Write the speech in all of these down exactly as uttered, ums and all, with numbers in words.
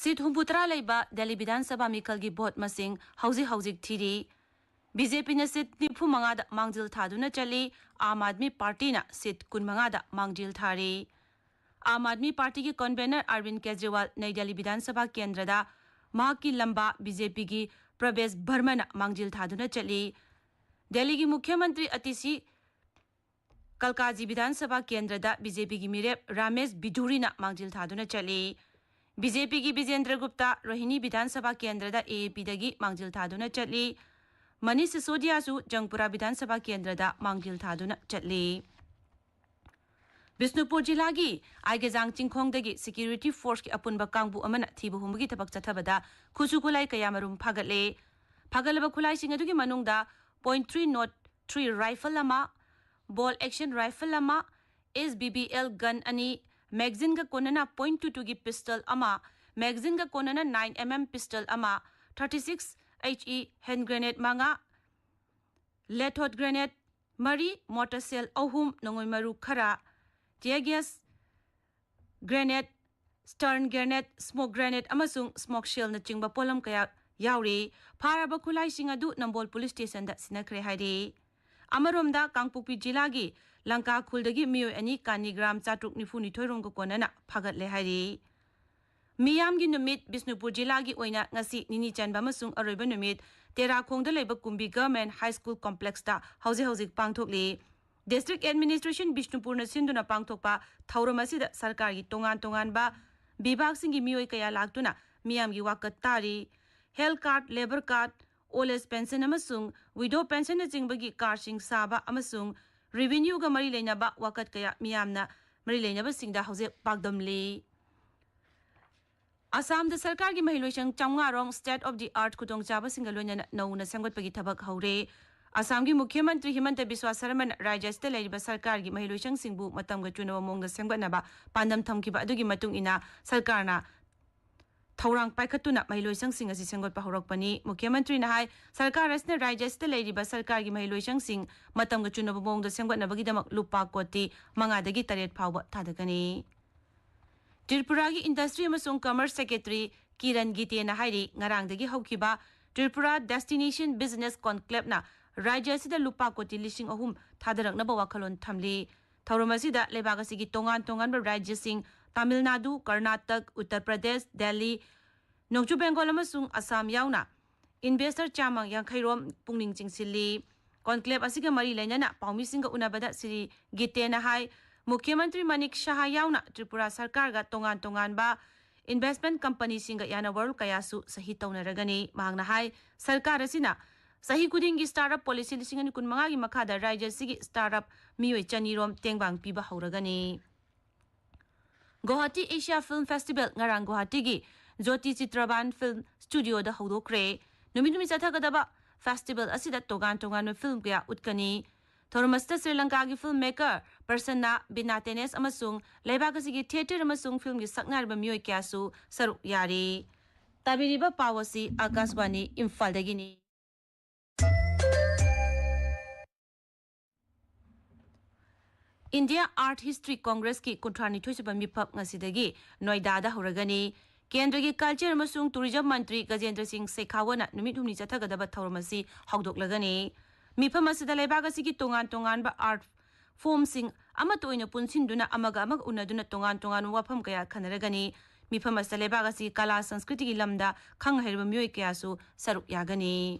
ꯁꯤꯠ ꯍꯨꯝꯐꯨꯇꯔꯥ ꯂꯩꯕ ꯗꯦꯜꯂꯤ ꯕꯤꯙꯥꯟ ꯁꯚꯥ ꯃꯤꯈꯜꯒꯤ ꯚꯣꯠ ꯃꯁꯤꯡ ꯍꯧꯖꯤꯛ ꯍꯧꯖꯤꯛ ꯊꯤꯔꯤ꯫ ꯕꯤ ꯖꯦ ꯄꯤꯅ ꯁꯤꯠ ꯅꯤꯐꯨꯃꯉꯥꯗ ꯃꯥꯡꯖꯤꯜ ꯊꯥꯗꯨꯅ ꯆꯠꯂꯤ꯫ ꯑꯥꯝ ꯑꯥꯗꯃꯤ ꯄꯥꯔꯇꯤꯅ ꯁꯤꯠ ꯀꯨꯟꯃꯉꯥꯗ ꯃꯥꯡꯖꯤꯜ ꯊꯥꯔꯤ꯫ ꯑꯥꯝ ꯑꯥꯗꯃꯤ ꯄꯥꯔꯇꯤꯒꯤ ꯀꯟꯚꯦꯅꯔ ꯑꯔꯕꯤꯟ ꯀꯦꯖ꯭ꯔꯤꯋꯥꯜ ꯅꯩ ꯗꯦꯜꯂꯤ ꯕꯤꯙꯥꯟ ꯁꯚꯥ ꯀꯦꯟꯗ꯭ꯔꯗ ꯃꯍꯥꯛꯀꯤ ꯂꯝꯕꯥ ꯕꯤ ꯖꯦ ꯄꯤꯒꯤ ꯄ꯭ꯔꯕꯦꯁ ꯚꯔꯃꯅ ꯃꯥꯡꯖꯤꯜ ꯊꯥꯗꯨꯅ ꯆꯠꯂꯤ꯫ ꯗꯦꯜꯂꯤꯒꯤ ꯃꯨꯈ꯭ꯌ ꯃꯟꯇ꯭ꯔꯤ ꯑꯇꯤꯁꯤ ꯀꯜꯀꯥꯖꯤ ꯕꯤꯙꯥꯟ ꯁꯚꯥ ꯀꯦꯟꯗ꯭ꯔꯗ ꯕꯤ ꯖꯦ ꯄꯤꯒꯤ ꯃꯤꯔꯦꯞ ꯔꯥꯃꯦꯁ ꯕꯤꯙꯨꯔꯤꯅ ꯃꯥꯡꯖꯤꯜ ꯊꯥꯗꯨꯅ ꯆꯠꯂꯤ꯫ ꯕꯤ ꯖꯦ ꯄꯤꯒꯤ ꯕꯤꯖꯦꯟꯗ꯭ꯔ ꯒꯨꯞꯇꯥ ꯔꯣꯍꯤꯅꯤ ꯕꯤꯙꯥꯟ ꯁꯚꯥ ꯀꯦꯟꯗ꯭ꯔꯗ ꯑꯦ ꯑꯦ ꯄꯤꯗꯒꯤ ꯃꯥꯡꯖꯤꯜ ꯊꯥꯗꯨꯅ ꯆꯠꯂꯤ꯫ ꯃꯅꯤꯁ ꯁꯤꯁꯣꯗꯤꯌꯥꯁꯨ ꯖꯪꯄꯨꯔꯥ ꯕꯤꯙꯥꯟ ꯁꯚꯥ ꯀꯦꯟꯗ꯭ꯔꯗ ꯃꯥꯡꯖꯤꯜ ꯊꯥꯗꯨꯅ ꯆꯠꯂꯤ꯫ ꯕꯤꯁꯅꯨꯄꯨꯔ ꯖꯤꯂꯥꯒꯤ ꯑꯥꯏꯒꯦꯖꯥꯡ ꯆꯤꯡꯈꯣꯡꯗꯒꯤ ꯁꯦꯀ꯭ꯌꯨꯔꯤꯇꯤ ꯐꯣꯔꯁꯀꯤ ꯑꯄꯨꯟꯕ ꯀꯥꯡꯕꯨ ꯑꯃꯅ ꯊꯤꯕ ꯍꯨꯝꯕꯒꯤ ꯊꯕꯛ ꯆꯠꯊꯕꯗ ꯈꯨꯠꯁꯨ ꯈꯨꯠꯂꯥꯏ ꯀꯌꯥꯃꯔꯨꯝ ꯐꯥꯒꯠꯂꯦ꯫ ꯐꯥꯒꯠꯂꯕ ꯈꯨꯠꯂꯥꯏꯁꯤꯡ ꯑꯗꯨꯒꯤ ꯃꯅꯨꯡꯗ point three not three rifle ꯑꯃ, bolt action rifle ꯑꯃ, S B B L gun ꯑꯅꯤ, magazineꯒ ꯀꯣꯟꯅꯅ point two twoꯒꯤ pistol ꯑꯃ, magazineꯒ ꯀꯣꯟꯅꯅ nine M M pistol ꯑꯃ, thirty six H E hand grenade ꯃꯉꯥ, lathot grenade ꯃꯔꯤ, mortar shell ꯑꯍꯨꯝ, ꯅꯣꯡꯃꯩ ꯃꯔꯨ ꯈꯔ, tear gas grenade, stun grenade, smoke grenade ꯑꯃꯁꯨꯡ smoke shellꯅꯆꯤꯡꯕ ꯄꯣꯠꯂꯝ ꯀꯌꯥ ꯌꯥꯎꯔꯤ꯫ ꯐꯥꯔꯕ ꯈꯨꯠꯂꯥꯏꯁꯤꯡ ꯑꯗꯨ ꯅꯝꯕꯣꯜ ꯄꯨꯂꯤꯁ ꯁ꯭ꯇꯦꯁꯟꯗ ꯁꯤꯟꯅꯈ꯭ꯔꯦ ꯍꯥꯏꯔꯤ꯫ ꯑꯃꯔꯣꯝꯗ ꯀꯥꯡꯄꯣꯛꯄꯤ ꯖꯤꯂꯥꯒꯤ ꯂꯪꯀꯥ ꯈꯨꯜꯗꯒꯤ ꯃꯤꯑꯣꯏ ꯑꯅꯤ ꯀꯥꯅꯤ ꯒ꯭ꯔꯥꯝ ꯆꯥꯇ꯭ꯔꯨꯛ ꯅꯤꯐꯨ ꯅꯤꯊꯣꯏ ꯔꯣꯝꯒ ꯀꯣꯟꯅꯅ ꯐꯥꯒꯠꯂꯦ ꯍꯥꯏꯔꯤ꯫ ꯃꯤꯌꯥꯝꯒꯤ ꯅꯨꯃꯤꯠ ꯕꯤꯁꯅꯨꯄꯨꯔ ꯖꯤꯂꯥꯒꯤ ꯑꯣꯏꯅ ꯉꯁꯤ ꯅꯤꯅꯤ ꯆꯟꯕ ꯑꯃꯁꯨꯡ ꯑꯔꯣꯏꯕ ꯅꯨꯃꯤꯠ ꯇꯦꯔꯥꯈꯣꯡꯗ ꯂꯩꯕ ꯀꯨꯝꯕꯤ Government High School Complexꯇ ꯍꯧꯖꯤꯛ ꯍꯧꯖꯤꯛ ꯄꯥꯡꯊꯣꯛꯂꯤ꯫ District Administration ꯕꯤꯁꯅꯨꯄꯨꯔꯅ ꯁꯤꯟꯗꯨꯅ ꯄꯥꯡꯊꯣꯛꯄ ꯊꯧꯔꯝ ꯑꯁꯤꯗ ꯁꯔꯀꯥꯔꯒꯤ ꯇꯣꯉꯥꯟ ꯇꯣꯉꯥꯟꯕ ꯕꯤꯚꯥꯒꯁꯤꯡꯒꯤ ꯃꯤꯑꯣꯏ ꯀꯌꯥ ꯂꯥꯛꯇꯨꯅ ꯃꯤꯌꯥꯝꯒꯤ ꯋꯥꯀꯠ ꯇꯥꯔꯤ꯫ Health card, labour card, old age pension ꯑꯃꯁꯨꯡ widow pensionꯅꯆꯤꯡꯕꯒꯤ cardꯁꯤꯡ ꯁꯥꯕ ꯑꯃꯁꯨꯡ revenueꯒ ꯃꯔꯤ ꯂꯩꯅꯕ ꯋꯥꯀꯠ ꯀꯌꯥ ꯃꯤꯌꯥꯝꯅ ꯃꯔꯤ ꯂꯩꯅꯕꯁꯤꯡꯗ ꯍꯧꯖꯤꯛ ꯄꯥꯎꯗꯝꯂꯤ꯫ ꯑꯁꯥꯝꯗ ꯁꯔꯀꯥꯔꯒꯤ ꯃꯍꯩꯂꯣꯏꯁꯪ ꯆꯥꯝꯃꯉꯥ ꯔꯣꯝ state of the art ꯈꯨꯗꯣꯡꯆꯥꯕꯁꯤꯡꯒ ꯂꯣꯏꯅꯅ ꯅꯧꯅ ꯁꯦꯝꯒꯠꯄꯒꯤ ꯊꯕꯛ ꯍꯧꯔꯦ꯫ ꯑꯁꯥꯝꯒꯤ ꯃꯨꯈ꯭ꯌ ꯃꯟꯇ꯭ꯔꯤ ꯍꯤꯃꯟꯇ ꯕꯤꯁ꯭ꯋꯥ ꯁꯔꯃꯅ ꯔꯥꯖ꯭ꯌ ꯑꯁꯤꯗ ꯂꯩꯔꯤꯕ ꯁꯔꯀꯥꯔꯒꯤ ꯃꯍꯩꯂꯣꯏꯁꯪꯁꯤꯡꯕꯨ ꯃꯇꯝꯒ ꯆꯨꯅꯕ ꯃꯑꯣꯡꯗ ꯁꯦꯝꯒꯠꯅꯕ ꯄꯥꯟꯗꯝ ꯊꯝꯈꯤꯕ ꯑꯗꯨꯒꯤ ꯃꯇꯨꯡ ꯏꯟꯅ ꯁꯔꯀꯥꯔꯅ ꯊꯧꯔꯥꯡ ꯄꯥꯏꯈꯠꯇꯨꯅ ꯃꯍꯩꯂꯣꯏꯁꯪꯁꯤꯡ ꯑꯁꯤ ꯁꯦꯝꯒꯠꯄ ꯍꯧꯔꯛꯄꯅꯤ꯫ ꯃꯨꯈ꯭ꯌ ꯃꯟꯇ꯭ꯔꯤꯅ ꯍꯥꯏ, ꯁꯔꯀꯥꯔ ꯑꯁꯤꯅ ꯔꯥꯖ꯭ꯌ ꯑꯁꯤꯗ ꯂꯩꯔꯤꯕ ꯁꯔꯀꯥꯔꯒꯤ ꯃꯍꯩꯂꯣꯏꯁꯪꯁꯤꯡ ꯃꯇꯝꯒ ꯆꯨꯅꯕ ꯃꯑꯣꯡꯗ ꯁꯦꯝꯒꯠꯅꯕꯒꯤꯗꯃꯛ ꯂꯨꯄꯥ ꯀꯣꯇꯤ ꯃꯉꯥꯗꯒꯤ ꯇꯔꯦꯠ ꯐꯥꯎꯕ ꯊꯥꯗꯒꯅꯤ꯫ ꯇ꯭ꯔꯤꯄꯨꯔꯥꯒꯤ ꯏꯟꯗꯁꯇ꯭ꯔꯤ ꯑꯃꯁꯨꯡ ꯀꯃꯔꯁ ꯁꯦꯀ꯭ꯔꯦꯇꯔꯤ ꯀꯤꯔꯟ ꯒꯤꯇꯦꯅ ꯍꯥꯏꯔꯤ, ꯉꯔꯥꯡꯗꯒꯤ ꯍꯧꯈꯤꯕ ꯇ꯭ꯔꯤꯄꯨꯔꯥ ꯗꯦꯁꯇꯤꯅꯦꯁꯟ ꯕꯤꯖꯤꯅꯦꯁ ꯀꯣꯟꯀ꯭ꯂꯦꯕꯅ ꯔꯥꯖ꯭ꯌ ꯑꯁꯤꯗ ꯂꯨꯄꯥ ꯀꯣꯇꯤ ꯂꯤꯁꯤꯡ ꯑꯍꯨꯝ ꯊꯥꯗꯔꯛꯅꯕ ꯋꯥꯈꯜꯂꯣꯟ ꯊꯝꯂꯤ꯫ ꯊꯧꯔꯝ ꯑꯁꯤꯗ ꯂꯩꯕꯥꯛ ꯑꯁꯤꯒꯤ ꯇꯣꯉꯥꯟ ꯇꯣꯉꯥꯟꯕ ꯔꯥꯖ꯭ꯌꯁꯤꯡ, ꯇꯥꯃꯤꯜ ꯅꯥꯗꯨ, ꯀꯔꯅꯥꯇꯛ, ꯎꯠꯇꯔ ꯄ꯭ꯔꯗꯦꯁ, ꯗꯦꯜꯂꯤ, ꯅꯣꯡꯆꯨꯞ ꯕꯦꯡꯒꯣꯜ ꯑꯃꯁꯨꯡ ꯑꯁꯥꯝ ꯌꯥꯎꯅ ꯏꯟꯚꯦꯁꯇꯔ ꯆꯥꯝꯃ ꯌꯥꯡꯈꯩ ꯔꯣꯝ ꯄꯨꯛꯅꯤꯡ ꯆꯤꯡꯁꯤꯜꯂꯤ꯫ ꯀꯣꯟꯀ꯭ꯂꯦꯕ ꯑꯁꯤꯒ ꯃꯔꯤ ꯂꯩꯅꯅ ꯄꯥꯎꯃꯤꯁꯤꯡꯒ ꯎꯅꯕꯗ ꯁ꯭ꯔꯤ ꯒꯤꯇꯦꯅ ꯍꯥꯏ, ꯃꯨꯈ꯭ꯌ ꯃꯟꯇ꯭ꯔꯤ ꯃꯅꯤꯛ ꯁꯍꯥ ꯌꯥꯎꯅ ꯇ꯭ꯔꯤꯄꯨꯔꯥ ꯁꯔꯀꯥꯔꯒ ꯇꯣꯉꯥꯟ ꯇꯣꯉꯥꯟꯕ ꯏꯟꯚꯦꯁ꯭ꯇꯃꯦꯟꯠ ꯀꯝꯄꯅꯤꯁꯤꯡꯒ ꯌꯥꯅꯋꯥꯔꯣꯜ ꯀꯌꯥꯁꯨ ꯁꯍꯤ ꯇꯧꯅꯔꯒꯅꯤ꯫ ꯃꯍꯥꯛꯅ ꯍꯥꯏ, ꯁꯔꯀꯥꯔ ꯑꯁꯤꯅ ꯆꯍꯤ ꯈꯨꯗꯤꯡꯒꯤ ꯁ꯭ꯇꯥꯔꯠ ꯑꯞ ꯄꯣꯂꯤꯁꯤ ꯂꯤꯁꯤꯡ ꯑꯅꯤ ꯀꯨꯟ ꯃꯉꯥꯒꯤ ꯃꯈꯥꯗ ꯔꯥꯖ꯭ꯌ ꯑꯁꯤꯒꯤ ꯁ꯭ꯇꯥꯔꯠ ꯑꯞ ꯃꯤꯑꯣꯏ ꯆꯅꯤ ꯔꯣꯝ ꯇꯦꯡꯕꯥꯡ ꯄꯤꯕ ꯍꯧꯔꯒꯅꯤ꯫ ꯒꯨꯋꯥꯍꯥꯇꯤ ꯑꯦꯁꯤꯌꯥ ꯐꯤꯜꯝ ꯐꯦꯁꯇꯤꯚꯦꯜ ꯉꯔꯥꯡ ꯒꯨꯋꯥꯍꯥꯇꯤꯒꯤ ꯖ꯭ꯌꯣꯇꯤ ꯆꯤꯇ꯭ꯔꯕꯥꯟ ꯐꯤꯜꯝ ꯁ꯭ꯇꯨꯗꯤꯑꯣꯗ ꯍꯧꯗꯣꯛꯈ꯭ꯔꯦ꯫ ꯅꯨꯃꯤꯠ ꯍꯨꯝꯅꯤ ꯆꯠꯊꯒꯗꯕ ꯐꯦꯁꯇꯤꯚꯦꯜ ꯑꯁꯤꯗ ꯇꯣꯉꯥꯟ ꯇꯣꯉꯥꯟꯕ ꯐꯤꯜꯝ ꯀꯌꯥ ꯎꯠꯀꯅꯤ꯫ ꯊꯧꯔꯝ ꯑꯁꯤꯗ ꯁ꯭ꯔꯤ ꯂꯪꯀꯥꯒꯤ ꯐꯤꯜꯝ ꯃꯦꯀꯔ ꯄ꯭ꯔꯁꯟꯅ ꯕꯤꯅꯥ ꯇꯦꯅꯦꯁ ꯑꯃꯁꯨꯡ ꯂꯩꯕꯥꯛ ꯑꯁꯤꯒꯤ ꯊꯤꯌꯦꯇꯔ ꯑꯃꯁꯨꯡ ꯐꯤꯜꯝꯒꯤ ꯁꯛꯅꯥꯏꯔꯕ ꯃꯤꯑꯣꯏ ꯀꯌꯥꯁꯨ ꯁꯔꯨꯛ ꯌꯥꯔꯤ꯫ ꯇꯥꯕꯤꯔꯤꯕ ꯄꯥꯎ ꯑꯁꯤ ꯑꯥꯀꯥꯁꯕꯥꯅꯤ ꯏꯝꯐꯥꯜꯗꯒꯤꯅꯤ꯫ ꯏꯟꯗꯤꯌꯥ ꯑꯥꯔꯠ ꯍꯤꯁꯇ꯭ꯔꯤ ꯀꯣꯡꯒ꯭ꯔꯦꯁꯀꯤ ꯀꯨꯟꯊ꯭ꯔꯥꯅꯤꯊꯣꯏꯁꯨꯕ ꯃꯤꯐꯝ ꯉꯁꯤꯗꯒꯤ ꯅꯣꯏꯗꯥꯗ ꯍꯧꯔꯒꯅꯤ꯫ ꯀꯦꯟꯗ꯭ꯔꯒꯤ ꯀꯜꯆꯔ ꯑꯃꯁꯨꯡ ꯇꯨꯔꯤꯖꯝ ꯃꯟꯇ꯭ꯔꯤ ꯒꯖꯦꯟꯗ꯭ꯔ ꯁꯤꯡ ꯁꯦꯈꯥꯋꯠꯅ ꯅꯨꯃꯤꯠ ꯍꯨꯝꯅꯤ ꯆꯠꯊꯒꯗꯕ ꯊꯧꯔꯝ ꯑꯁꯤ ꯍꯧꯗꯣꯛꯂꯒꯅꯤ꯫ ꯃꯤꯐꯝ ꯑꯁꯤꯗ ꯂꯩꯕꯥꯛ ꯑꯁꯤꯒꯤ ꯇꯣꯉꯥꯟ ꯇꯣꯉꯥꯟꯕ ꯑꯥꯔꯠ ꯐꯣꯔꯝꯁꯤꯡ ꯑꯃꯠꯇ ꯑꯣꯏꯅ ꯄꯨꯟꯁꯤꯟꯗꯨꯅ ꯑꯃꯒ ꯑꯃꯒ ꯎꯅꯗꯨꯅ ꯇꯣꯉꯥꯟ ꯇꯣꯉꯥꯟꯕ ꯋꯥꯐꯝ ꯀꯌꯥ ꯈꯟꯅꯔꯒꯅꯤ꯫ ꯃꯤꯐꯝ ꯑꯁꯤꯗ ꯂꯩꯕꯥꯛ ꯑꯁꯤꯒꯤ ꯀꯂꯥ ꯁꯪꯁꯀ꯭ꯔꯤꯇꯤꯒꯤ ꯂꯝꯗ ꯈꯪ ꯍꯩꯔꯕ ꯃꯤꯑꯣꯏ ꯀꯌꯥꯁꯨ ꯁꯔꯨꯛ ꯌꯥꯒꯅꯤ꯫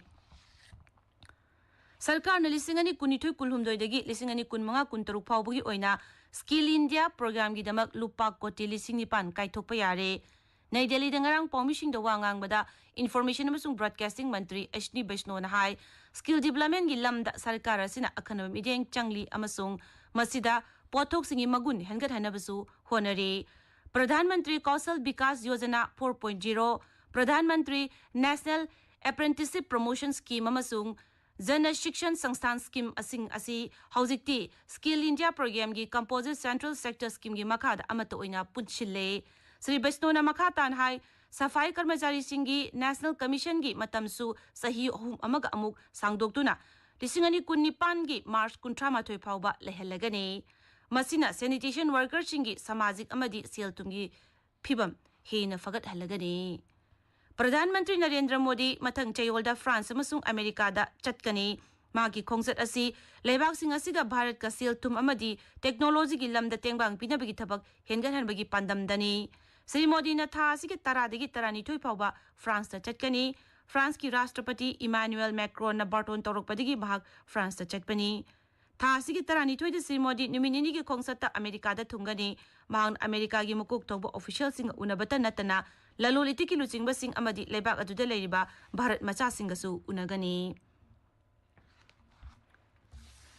ꯁꯔꯀꯥꯔꯅ ꯂꯤꯁꯤꯡ ꯑꯅꯤ ꯀꯨꯟꯅꯤꯊꯣꯏ ꯀꯨꯟꯍꯨꯝꯗꯣꯏꯗꯒꯤ ꯂꯤꯁꯤꯡ ꯑꯅꯤ ꯀꯨꯟꯃꯉꯥ ꯀꯨꯟꯇꯔꯨꯛ ꯐꯥꯎꯕꯒꯤ ꯑꯣꯏꯅ ꯁ꯭ꯀꯤꯜ ꯏꯟꯗꯤꯌꯥ ꯄ꯭ꯔꯣꯒ꯭ꯔꯥꯝꯒꯤꯗꯃꯛ ꯂꯨꯄꯥ ꯀꯣꯇꯤ ꯂꯤꯁꯤꯡ ꯅꯤꯄꯥꯟ ꯀꯥꯏꯊꯣꯛꯄ ꯌꯥꯔꯦ꯫ ꯅꯩ ꯗꯦꯜꯂꯤꯗ ꯉꯔꯥꯡ ꯄꯥꯎꯃꯤꯁꯤꯡꯗ ꯋꯥ ꯉꯥꯡꯕꯗ ꯏꯟꯐꯣꯔꯃꯦꯁꯟ ꯑꯃꯁꯨꯡ ꯕ꯭ꯔꯣꯗꯀꯥꯁꯇꯤꯡ ꯃꯟꯇ꯭ꯔꯤ ꯑꯦꯁꯅꯤ ꯕꯩꯁꯅꯣꯅ ꯍꯥꯏ, ꯁ꯭ꯀꯤꯜ ꯗꯤꯕ꯭ꯂꯞꯃꯦꯟꯒꯤ ꯂꯝꯗ ꯁꯔꯀꯥꯔ ꯑꯁꯤꯅ ꯑꯈꯟꯅꯕ ꯃꯤꯠꯌꯦꯡ ꯆꯪꯂꯤ ꯑꯃꯁꯨꯡ ꯃꯁꯤꯗ ꯄꯣꯠꯊꯣꯛꯁꯤꯡꯒꯤ ꯃꯒꯨꯟ ꯍꯦꯟꯒꯠꯍꯟꯅꯕꯁꯨ ꯍꯣꯠꯅꯔꯤ꯫ Pradhan Mantri Kaushal Vikas Yojana four point zero, Pradhan Mantri national ꯑꯦꯄ꯭ꯔꯦꯟꯇꯤꯁꯁꯤꯞ promotion scheme ꯑꯃꯁꯨꯡ ꯖꯅ ꯁꯤꯛꯁꯟ ꯁꯪꯁꯊꯥꯟ ꯁ꯭ꯀꯤꯝ ꯑꯁꯤꯡ ꯑꯁꯤ ꯍꯧꯖꯤꯛꯇꯤ ꯁ꯭ꯀꯤꯜ ꯏꯟꯗꯤꯌꯥ ꯄ꯭ꯔꯣꯒ꯭ꯔꯥꯝꯒꯤ ꯀꯝꯄꯣꯖꯤꯠ ꯁꯦꯟꯇ꯭ꯔꯦꯜ ꯁꯦꯛꯇꯔ ꯁ꯭ꯀꯤꯝꯒꯤ ꯃꯈꯥꯗ ꯑꯃꯠꯇ ꯑꯣꯏꯅ ꯄꯨꯟꯁꯤꯜꯂꯦ꯫ ꯁ꯭ꯔꯤ ꯕꯩꯁꯅꯣꯅ ꯃꯈꯥ ꯇꯥꯅ ꯍꯥꯏ, ꯁꯐꯥꯏ ꯀꯔꯃꯆꯥꯔꯤꯁꯤꯡꯒꯤ ꯅꯦꯁꯅꯦꯜ ꯀꯃꯤꯁꯟꯒꯤ ꯃꯇꯝꯁꯨ ꯆꯍꯤ ꯑꯍꯨꯝ ꯑꯃꯒ ꯑꯃꯨꯛ ꯁꯥꯡꯗꯣꯛꯇꯨꯅ ꯂꯤꯁꯤꯡ ꯑꯅꯤ ꯀꯨꯟꯅꯤꯄꯥꯟꯒꯤ ꯃꯥꯔꯆ ꯀꯨꯟꯊ꯭ꯔꯥ ꯃꯥꯊꯣꯏ ꯐꯥꯎꯕ ꯂꯩꯍꯜꯂꯒꯅꯤ꯫ ꯃꯁꯤꯅ sanitation workerꯁꯤꯡꯒꯤ ꯁꯃꯥꯖꯤꯛ ꯑꯃꯗꯤ ꯁꯦꯜ ꯊꯨꯝꯒꯤ ꯐꯤꯕꯝ ꯍꯦꯟꯅ ꯐꯒꯠꯍꯜꯂꯒꯅꯤ꯫ ꯄ꯭ꯔꯙꯥꯟ ꯃꯟꯇ꯭ꯔꯤ ꯅꯔꯦꯟꯗ꯭ꯔ ꯃꯣꯗꯤ ꯃꯊꯪ ꯆꯌꯣꯜꯗ ꯐ꯭ꯔꯥꯟꯁ ꯑꯃꯁꯨꯡ ꯑꯃꯦꯔꯤꯀꯥꯗ ꯆꯠꯀꯅꯤ꯫ ꯃꯍꯥꯛꯀꯤ ꯈꯣꯡꯆꯠ ꯑꯁꯤ ꯂꯩꯕꯥꯛꯁꯤꯡ ꯑꯁꯤꯒ ꯚꯥꯔꯠꯀ ꯁꯦꯜ ꯊꯨꯝ ꯑꯃꯗꯤ ꯇꯦꯛꯅꯣꯂꯣꯖꯤꯒꯤ ꯂꯝꯗ ꯇꯦꯡꯕꯥꯡ ꯄꯤꯅꯕꯒꯤ ꯊꯕꯛ ꯍꯦꯟꯒꯠꯍꯟꯕꯒꯤ ꯄꯥꯟꯗꯝꯗꯅꯤ꯫ ꯁ꯭ꯔꯤ ꯃꯣꯗꯤꯅ ꯊꯥ ꯑꯁꯤꯒꯤ ꯇꯔꯥꯗꯒꯤ ꯇꯔꯥꯅꯤꯊꯣꯏ ꯐꯥꯎꯕ ꯐ꯭ꯔꯥꯟꯁꯇ ꯆꯠꯀꯅꯤ꯫ ꯐ꯭ꯔꯥꯟꯁꯀꯤ ꯔꯥꯁꯇ꯭ꯔꯄꯇꯤ ꯏꯃꯥꯅꯨꯑꯦꯜ ꯃꯦꯀ꯭ꯔꯣꯟꯅ ꯕꯥꯔꯇꯣꯟ ꯇꯧꯔꯛꯄꯗꯒꯤ ꯃꯍꯥꯛ ꯐ꯭ꯔꯥꯟꯁꯇ ꯆꯠꯄꯅꯤ꯫ ꯊꯥ ꯑꯁꯤꯒꯤ ꯇꯔꯥꯅꯤꯊꯣꯏꯗ ꯁ꯭ꯔꯤ ꯃꯣꯗꯤ ꯅꯨꯃꯤꯠ ꯅꯤꯅꯤꯒꯤ ꯈꯣꯡꯆꯠꯇ ꯑꯃꯦꯔꯤꯀꯥꯗ ꯊꯨꯡꯒꯅꯤ꯫ ꯃꯍꯥꯛꯅ ꯑꯃꯦꯔꯤꯀꯥꯒꯤ ꯃꯀꯣꯛ ꯊꯣꯡꯕ ꯑꯣꯐꯤꯁꯤꯌꯦꯜꯁꯤꯡꯒ ꯎꯅꯕꯇ ꯅꯠꯇꯅ ꯂꯂꯣꯟ ꯏꯇꯤꯛꯀꯤ ꯂꯨꯆꯤꯡꯕꯁꯤꯡ ꯑꯃꯗꯤ ꯂꯩꯕꯥꯛ ꯑꯗꯨꯗ ꯂꯩꯔꯤꯕ ꯚꯥꯔꯠ ꯃꯆꯥꯁꯤꯡꯒꯁꯨ ꯎꯅꯒꯅꯤ꯫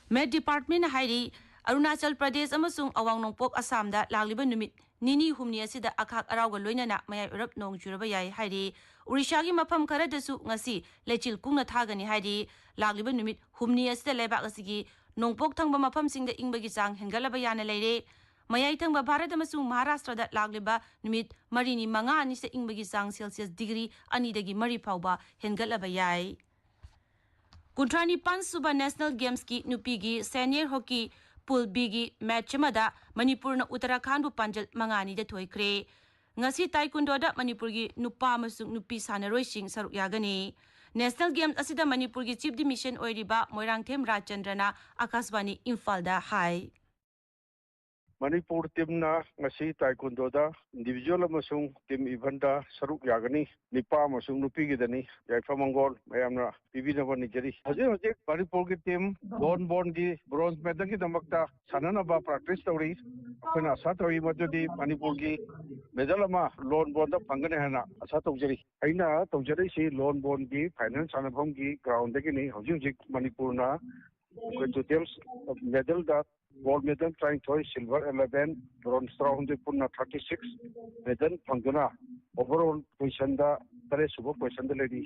ꯃꯦꯠ ꯗꯤꯄꯥꯔꯠꯃꯦꯟꯅ ꯍꯥꯏꯔꯤ, ꯑꯔꯨꯅꯥꯆꯜ ꯄ꯭ꯔꯗꯦꯁ ꯑꯃꯁꯨꯡ ꯑꯋꯥꯡ ꯅꯣꯡꯄꯣꯛ ꯑꯁꯥꯝꯗ ꯂꯥꯛꯂꯤꯕ ꯅꯨꯃꯤꯠ ꯅꯤꯅꯤ ꯍꯨꯝꯅꯤ ꯑꯁꯤꯗ ꯑꯈꯥꯛ ꯑꯔꯥꯎꯒ ꯂꯣꯏꯅꯅ ꯃꯌꯥꯏ ꯑꯣꯏꯔꯞ ꯅꯣꯡ ꯆꯨꯔꯕ ꯌꯥꯏ ꯍꯥꯏꯔꯤ꯫ ꯎꯔꯤꯁꯥꯒꯤ ꯃꯐꯝ ꯈꯔꯗꯁꯨ ꯉꯁꯤ ꯂꯩꯆꯤꯜ ꯀꯨꯡꯅ ꯊꯥꯒꯅꯤ ꯍꯥꯏꯔꯤ꯫ ꯂꯥꯛꯂꯤꯕ ꯅꯨꯃꯤꯠ ꯍꯨꯝꯅꯤ ꯑꯁꯤꯗ ꯂꯩꯕꯥꯛ ꯑꯁꯤꯒꯤ ꯅꯣꯡꯄꯣꯛ ꯊꯪꯕ ꯃꯐꯝꯁꯤꯡꯗ ꯏꯪꯕꯒꯤ ꯆꯥꯡ ꯍꯦꯟꯒꯠꯂꯕ ꯌꯥꯅ ꯂꯩꯔꯦ꯫ ꯃꯌꯥꯏ ꯊꯪꯕ ꯚꯥꯔꯠ ꯑꯃꯁꯨꯡ ꯃꯍꯥꯔꯥꯁꯇ꯭ꯔꯗ ꯂꯥꯛꯂꯤꯕ ꯅꯨꯃꯤꯠ ꯃꯔꯤꯅꯤ ꯃꯉꯥꯅꯤꯁꯤꯗ ꯏꯪꯕꯒꯤ ꯆꯥꯡ ꯁꯦꯜꯁꯤꯌꯁ ꯗꯤꯒ꯭ꯔꯤ ꯑꯅꯤꯗꯒꯤ ꯃꯔꯤ ꯐꯥꯎꯕ ꯍꯦꯟꯒꯠꯂꯕ ꯌꯥꯏ꯫ ꯀꯨꯟꯊ꯭ꯔꯥ ꯅꯤꯄꯥꯟ ꯁꯨꯕ ꯅꯦꯁꯅꯦꯜ ꯒꯦꯝꯁꯀꯤ ꯅꯨꯄꯤꯒꯤ ꯁꯦꯅꯤꯌꯔ ꯍꯣꯀꯤ ꯄꯨꯜ ꯕꯤꯒꯤ ꯃꯦꯠꯆ ꯑꯃꯗ ꯃꯅꯤꯄꯨꯔꯅ ꯎꯠꯇꯔꯥꯈꯥꯟꯕꯨ ꯄꯥꯟꯖꯜ ꯃꯉꯥꯅꯤꯗ ꯊꯣꯏꯈ꯭ꯔꯦ꯫ ꯉꯁꯤ ꯇꯥꯏꯀꯨꯟꯗꯣꯗ ꯃꯅꯤꯄꯨꯔꯒꯤ ꯅꯨꯄꯥ ꯑꯃꯁꯨꯡ ꯅꯨꯄꯤ ꯁꯥꯟꯅꯔꯣꯏꯁꯤꯡ ꯁꯔꯨꯛ ꯌꯥꯒꯅꯤ꯫ ꯅꯦꯁꯅꯦꯜ ꯒꯦꯝꯁ ꯑꯁꯤꯗ ꯃꯅꯤꯄꯨꯔꯒꯤ ꯆꯤꯐ ꯗꯤꯃꯤꯁꯟ ꯑꯣꯏꯔꯤꯕ ꯃꯣꯏꯔꯥꯡꯊꯦꯝ ꯔꯥꯖꯆꯟꯗ꯭ꯔꯅ ꯑꯀꯥꯁꯕꯥꯅꯤ ꯏꯝꯐꯥꯜꯗ ꯍꯥꯏ꯫ ꯃꯅꯤꯄꯨꯔ ꯇꯤꯝꯅ ꯉꯁꯤ ꯇꯥꯏꯀꯨꯟꯗꯣꯗ ꯏꯟꯗꯤꯚꯤꯖꯨꯋꯦꯜ ꯑꯃꯁꯨꯡ ꯇꯤꯝ ꯏꯚꯦꯟꯠꯇ ꯁꯔꯨꯛ ꯌꯥꯒꯅꯤ꯫ ꯅꯨꯄꯥ ꯑꯃꯁꯨꯡ ꯅꯨꯄꯤꯒꯤꯗꯅꯤ꯫ ꯌꯥꯏꯐ ꯃꯪꯒꯣꯜ ꯃꯌꯥꯝꯅ ꯄꯤꯕꯤꯅꯕ ꯅꯤꯖꯔꯤ꯫ ꯍꯧꯖꯤꯛ ꯍꯧꯖꯤꯛ ꯃꯅꯤꯄꯨꯔꯒꯤ ꯇꯤꯝ ꯂꯣꯟ ꯕꯣꯟꯒꯤ ꯕ꯭ꯔꯣꯟꯖ ꯃꯦꯗꯜꯒꯤꯗꯃꯛꯇ ꯁꯥꯟꯅꯅꯕ ꯄ꯭ꯔꯥꯛꯇꯤꯁ ꯇꯧꯔꯤ꯫ ꯑꯩꯈꯣꯏꯅ ꯑꯁꯥ ꯇꯧꯔꯤ ꯃꯗꯨꯗꯤ ꯃꯅꯤꯄꯨꯔꯒꯤ ꯃꯦꯗꯜ ꯑꯃ ꯂꯣꯟ ꯕꯣꯟꯗ ꯐꯪꯒꯅꯤ ꯍꯥꯏꯅ ꯑꯁꯥ ꯇꯧꯖꯔꯤ꯫ ꯑꯩꯅ ꯇꯧꯖꯔꯛꯏꯁꯤ ꯂꯣꯟ ꯕꯣꯟꯒꯤ ꯐꯥꯏꯅꯦꯜ ꯁꯥꯟꯅꯐꯝꯒꯤ ꯒ꯭ꯔꯥꯎꯟꯗꯒꯤꯅꯤ꯫ ꯍꯧꯖꯤꯛ ꯍꯧꯖꯤꯛ ꯃꯅꯤꯄꯨꯔꯅ ꯑꯩꯈꯣꯏ ꯇꯣꯇꯦꯜ ꯃꯦꯗꯜꯗ ꯒꯣꯜ ꯃꯦꯗꯜ ꯇꯔꯥꯅꯤꯊꯣꯏ, ꯁꯤꯜꯚꯔ ꯑꯦꯂꯦꯚꯦꯟ, ꯕ꯭ꯔꯣꯟꯖ ꯇꯔꯥꯍꯨꯝꯗꯣꯏ, ꯄꯨꯟꯅ ꯊꯥꯔꯇꯤ ꯁꯤꯛꯁ ꯃꯦꯗꯜ ꯐꯪꯗꯨꯅ ꯑꯣꯚꯔꯑꯣꯜ ꯄꯣꯖꯤꯁꯟꯗ ꯇꯔꯦꯠ ꯁꯨꯕ ꯄꯣꯖꯤꯁꯟꯗ ꯂꯩꯔꯤ꯫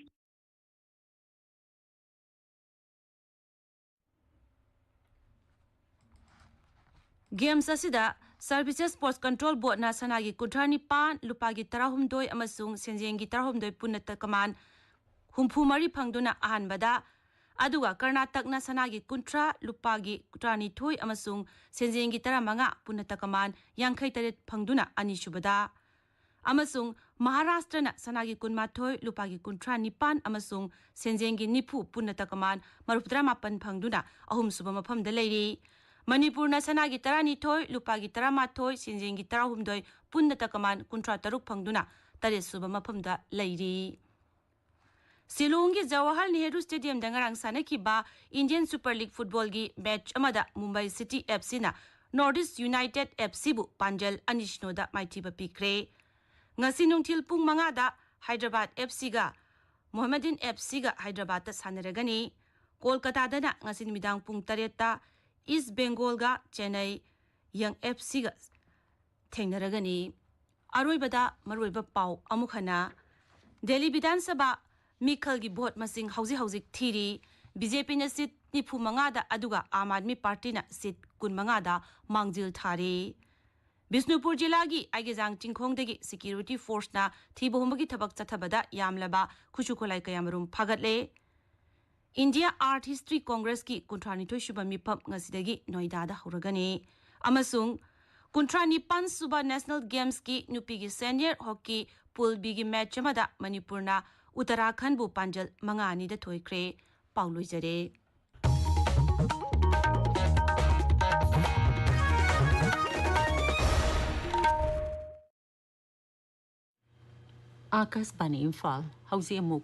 ꯒꯦꯝꯁ ꯑꯁꯤꯗ ꯁꯔꯚꯤꯁꯦꯁ ꯁ꯭ꯄꯣꯔꯠꯁ ꯀꯟꯇ꯭ꯔꯣꯜ ꯕꯣꯔꯗꯅ ꯁꯅꯥꯒꯤ ꯀꯨꯟꯊ꯭ꯔꯥ ꯅꯤꯄꯥꯟ, ꯂꯨꯄꯥꯒꯤ ꯇꯔꯥꯍꯨꯝꯗꯣꯏ ꯑꯃꯁꯨꯡ ꯁꯦꯟꯖꯦꯡꯒꯤ ꯇꯔꯥꯍꯨꯝꯗꯣꯏ ꯄꯨꯟꯅ ꯇꯀꯃꯥꯟ ꯍꯨꯝꯐꯨ ꯃꯔꯤ ꯐꯪꯗꯨꯅ ꯑꯍꯥꯟꯕꯗ ꯑꯗꯨꯒ ꯀꯔꯅꯥꯇꯛꯅ ꯁꯅꯥꯒꯤ ꯀꯨꯟꯊ꯭ꯔꯥ, ꯂꯨꯄꯥꯒꯤ ꯇꯔꯥꯅꯤꯊꯣꯏ ꯑꯃꯁꯨꯡ ꯁꯦꯟꯖꯦꯡꯒꯤ ꯇꯔꯥꯃꯉꯥ, ꯄꯨꯟꯅ ꯇꯀꯃꯥꯟ ꯌꯥꯡꯈꯩ ꯇꯔꯦꯠ ꯐꯪꯗꯨꯅ ꯑꯅꯤꯁꯨꯕꯗ, ꯑꯃꯁꯨꯡ ꯃꯍꯥꯔꯥꯁꯇ꯭ꯔꯅ ꯁꯅꯥꯒꯤ ꯀꯨꯟꯃꯥꯊꯣꯏ, ꯂꯨꯄꯥꯒꯤ ꯀꯨꯟꯊ꯭ꯔꯥ ꯅꯤꯄꯥꯟ ꯑꯃꯁꯨꯡ ꯁꯦꯟꯖꯦꯡꯒꯤ ꯅꯤꯐꯨ, ꯄꯨꯟꯅ ꯇꯀꯃꯥꯟ ꯃꯔꯤꯐꯨꯇꯔꯥ ꯃꯥꯄꯟ ꯐꯪꯗꯨꯅ ꯑꯍꯨꯝꯁꯨꯕ ꯃꯐꯝꯗ ꯂꯩꯔꯤ꯫ ꯃꯅꯤꯄꯨꯔꯅ ꯁꯅꯥꯒꯤ ꯇꯔꯥꯅꯤꯊꯣꯏ, ꯂꯨꯄꯥꯒꯤ ꯇꯔꯥꯃꯥꯊꯣꯏ, ꯁꯦꯟꯖꯦꯡꯒꯤ ꯇꯔꯥꯍꯨꯝꯗꯣꯏ, ꯄꯨꯟꯅ ꯇꯀꯃꯥꯟ ꯀꯨꯟꯊ꯭ꯔꯥ ꯇꯔꯨꯛ ꯐꯪꯗꯨꯅ ꯇꯔꯦꯠꯁꯨꯕ ꯃꯐꯝꯗ ꯂꯩꯔꯤ꯫ ꯁꯤꯂꯣꯡꯒꯤ ꯖꯋꯥꯍꯔ ꯅꯦꯍꯔꯨ ꯁ꯭ꯇꯦꯗꯤꯌꯝꯗ ꯉꯔꯥꯡ ꯁꯥꯟꯅꯈꯤꯕ ꯏꯟꯗꯤꯌꯟ ꯁꯨꯄꯔ ꯂꯤꯒ ꯐꯨꯠꯕꯣꯜꯒꯤ ꯃꯦꯆ ꯑꯃꯗ ꯃꯨꯝꯕꯥꯏ ꯁꯤꯇꯤ ꯑꯦꯐ ꯁꯤꯅ ꯅꯣꯔꯠ ꯏꯁ ꯌꯨꯅꯥꯏꯇꯦꯗ ꯑꯦꯐ ꯁꯤꯕꯨ ꯄꯥꯟꯖꯜ ꯑꯅꯤ ꯁꯤꯅꯣꯗ ꯃꯥꯏꯊꯤꯕ ꯄꯤꯈ꯭ꯔꯦ꯫ ꯉꯁꯤ ꯅꯨꯡꯊꯤꯜ ꯄꯨꯡ ꯃꯉꯥꯗ ꯍꯥꯏꯗ꯭ꯔꯕꯥꯗ ꯑꯦꯐ ꯁꯤꯒ ꯃꯣꯍꯝꯃꯗꯤꯟ ꯑꯦꯐ ꯁꯤꯒ ꯍꯥꯏꯗ꯭ꯔꯕꯥꯗꯇ ꯁꯥꯟꯅꯔꯒꯅꯤ꯫ ꯀꯣꯜꯀꯇꯥꯗꯅ ꯉꯁꯤ ꯅꯨꯃꯤꯗꯥꯡ ꯄꯨꯡ ꯇꯔꯦꯠꯇ ꯏꯁ ꯕꯦꯡꯒꯣꯜꯒ ꯆꯦꯟꯅꯩ ꯌꯪ ꯑꯦꯐ ꯁꯤꯒ ꯊꯦꯡꯅꯔꯒꯅꯤ꯫ ꯑꯔꯣꯏꯕꯗ ꯃꯔꯨꯑꯣꯏꯕ ꯄꯥꯎ ꯑꯃꯨꯛ ꯍꯟꯅ꯫ ꯗꯦꯜꯂꯤ ꯕꯤꯙꯥꯟ ꯁꯚꯥ ꯃꯤꯈꯜꯒꯤ ꯚꯣꯠ ꯃꯁꯤꯡ ꯍꯧꯖꯤꯛ ꯍꯧꯖꯤꯛ ꯊꯤꯔꯤ꯫ ꯕꯤ ꯖꯦ ꯄꯤꯅ ꯁꯤꯠ ꯅꯤꯐꯨ ꯃꯉꯥꯗ, ꯑꯗꯨꯒ ꯑꯥꯝ ꯑꯥꯗꯃꯤ ꯄꯥꯔꯇꯤꯅ ꯁꯤꯠ ꯀꯨꯟ ꯃꯉꯥꯗ ꯃꯥꯡꯖꯤꯜ ꯊꯥꯔꯤ꯫ ꯕꯤꯁꯅꯨꯄꯨꯔ ꯖꯤꯂꯥꯒꯤ ꯑꯥꯏꯒꯦꯖꯥꯡ ꯆꯤꯡꯈꯣꯡꯗꯒꯤ ꯁꯦꯀ꯭ꯌꯨꯔꯤꯇꯤ ꯐꯣꯔꯁꯅ ꯊꯤꯕ ꯍꯨꯝꯕꯒꯤ ꯊꯕꯛ ꯆꯠꯊꯕꯗ ꯌꯥꯝꯂꯕ ꯈꯨꯠꯁꯨ ꯈꯨꯠꯂꯥꯏ ꯀꯌꯥꯃꯔꯨꯝ ꯐꯥꯒꯠꯂꯦ꯫ ꯏꯟꯗꯤꯌꯥ ꯑꯥꯔꯠ ꯍꯤꯁꯇ꯭ꯔꯤ ꯀꯣꯡꯒ꯭ꯔꯦꯁꯀꯤ ꯀꯨꯟꯊ꯭ꯔꯥꯅꯤꯊꯣꯏ ꯁꯨꯕ ꯃꯤꯐꯝ ꯉꯁꯤꯗꯒꯤ ꯅꯣꯏꯗꯥꯗ ꯍꯧꯔꯒꯅꯤ꯫ ꯑꯃꯁꯨꯡ ꯀꯨꯟꯊ꯭ꯔꯥ ꯅꯤꯄꯥꯟ ꯁꯨꯕ ꯅꯦꯁꯅꯦꯜ ꯒꯦꯝꯁꯀꯤ ꯅꯨꯄꯤꯒꯤ ꯁꯦꯅꯤꯌꯔ ꯍꯣꯀꯤ ꯄꯨꯜ ꯕꯤꯒꯤ ꯃꯦꯆ ꯑꯃꯗ ꯃꯅꯤꯄꯨꯔꯅ ꯎꯠꯇꯔꯥꯈꯟꯕꯨ ꯄꯥꯟꯖꯜ ꯃꯉꯥ ꯑꯅꯤꯗ ꯊꯣꯏꯈ꯭ꯔꯦ꯫ ꯄꯥꯎ ꯂꯣꯏꯖꯔꯦ꯫ ꯑꯥꯀꯥꯁꯕꯥꯅꯤ ꯏꯝꯐꯥꯜ꯫ ꯍꯧꯖꯤꯛ ꯑꯃꯨꯛ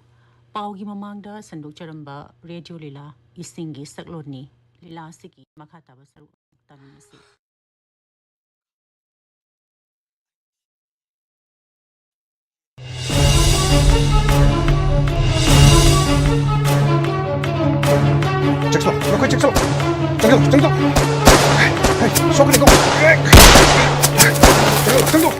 ꯄꯥꯎꯒꯤ ꯃꯃꯥꯡꯗ ꯁꯟꯗꯣꯛꯆꯔꯝꯕ ꯔꯦꯗꯤꯑꯣ ꯂꯤꯂꯥ ꯏꯁꯤꯡꯒꯤ ꯁꯛꯂꯣꯟꯅꯤ꯫ ꯂꯤꯂꯥ ꯑꯁꯤꯒꯤ ꯃꯈꯥ ꯇꯥꯕ ꯁꯔꯨꯛ ꯇꯥꯃꯤꯟꯅꯁꯤ꯫ ꯆꯪꯁꯤꯜꯂꯣ, ꯅꯈꯣꯏ ꯆꯪꯁꯤꯜꯂꯣ꯫ ꯆꯪꯁꯤꯜꯂꯣ, ꯆꯪꯁꯤꯜꯂꯣ꯫ ꯍꯦ, ꯁꯣꯛꯀꯅꯤꯀꯣ꯫ ꯆꯪꯁꯤꯜꯂꯣ, ꯆꯪꯁꯤꯜꯂꯣ꯫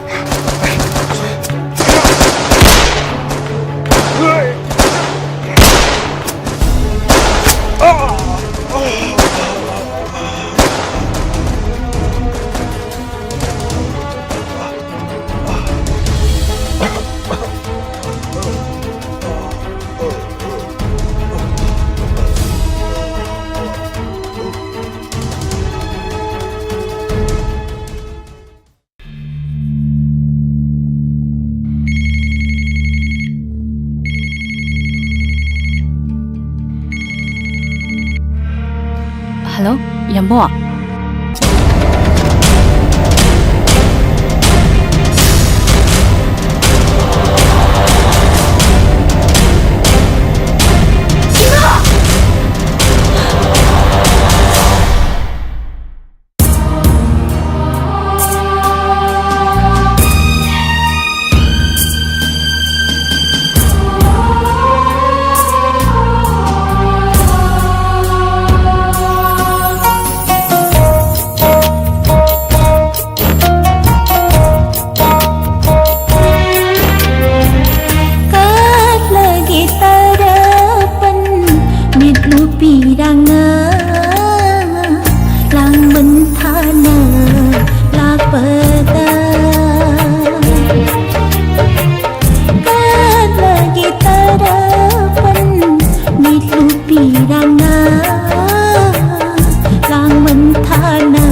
ꯍꯜꯂꯣ, ꯌꯥꯝꯕꯣ꯫ ꯀꯠꯂꯒꯦ ꯇꯔꯄꯟ ꯃꯤꯠꯂꯨ ꯄꯤꯔꯥꯡꯅ ꯂꯥꯡꯕꯟ ꯊꯥꯅ ꯂꯥꯛꯄꯗ꯫ ꯀꯠꯂꯒꯦ ꯇꯔꯄꯟ ꯃꯤꯠꯂꯨ ꯄꯤꯔꯥꯡꯅ ꯂꯥꯡꯕꯟ ꯊꯥꯅ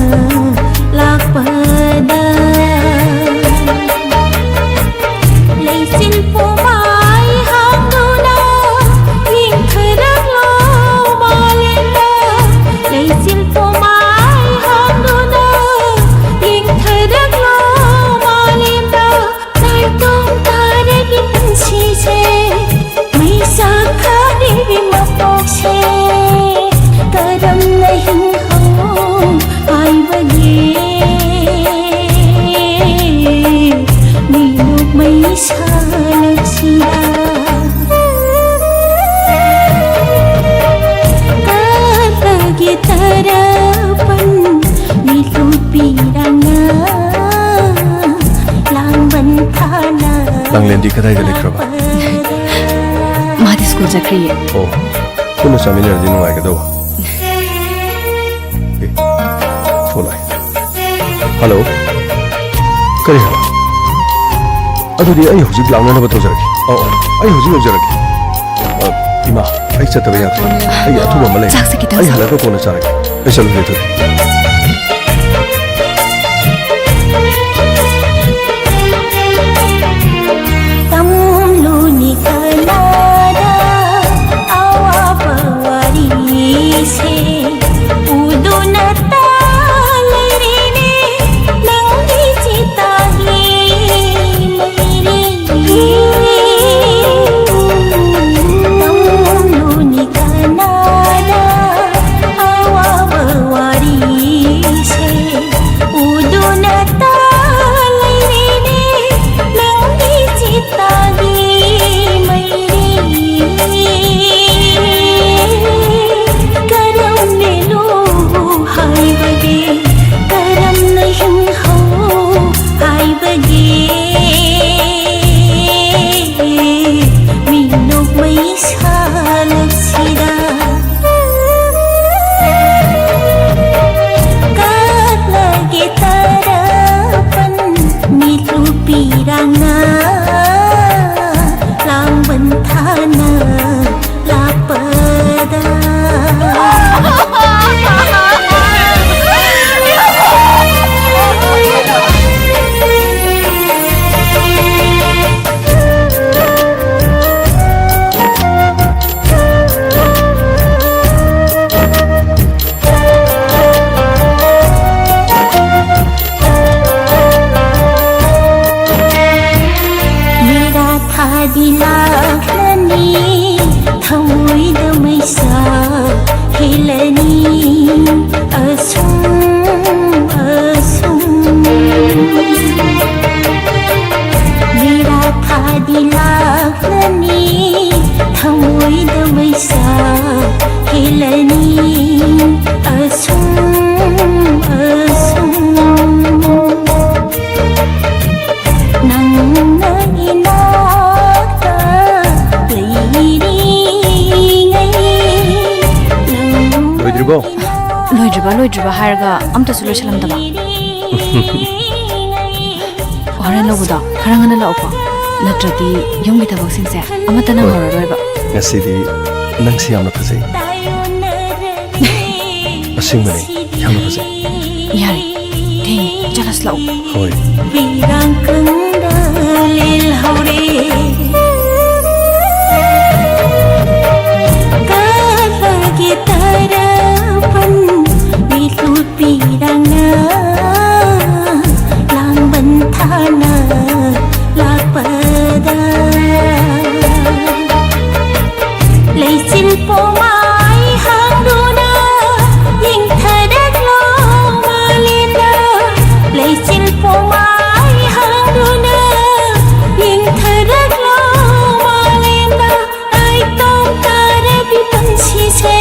ꯂꯥꯛꯄꯗ꯫ ꯂꯩꯆꯤꯜ ꯄꯨꯝꯃꯥꯏ ꯍꯥꯡꯗꯨꯅ ꯌꯦꯡꯊꯔꯛꯂꯣ ꯃꯥꯂꯦꯝꯗ꯫ ꯂꯩꯆꯤꯜ ꯄꯨꯝꯃꯥꯏ ꯍꯥꯡꯗꯨꯅ ꯌꯦꯡꯊꯔꯛꯂꯣ ꯃꯥꯂꯦꯝꯗ꯫ ꯅꯥꯏꯇꯣꯝ ꯇꯥꯔꯕꯤ ꯄꯨꯟꯁꯤꯁꯦ, ꯃꯩ ꯆꯥꯛꯈꯔꯕꯤ ꯃꯄꯣꯛꯁꯦ, ꯀꯔꯝꯅ ꯍꯤꯡꯍꯧ ꯍꯥꯏꯕꯒꯦ? ꯃꯤꯅꯣꯛ ꯃꯩꯁꯥꯂꯛꯁꯤꯗ ꯀꯠꯂꯒꯦ ꯇꯔꯄꯟ ꯃꯤꯠꯂꯨ ꯄꯤꯔꯥꯡꯅ ꯂꯥꯡꯕꯟ ꯊꯥꯅ ꯂꯥꯡꯂꯦꯟꯗꯤ ꯀꯗꯥꯏꯗ ꯂꯩꯈ꯭ꯔꯕ? ꯃꯥꯗꯤ ꯁ꯭ꯀꯨꯜ ꯆꯠꯈ꯭ꯔꯤꯌꯦ꯫ ꯑꯣ, ꯄꯨꯟꯅ ꯆꯥꯃꯤꯟꯅꯔꯗꯤ ꯅꯨꯡꯉꯥꯏꯒꯗꯧꯕ꯫ ꯑꯦ, ꯐꯣꯟ ꯂꯥꯛꯑꯦ꯫ ꯍꯜꯂꯣ꯫ ꯀꯔꯤ ꯍꯥꯏꯕ? ꯑꯗꯨꯗꯤ ꯑꯩ ꯍꯧꯖꯤꯛ ꯂꯥꯛꯅꯅꯕ ꯇꯧꯖꯔꯒꯦ꯫ ꯑꯧ, ꯑꯧ, ꯑꯩ ꯍꯧꯖꯤꯛ ꯌꯧꯖꯔꯒꯦ꯫ ꯑ, ꯏꯃꯥ, ꯑꯩ ꯆꯠꯇꯕ ꯌꯥꯗ꯭ꯔꯦ꯫ ꯑꯩ ꯑꯊꯨꯕ ꯑꯃ ꯂꯩ꯫ ꯆꯥꯛꯁꯦ ꯈꯤꯇꯪ ꯑꯩ ꯆꯥ- ꯍꯜꯂꯛꯑꯒ ꯀꯣꯟꯅ ꯆꯥꯔꯒꯦ꯫ ꯑꯩ ꯆꯠꯂꯨꯒꯦ ꯑꯗꯨꯗꯤ꯫ ꯇꯝꯂꯨꯅꯤ ꯀꯅꯥꯗ ꯑꯋꯥꯕ ꯋꯥꯔꯤꯁꯦ? ꯍꯦꯜꯂꯅꯤ ꯑꯁꯨꯝ ꯑꯁꯨꯝ꯫ ꯃꯦꯔꯥ ꯊꯥꯗꯤ ꯂꯥꯛꯂꯅꯤ, ꯊꯃꯣꯏꯗ ꯃꯩꯁꯥ ꯍꯦꯜꯂꯅꯤ ꯑꯁꯨꯝ ꯑꯁꯨꯝ꯫ ꯅꯪꯅ ꯏꯅꯥꯛꯇ ꯂꯩꯔꯤꯉꯩ ꯅꯪ ꯂꯣꯏꯗ꯭ꯔꯤꯕꯣ? ꯂꯣꯏꯗ꯭ꯔꯤꯕ ꯂꯣꯏꯗ꯭ꯔꯤꯕ ꯍꯥꯏꯔꯒ ꯑꯝꯇꯁꯨ ꯂꯣꯏꯁꯤꯜꯂꯝꯗꯕ꯫ ꯍꯣꯔꯦꯟ ꯂꯧꯕꯗꯣ ꯈꯔ ꯉꯟꯅ ꯂꯥꯛꯎꯀꯣ, ꯅꯠꯇ꯭ꯔꯗꯤ ꯌꯨꯝꯒꯤ ꯊꯕꯛꯁꯤꯡꯁꯦ ꯑꯃꯠꯇ ꯍꯣꯏ꯫ ꯅꯪꯍꯧꯔꯔꯣꯏꯕ꯫ ꯉꯁꯤꯗꯤ ꯅꯪꯁꯤ ꯌꯥꯝꯅ ꯐꯖꯩ꯫ ꯑꯁꯦꯡꯕꯅꯦ, ꯌꯥꯝꯅ ꯐꯖꯩ꯫ ꯌꯥꯔꯦ, ꯊꯦꯡꯉꯦ, ꯆꯠꯂꯁꯤ ꯂꯥꯛꯑꯣ꯫ ꯍꯣꯏ꯫ ꯄꯤꯔꯥꯡ ꯀꯪꯗ ꯂꯦꯜꯍꯧꯔꯦ꯫ ꯀꯥꯕꯒꯤ ꯇꯔꯄꯟ ꯃꯤꯠꯂꯨ ꯄꯤꯔꯥꯡꯅ ꯂꯥꯡꯕꯟ ꯊꯥꯅ ꯂꯥꯛꯄꯗ꯫ ꯂꯩꯆꯤꯜ ꯄꯣꯃꯥꯏ ꯍꯥꯡꯗꯨꯅ ꯌꯦꯡꯊꯔꯛꯂꯣ ꯃꯥꯂꯦꯝꯗ꯫ ꯂꯩꯆꯤꯜ ꯄꯣꯃꯥꯏ ꯍꯥꯡꯗꯨꯅ ꯌꯦꯡꯊꯔꯛꯂꯣ ꯃꯥꯂꯦꯝꯗ꯫ ꯅꯥꯏꯇꯣꯝ ꯇꯥꯔꯕꯤ ꯄꯨꯟꯁꯤꯁꯦ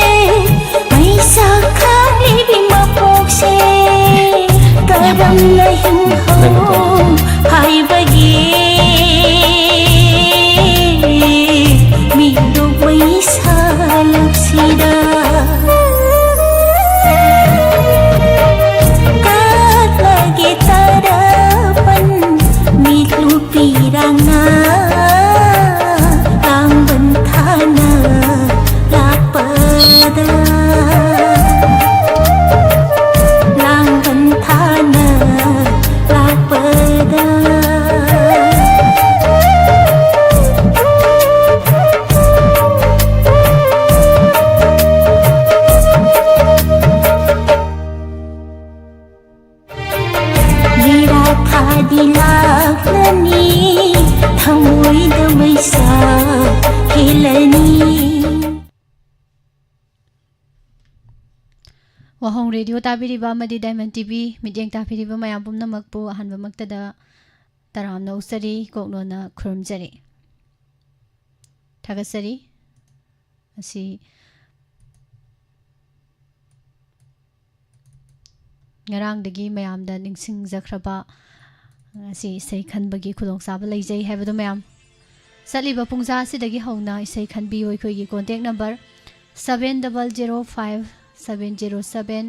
ꯃꯩꯁꯥ ꯈꯥꯛꯂꯤꯕꯤ ꯃꯄꯣꯛꯁꯦ ꯀꯔꯝꯅ ꯍꯤꯡꯍꯧ ꯍꯥꯏꯕꯒꯦ? ꯃꯤꯠꯂꯨ ꯃꯩꯁꯥ ꯂꯨꯞꯁꯤꯗ ꯀꯥꯠꯂꯒꯦ ꯇꯔꯄꯟ ꯃꯤꯠꯂꯨ ꯄꯤꯔꯥꯡꯅ ꯂꯥꯡꯕꯟ ꯊꯥꯅ ꯂꯥꯛꯄꯗ꯫ ꯂꯥꯡꯕꯟ ꯊꯥꯅ ꯂꯥꯛꯄ ꯍꯣꯝ ꯔꯦꯗꯤꯑꯣ ꯇꯥꯕꯤꯔꯤꯕ ꯑꯃꯗꯤ ꯗꯥꯏꯃꯟ ꯇꯤ ꯚꯤ ꯃꯤꯠꯌꯦꯡ ꯇꯥꯕꯤꯔꯤꯕ ꯃꯌꯥꯝ ꯄꯨꯝꯅꯃꯛꯄꯨ ꯑꯍꯥꯟꯕꯃꯛꯇꯗ ꯇꯔꯥꯝꯅ ꯑꯣꯛꯆꯔꯤ, ꯀꯣꯛꯅꯣꯟꯅ ꯈꯨꯔꯨꯝꯖꯔꯤ, ꯊꯥꯒꯠꯆꯔꯤ꯫ ꯑꯁꯤ ꯉꯔꯥꯡꯗꯒꯤ ꯃꯌꯥꯝꯗ ꯅꯤꯡꯁꯤꯡꯖꯈ꯭ꯔꯕ ꯉꯁꯤ ꯏꯁꯩ ꯈꯟꯕꯒꯤ ꯈꯨꯗꯣꯡꯆꯥꯕ ꯂꯩꯖꯩ ꯍꯥꯏꯕꯗꯨ ꯃꯌꯥꯝ꯫ ꯆꯠꯂꯤꯕ ꯄꯨꯡꯖꯥ ꯑꯁꯤꯗꯒꯤ ꯍꯧꯅ ꯏꯁꯩ ꯈꯟꯕꯤꯌꯨ꯫ ꯑꯩꯈꯣꯏꯒꯤ contact number seven double zero five seven zero seven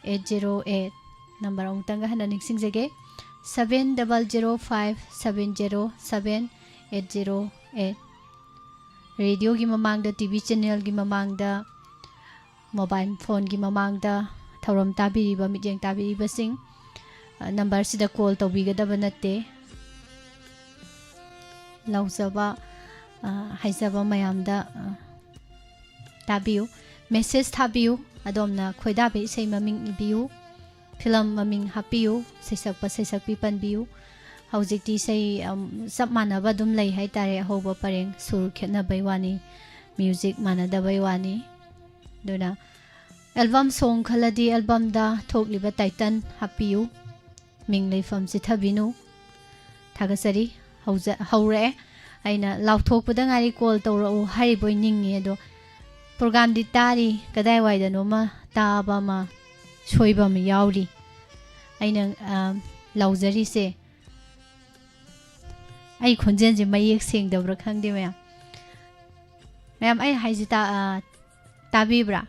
eight zero eight. Number ꯑꯃꯨꯛꯇꯪꯒ ꯍꯟꯅ ꯅꯤꯡꯁꯤꯡꯖꯒꯦ, seven double zero five seven zero seven eight zero eight. ꯔꯦꯗꯤꯑꯣꯒꯤ ꯃꯃꯥꯡꯗ, ꯇꯤ ꯚꯤ ꯆꯦꯅꯦꯜꯒꯤ ꯃꯃꯥꯡꯗ, ꯃꯣꯕꯥꯏꯜ ꯐꯣꯟꯒꯤ ꯃꯃꯥꯡꯗ ꯊꯧꯔꯝ ꯇꯥꯕꯤꯔꯤꯕ, ꯃꯤꯠꯌꯦꯡ ꯇꯥꯕꯤꯔꯤꯕꯁꯤꯡ, ꯑ, ꯅꯝꯕꯔꯁꯤꯗ ꯀꯣꯜ ꯇꯧꯕꯤꯒꯗꯕ ꯅꯠꯇꯦ꯫ ꯂꯥꯎꯖꯕ, ꯑ, ꯍꯥꯏꯖꯕ ꯃꯌꯥꯝꯗ, ꯑ, ꯇꯥꯕꯤꯌꯨ꯫ ꯃꯦꯁꯦꯖ ꯊꯥꯕꯤꯌꯨ꯫ ꯑꯗꯣꯝꯅ ꯈꯣꯏꯗꯥꯕ ꯏꯁꯩ ꯃꯃꯤꯡ ꯏꯕꯤꯌꯨ꯫ ꯐꯤꯂꯝ ꯃꯃꯤꯡ ꯍꯥꯞꯄꯤꯌꯨ꯫ ꯁꯩꯁꯛꯄ ꯁꯩꯁꯛꯄꯤ ꯄꯟꯕꯤꯌꯨ꯫ ꯍꯧꯖꯤꯛꯇꯤ ꯏꯁꯩ, ꯑꯝ, ꯆꯞ ꯃꯥꯟꯅꯕ ꯑꯗꯨꯝ ꯂꯩ ꯍꯥꯏꯇꯥꯔꯦ꯫ ꯑꯍꯧꯕ ꯄꯔꯦꯡ ꯁꯨꯔ ꯈꯦꯠꯅꯕꯩ ꯋꯥꯅꯤ, ꯃ꯭ꯌꯨꯖꯤꯛ ꯃꯥꯟꯅꯗꯕꯩ ꯋꯥꯅꯤ꯫ ꯑꯗꯨꯅ ꯑꯦꯜꯕꯝ ꯁꯣꯡ ꯈꯜꯂꯗꯤ ꯑꯦꯜꯕꯝꯗ ꯊꯣꯛꯂꯤꯕ ꯇꯥꯏꯇꯜ ꯍꯥꯞꯄꯤꯌꯨ꯫ ꯃꯤꯡ ꯂꯩꯐꯝ ꯆꯤꯊꯕꯤꯅꯨ꯫ ꯊꯥꯒꯠꯆꯔꯤ꯫ ꯍꯧꯖ-, ꯍꯧꯔꯛꯑꯦ꯫ ꯑꯩꯅ ꯂꯥꯎꯊꯣꯛꯄꯗ ꯉꯥꯏꯔꯤ, ꯀꯣꯜ ꯇꯧꯔꯛꯎ ꯍꯥꯏꯔꯤꯕꯣꯏ ꯅꯤꯡꯉꯤ, ꯑꯗꯣ ꯄ꯭ꯔꯣꯒꯥꯝꯗꯤ ꯇꯥꯔꯤ, ꯀꯗꯥꯏꯋꯥꯏꯗꯅꯣꯃ ꯇꯥꯕ ꯑꯃ ꯁꯣꯏꯕ ꯑꯃ ꯌꯥꯎꯔꯤ꯫ ꯑꯩꯅ, ꯑ, ꯂꯥꯎꯖꯔꯤꯁꯦ, ꯑꯩ ꯈꯣꯟꯖꯦꯜꯁꯦ ꯃꯌꯦꯛ ꯁꯦꯡꯗꯕ꯭ꯔꯥ ꯈꯪꯗꯦ ꯃꯌꯥꯝ꯫ ꯃꯌꯥꯝ, ꯑꯩ ꯍꯥꯏꯁꯦ ꯇꯥ-, ꯑ, ꯇꯥꯕꯤꯕ꯭ꯔꯥ?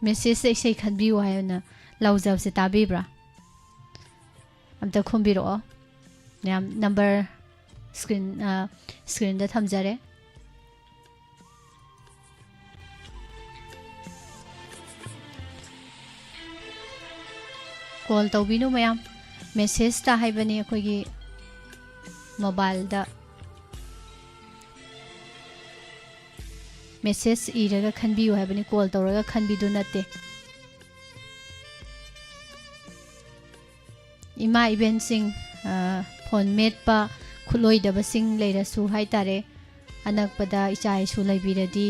ꯃꯦꯁꯦꯖꯇ ꯏꯁꯩ ꯈꯟꯕꯤꯌꯨ ꯍꯥꯏꯅ ꯂꯥꯎꯖꯕꯁꯦ ꯇꯥꯕꯤꯕ꯭ꯔꯥ? ꯑꯝꯇ ꯈꯨꯝꯕꯤꯔꯛꯑꯣ꯫ ꯃꯌꯥꯝ, ꯅꯝꯕꯔ ꯁ꯭ꯀ꯭ꯔꯤꯟ, ꯑ, ꯁ꯭ꯀ꯭ꯔꯤꯟꯗ ꯊꯝꯖꯔꯦ꯫ ꯀꯣꯜ ꯇꯧꯕꯤꯅꯨ ꯃꯌꯥꯝ꯫ ꯃꯦꯁꯦꯖꯇ ꯍꯥꯏꯕꯅꯤ, ꯑꯩꯈꯣꯏꯒꯤ ꯃꯣꯕꯥꯏꯜꯗ ꯃꯦꯁꯦꯖ ꯏꯔꯒ ꯈꯟꯕꯤꯌꯨ ꯍꯥꯏꯕꯅꯤ, ꯀꯣꯜ ꯇꯧꯔꯒ ꯈꯟꯕꯤꯗꯨ ꯅꯠꯇꯦ꯫ ꯏꯃꯥ ꯏꯕꯦꯟꯁꯤꯡ, ꯑ, ꯐꯣꯟ ꯃꯦꯠꯄ ꯈꯨꯠꯂꯣꯏꯗꯕꯁꯤꯡ ꯂꯩꯔꯁꯨ ꯍꯥꯏꯇꯥꯔꯦ, ꯑꯅꯛꯄꯗ ꯏꯆꯥ ꯏꯁꯨ ꯂꯩꯕꯤꯔꯗꯤ,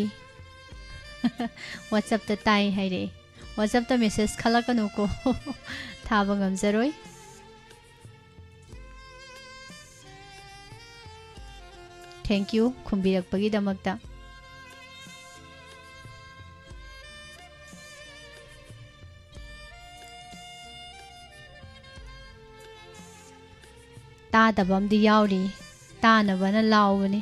WhatsAppꯇ ꯇꯥꯏ ꯍꯥꯏꯔꯛꯑꯦ꯫ WhatsAppꯇ message ꯈꯜꯂꯛꯀꯅꯨꯀꯣ꯫ ꯊꯥꯕ ꯉꯝꯖꯔꯣꯏ꯫ Thank you ꯈꯨꯝꯕꯤꯔꯛꯄꯒꯤꯗꯃꯛꯇ꯫ ꯇꯥꯗꯕ ꯑꯃꯗꯤ ꯌꯥꯎꯔꯤ꯫ ꯇꯥꯅꯕꯅ ꯂꯥꯎꯕꯅꯤ꯫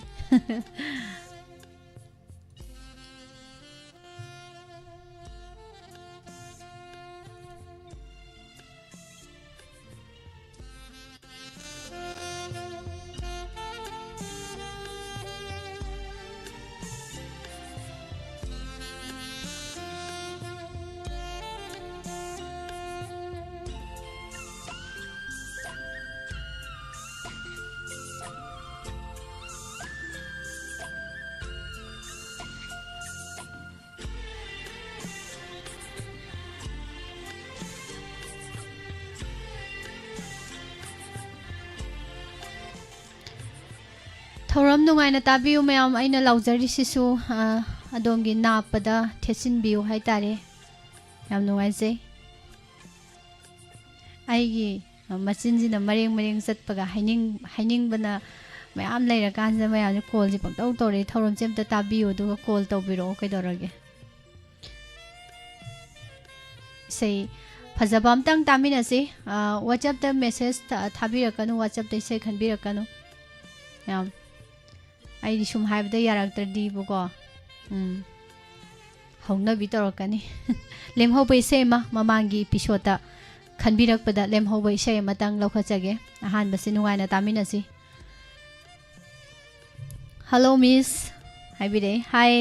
ꯊꯧꯔꯝ ꯅꯨꯡꯉꯥꯏꯅ ꯇꯥꯕꯤꯌꯨ ꯃꯌꯥꯝ꯫ ꯑꯩꯅ ꯂꯥꯎꯖꯔꯤꯁꯤꯁꯨ, ꯑ, ꯑꯗꯣꯝꯒꯤ ꯅꯥꯞꯄꯗ ꯊꯦꯠꯆꯤꯟꯕꯤꯌꯨ ꯍꯥꯏꯇꯥꯔꯦ꯫ ꯌꯥꯝ ꯅꯨꯡꯉꯥꯏꯖꯩ꯫ ꯑꯩꯒꯤ, ꯑ, ꯃꯆꯤꯟꯁꯤꯅ ꯃꯔꯦꯡ ꯃꯔꯦꯡ ꯆꯠꯄꯒ ꯍꯥꯏꯅꯤꯡ-, ꯍꯥꯏꯅꯤꯡꯕꯅ ꯃꯌꯥꯝ ꯂꯩꯔꯀꯥꯟꯁꯤꯗ ꯃꯌꯥꯝꯁꯦ callꯁꯦ ꯄꯪꯇꯧ ꯇꯧꯔꯛꯑꯦ꯫ ꯊꯧꯔꯝꯁꯦ ꯑꯝꯇ ꯇꯥꯕꯤꯌꯨ ꯑꯗꯨꯒ call ꯇꯧꯕꯤꯔꯛꯑꯣ, ꯀꯩꯗꯧꯔꯒꯦ? ꯏꯁꯩ ꯐꯖꯕ ꯑꯝꯇꯪ ꯇꯥꯃꯤꯟꯅꯁꯤ꯫ ꯑ, WhatsAppꯇ message ꯊꯥ-, ꯊꯥꯕꯤꯔꯛꯀꯅꯨ, WhatsAppꯇ ꯏꯁꯩ ꯈꯟꯕꯤꯔꯛꯀꯅꯨ꯫ ꯌꯥꯝ, ꯑꯩꯗꯤ ꯁꯨꯝ ꯍꯥꯏꯕꯗ ꯌꯥꯔꯛꯇ꯭ꯔꯗꯤꯕꯀꯣ, ꯎꯝ, ꯍꯧꯅꯕꯤ ꯇꯧꯔꯛꯀꯅꯤ꯫ ꯂꯦꯝꯍꯧꯕ ꯏꯁꯩ ꯑꯃ ꯃꯃꯥꯡꯒꯤ episodeꯇ ꯈꯟꯕꯤꯔꯛꯄꯗ ꯂꯦꯝꯍꯧꯕ ꯏꯁꯩ ꯑꯃꯇꯪ ꯂꯧꯈꯠꯆꯒꯦ꯫ ꯑꯍꯥꯟꯕꯁꯤ ꯅꯨꯡꯉꯥꯏꯅ ꯇꯥꯃꯤꯟꯅꯁꯤ꯫ Hello miss ꯍꯥꯏꯕꯤꯔꯛꯑꯦ꯫ Hi꯫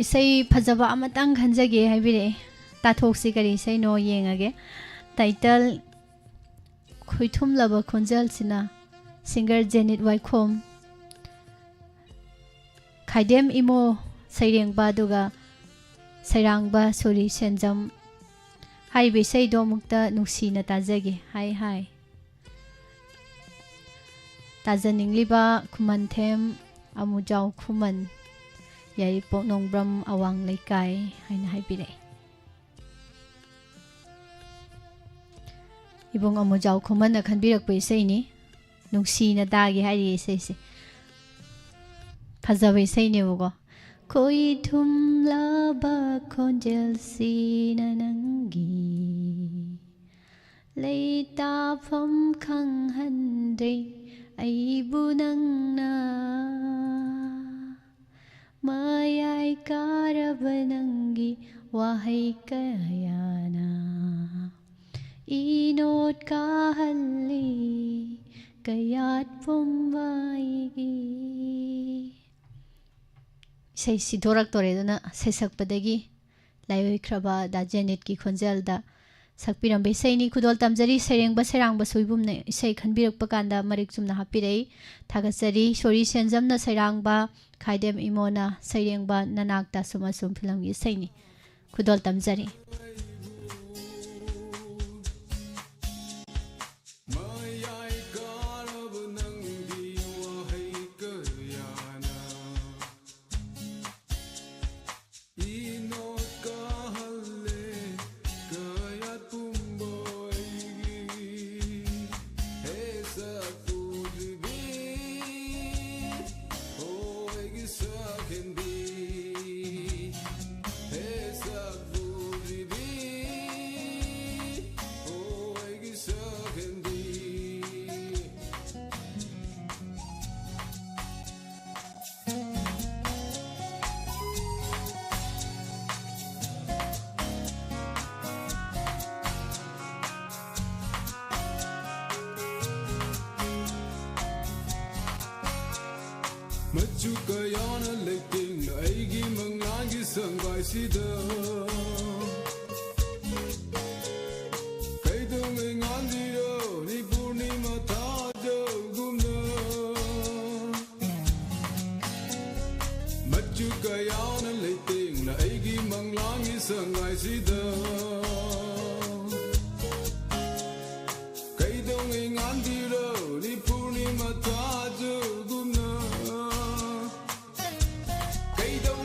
ꯏꯁꯩ ꯐꯖꯕ ꯑꯃꯇꯪ ꯈꯟꯖꯒꯦ ꯍꯥꯏꯕꯤꯔꯛꯑꯦ꯫ ꯇꯥꯊꯣꯛꯁꯤ ꯀꯔꯤ ꯏꯁꯩꯅꯣ ꯌꯦꯡꯉꯒꯦ꯫ Title ꯈꯣꯏꯊꯨꯝꯂꯕ ꯈꯣꯟꯖꯦꯜꯁꯤꯅ, singer ꯖꯦꯅꯤꯠ ꯋꯥꯏꯈꯣꯝ꯫ ꯈꯥꯏꯗꯦꯝ ꯏꯃꯣ ꯁꯩꯔꯦꯡꯕ ꯑꯗꯨꯒ ꯁꯩꯔꯥꯡꯕ ꯁꯣꯔꯤ ꯁꯦꯟꯖꯝ꯫ ꯍꯥꯏꯔꯤꯕ ꯏꯁꯩꯗꯣ ꯑꯃꯨꯛꯇ ꯅꯨꯡꯁꯤꯅ ꯇꯥꯖꯒꯦ꯫ Hi hi꯫ ꯇꯥꯖꯅꯤꯡꯂꯤꯕ ꯈꯨꯃꯟꯊꯦꯝ ꯑꯃꯨꯖꯥꯎ ꯈꯨꯃꯟ꯫ ꯌꯥꯏꯔꯤꯄꯣꯛ ꯅꯣꯡꯕ꯭ꯔꯝ ꯑꯋꯥꯡ ꯂꯩꯀꯥꯏ ꯍꯥꯏꯅ ꯍꯥꯏꯕꯤꯔꯛꯑꯦ꯫ ꯏꯕꯨꯡ ꯑꯃꯨꯖꯥꯎ ꯈꯨꯃꯟꯅ ꯈꯟꯕꯤꯔꯛꯄ ꯏꯁꯩꯅꯤ꯫ ꯅꯨꯡꯁꯤꯅ ꯇꯥꯒꯦ ꯍꯥꯏꯔꯤ ꯏꯁꯩꯁꯦ꯫ ꯐꯖꯕ ꯏꯁꯩꯅꯦꯕꯀꯣ꯫ ꯈꯣꯏ ꯊꯨꯝꯂꯕ ꯈꯣꯟꯖꯦꯜꯁꯤꯅ ꯅꯪꯒꯤ ꯂꯩꯇꯥꯐꯝ ꯈꯪꯍꯟꯗ꯭ꯔꯦ ꯑꯩꯕꯨ ꯅꯪꯅ꯫ ꯃꯌꯥꯏ ꯀꯥꯔꯕ ꯅꯪꯒꯤ ꯋꯥꯍꯩ ꯀꯌꯥꯅ ꯏꯅꯣꯠ ꯀꯥꯍꯜꯂꯤ ꯀꯌꯥꯠ ꯄꯨꯝꯕ ꯑꯩꯒꯤ꯫ ꯏꯁꯩ ꯁꯤꯗꯣꯔꯛꯇꯣꯔꯦ, ꯑꯗꯨꯅ ꯁꯩꯁꯛꯄꯗꯒꯤ ꯂꯥꯏꯑꯣꯏꯈ꯭ꯔꯕ ꯗꯥ ꯖꯦꯅꯤꯠꯀꯤ ꯈꯣꯟꯖꯦꯜꯗ ꯁꯛꯄꯤꯔꯝꯕ ꯏꯁꯩꯅꯤ꯫ ꯈꯨꯗꯣꯜ ꯇꯝꯖꯔꯤ꯫ ꯁꯩꯔꯦꯡꯕ ꯁꯩꯔꯥꯡꯕ ꯁꯣꯏꯕꯨꯝꯅ ꯏꯁꯩ ꯈꯟꯕꯤꯔꯛꯄ ꯀꯥꯟꯗ ꯃꯔꯤꯛ ꯆꯨꯝꯅ ꯍꯥꯞꯄꯤꯔꯛꯏ꯫ ꯊꯥꯒꯠꯆꯔꯤ꯫ ꯁꯣꯔꯤ ꯁꯦꯟꯖꯝꯅ ꯁꯩꯔꯥꯡꯕ, ꯈꯥꯏꯗꯦꯝ ꯏꯃꯣꯅ ꯁꯩꯔꯦꯡꯕ ꯅꯅꯥꯛꯇ ꯑꯁꯨꯝ ꯑꯁꯨꯝ ꯐꯤꯂꯝꯒꯤ ꯏꯁꯩꯅꯤ꯫ ꯈꯨꯗꯣꯜ ꯇꯝꯖꯔꯤ꯫ ꯃꯌꯥꯏ ꯀꯥꯔꯕ ꯅꯪꯒꯤ ꯋꯥꯍꯩ ꯀꯌꯥꯅ ꯏꯅꯣꯠ ꯀꯥꯍꯜꯂꯦ ꯀꯌꯥꯠ ꯄꯨꯝꯕ ꯑꯩꯒꯤ꯫ ꯍꯦ ꯁꯛ ꯐꯖꯕꯤ, ꯍꯣ ꯑꯩꯒꯤ ꯁꯛꯍꯦꯟꯕꯤ꯫ ꯍꯦ ꯁꯛ ꯐꯖꯕꯤ, ꯍꯣ ꯑꯩꯒꯤ ꯁꯛꯍꯦꯟꯕꯤ꯫ ꯃꯆꯨ ꯀꯌꯥꯅ ꯂꯩꯇꯦꯡꯅ ꯑꯩꯒꯤ ꯃꯪꯂꯥꯟꯒꯤ ꯁꯪꯒꯥꯏꯁꯤꯗ꯫ ꯀꯩꯗꯧꯉꯩ ꯉꯥꯟꯕꯤꯔꯅꯤ ꯄꯨꯔꯅꯤꯃꯥ ꯊꯥꯖꯒꯨꯝꯅ꯫ ꯃꯆꯨ ꯀꯌꯥꯅ ꯂꯩꯇꯦꯡꯅ ꯑꯩꯒꯤ ꯃꯪꯂꯥꯟꯒꯤ ꯁꯪꯒꯥꯏꯁꯤꯗ꯫ ꯀꯩꯗꯧꯉꯩ ꯉꯥꯟꯕꯤꯔꯅꯤ ꯄꯨꯔꯅꯤꯃꯥ ꯊꯥꯖꯒꯨꯝꯅ꯫ ꯀꯩꯗꯧ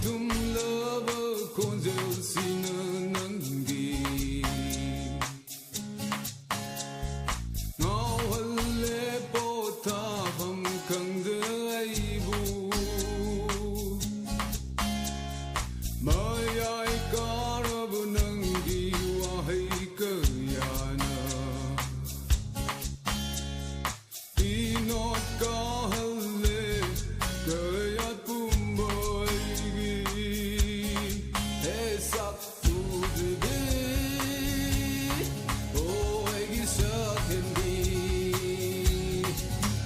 ꯇꯨꯝꯂꯕ ꯈꯣꯟꯖꯦꯜꯁꯤꯅ ꯅꯪꯒꯤ ꯉꯥꯎꯍꯜꯂꯦ ꯄꯣꯊꯥꯐꯝ ꯈꯪꯗ ꯑꯩꯕꯨ꯫ ꯃꯌꯥꯏ ꯀꯥꯔꯕ ꯅꯪꯒꯤ ꯋꯥꯍꯩ ꯀꯌꯥꯅ ꯏꯅꯣꯠ ꯀꯥꯍꯜꯂꯦ ꯀꯌꯥꯠ ꯄꯨꯝꯕ ꯑꯩꯒꯤ꯫ ꯍꯦ ꯁꯛ ꯎꯗ꯭ꯔꯤꯕꯤ, ꯑꯣ ꯑꯩꯒꯤ ꯁꯛꯍꯦꯟꯕꯤ꯫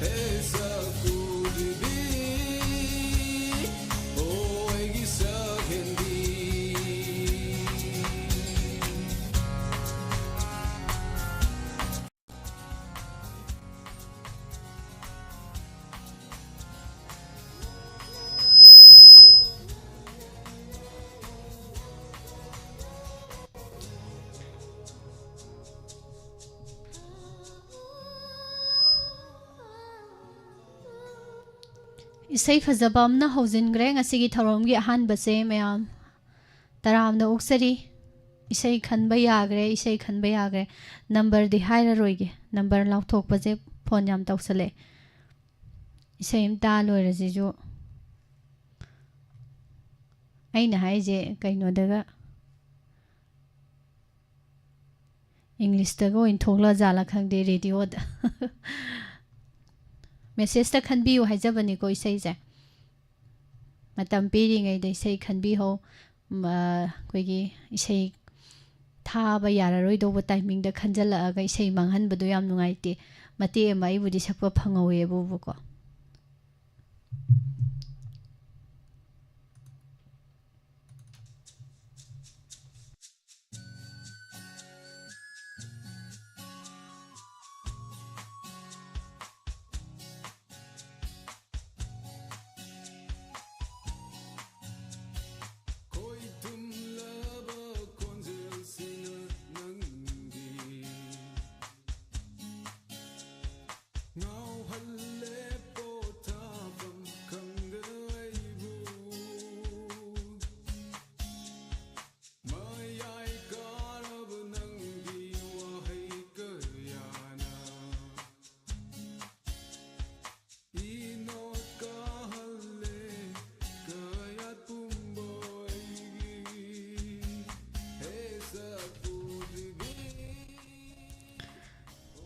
ꯍꯦ ꯁꯛ ꯎꯗ꯭ꯔꯤꯕꯤ, ꯑꯣ ꯑꯩꯒꯤ ꯁꯛꯍꯦꯟꯕꯤ꯫ ꯏꯁꯩ ꯐꯖꯕ ꯑꯃꯅ ꯍꯧꯖꯤꯟꯈ꯭ꯔꯦ ꯉꯁꯤꯒꯤ ꯊꯧꯔꯝꯒꯤ ꯑꯍꯥꯟꯕꯁꯦ꯫ ꯃꯌꯥꯝ ꯇꯔꯥꯝꯅ ꯑꯣꯛꯆꯔꯤ꯫ ꯏꯁꯩ ꯈꯟꯕ ꯌꯥꯈ꯭ꯔꯦ, ꯏꯁꯩ ꯈꯟꯕ ꯌꯥꯈ꯭ꯔꯦ꯫ ꯅꯝꯕꯔꯗꯤ ꯍꯥꯏꯔꯔꯣꯏꯒꯦ, ꯅꯝꯕꯔ ꯂꯥꯎꯊꯣꯛꯄꯁꯦ ꯐꯣꯟ ꯌꯥꯝ ꯇꯧꯁꯜꯂꯛꯑꯦ꯫ ꯏꯁꯩ ꯑꯃ ꯇꯥ ꯂꯣꯏꯔꯁꯤꯁꯨ꯫ ꯑꯩꯅ ꯍꯥꯏꯁꯦ ꯀꯩꯅꯣꯗꯒ, ꯏꯪꯂꯤꯁꯇꯒ ꯑꯣꯏꯅ ꯊꯣꯛꯂꯛꯑ ꯖꯥꯠꯂꯥ ꯈꯪꯗꯦ, ꯔꯦꯗꯤꯑꯣꯗ꯫ ꯃꯦꯁꯦꯖꯇ ꯈꯟꯕꯤꯌꯨ ꯍꯥꯏꯖꯕꯅꯤꯀꯣ ꯏꯁꯩꯁꯦ꯫ ꯃꯇꯝ ꯄꯤꯔꯤꯉꯩꯗ ꯏꯁꯩ ꯈꯟꯕꯤꯍꯧ꯫ ꯃ-, ꯑꯩꯈꯣꯏꯒꯤ ꯏꯁꯩ ꯊꯥꯕ ꯌꯥꯔꯔꯣꯏꯗꯧꯕ ꯇꯥꯏꯃꯤꯡꯗ ꯈꯟꯖꯜꯂꯛꯑꯒ ꯏꯁꯩ ꯃꯥꯡꯍꯟꯕꯗꯣ ꯌꯥꯝ ꯅꯨꯡꯉꯥꯏꯇꯦ꯫ ꯃꯇꯦꯛ ꯑꯃ ꯑꯩꯕꯨꯗꯤ ꯁꯛꯄ ꯐꯪꯍꯧꯋꯦꯕꯨꯕꯀꯣ꯫ ꯈꯣꯏ ꯇꯨꯝꯂꯕ ꯈꯣꯟꯖꯦꯜꯁꯤꯅ ꯅꯪꯒꯤ ꯉꯥꯎꯍꯜꯂꯦ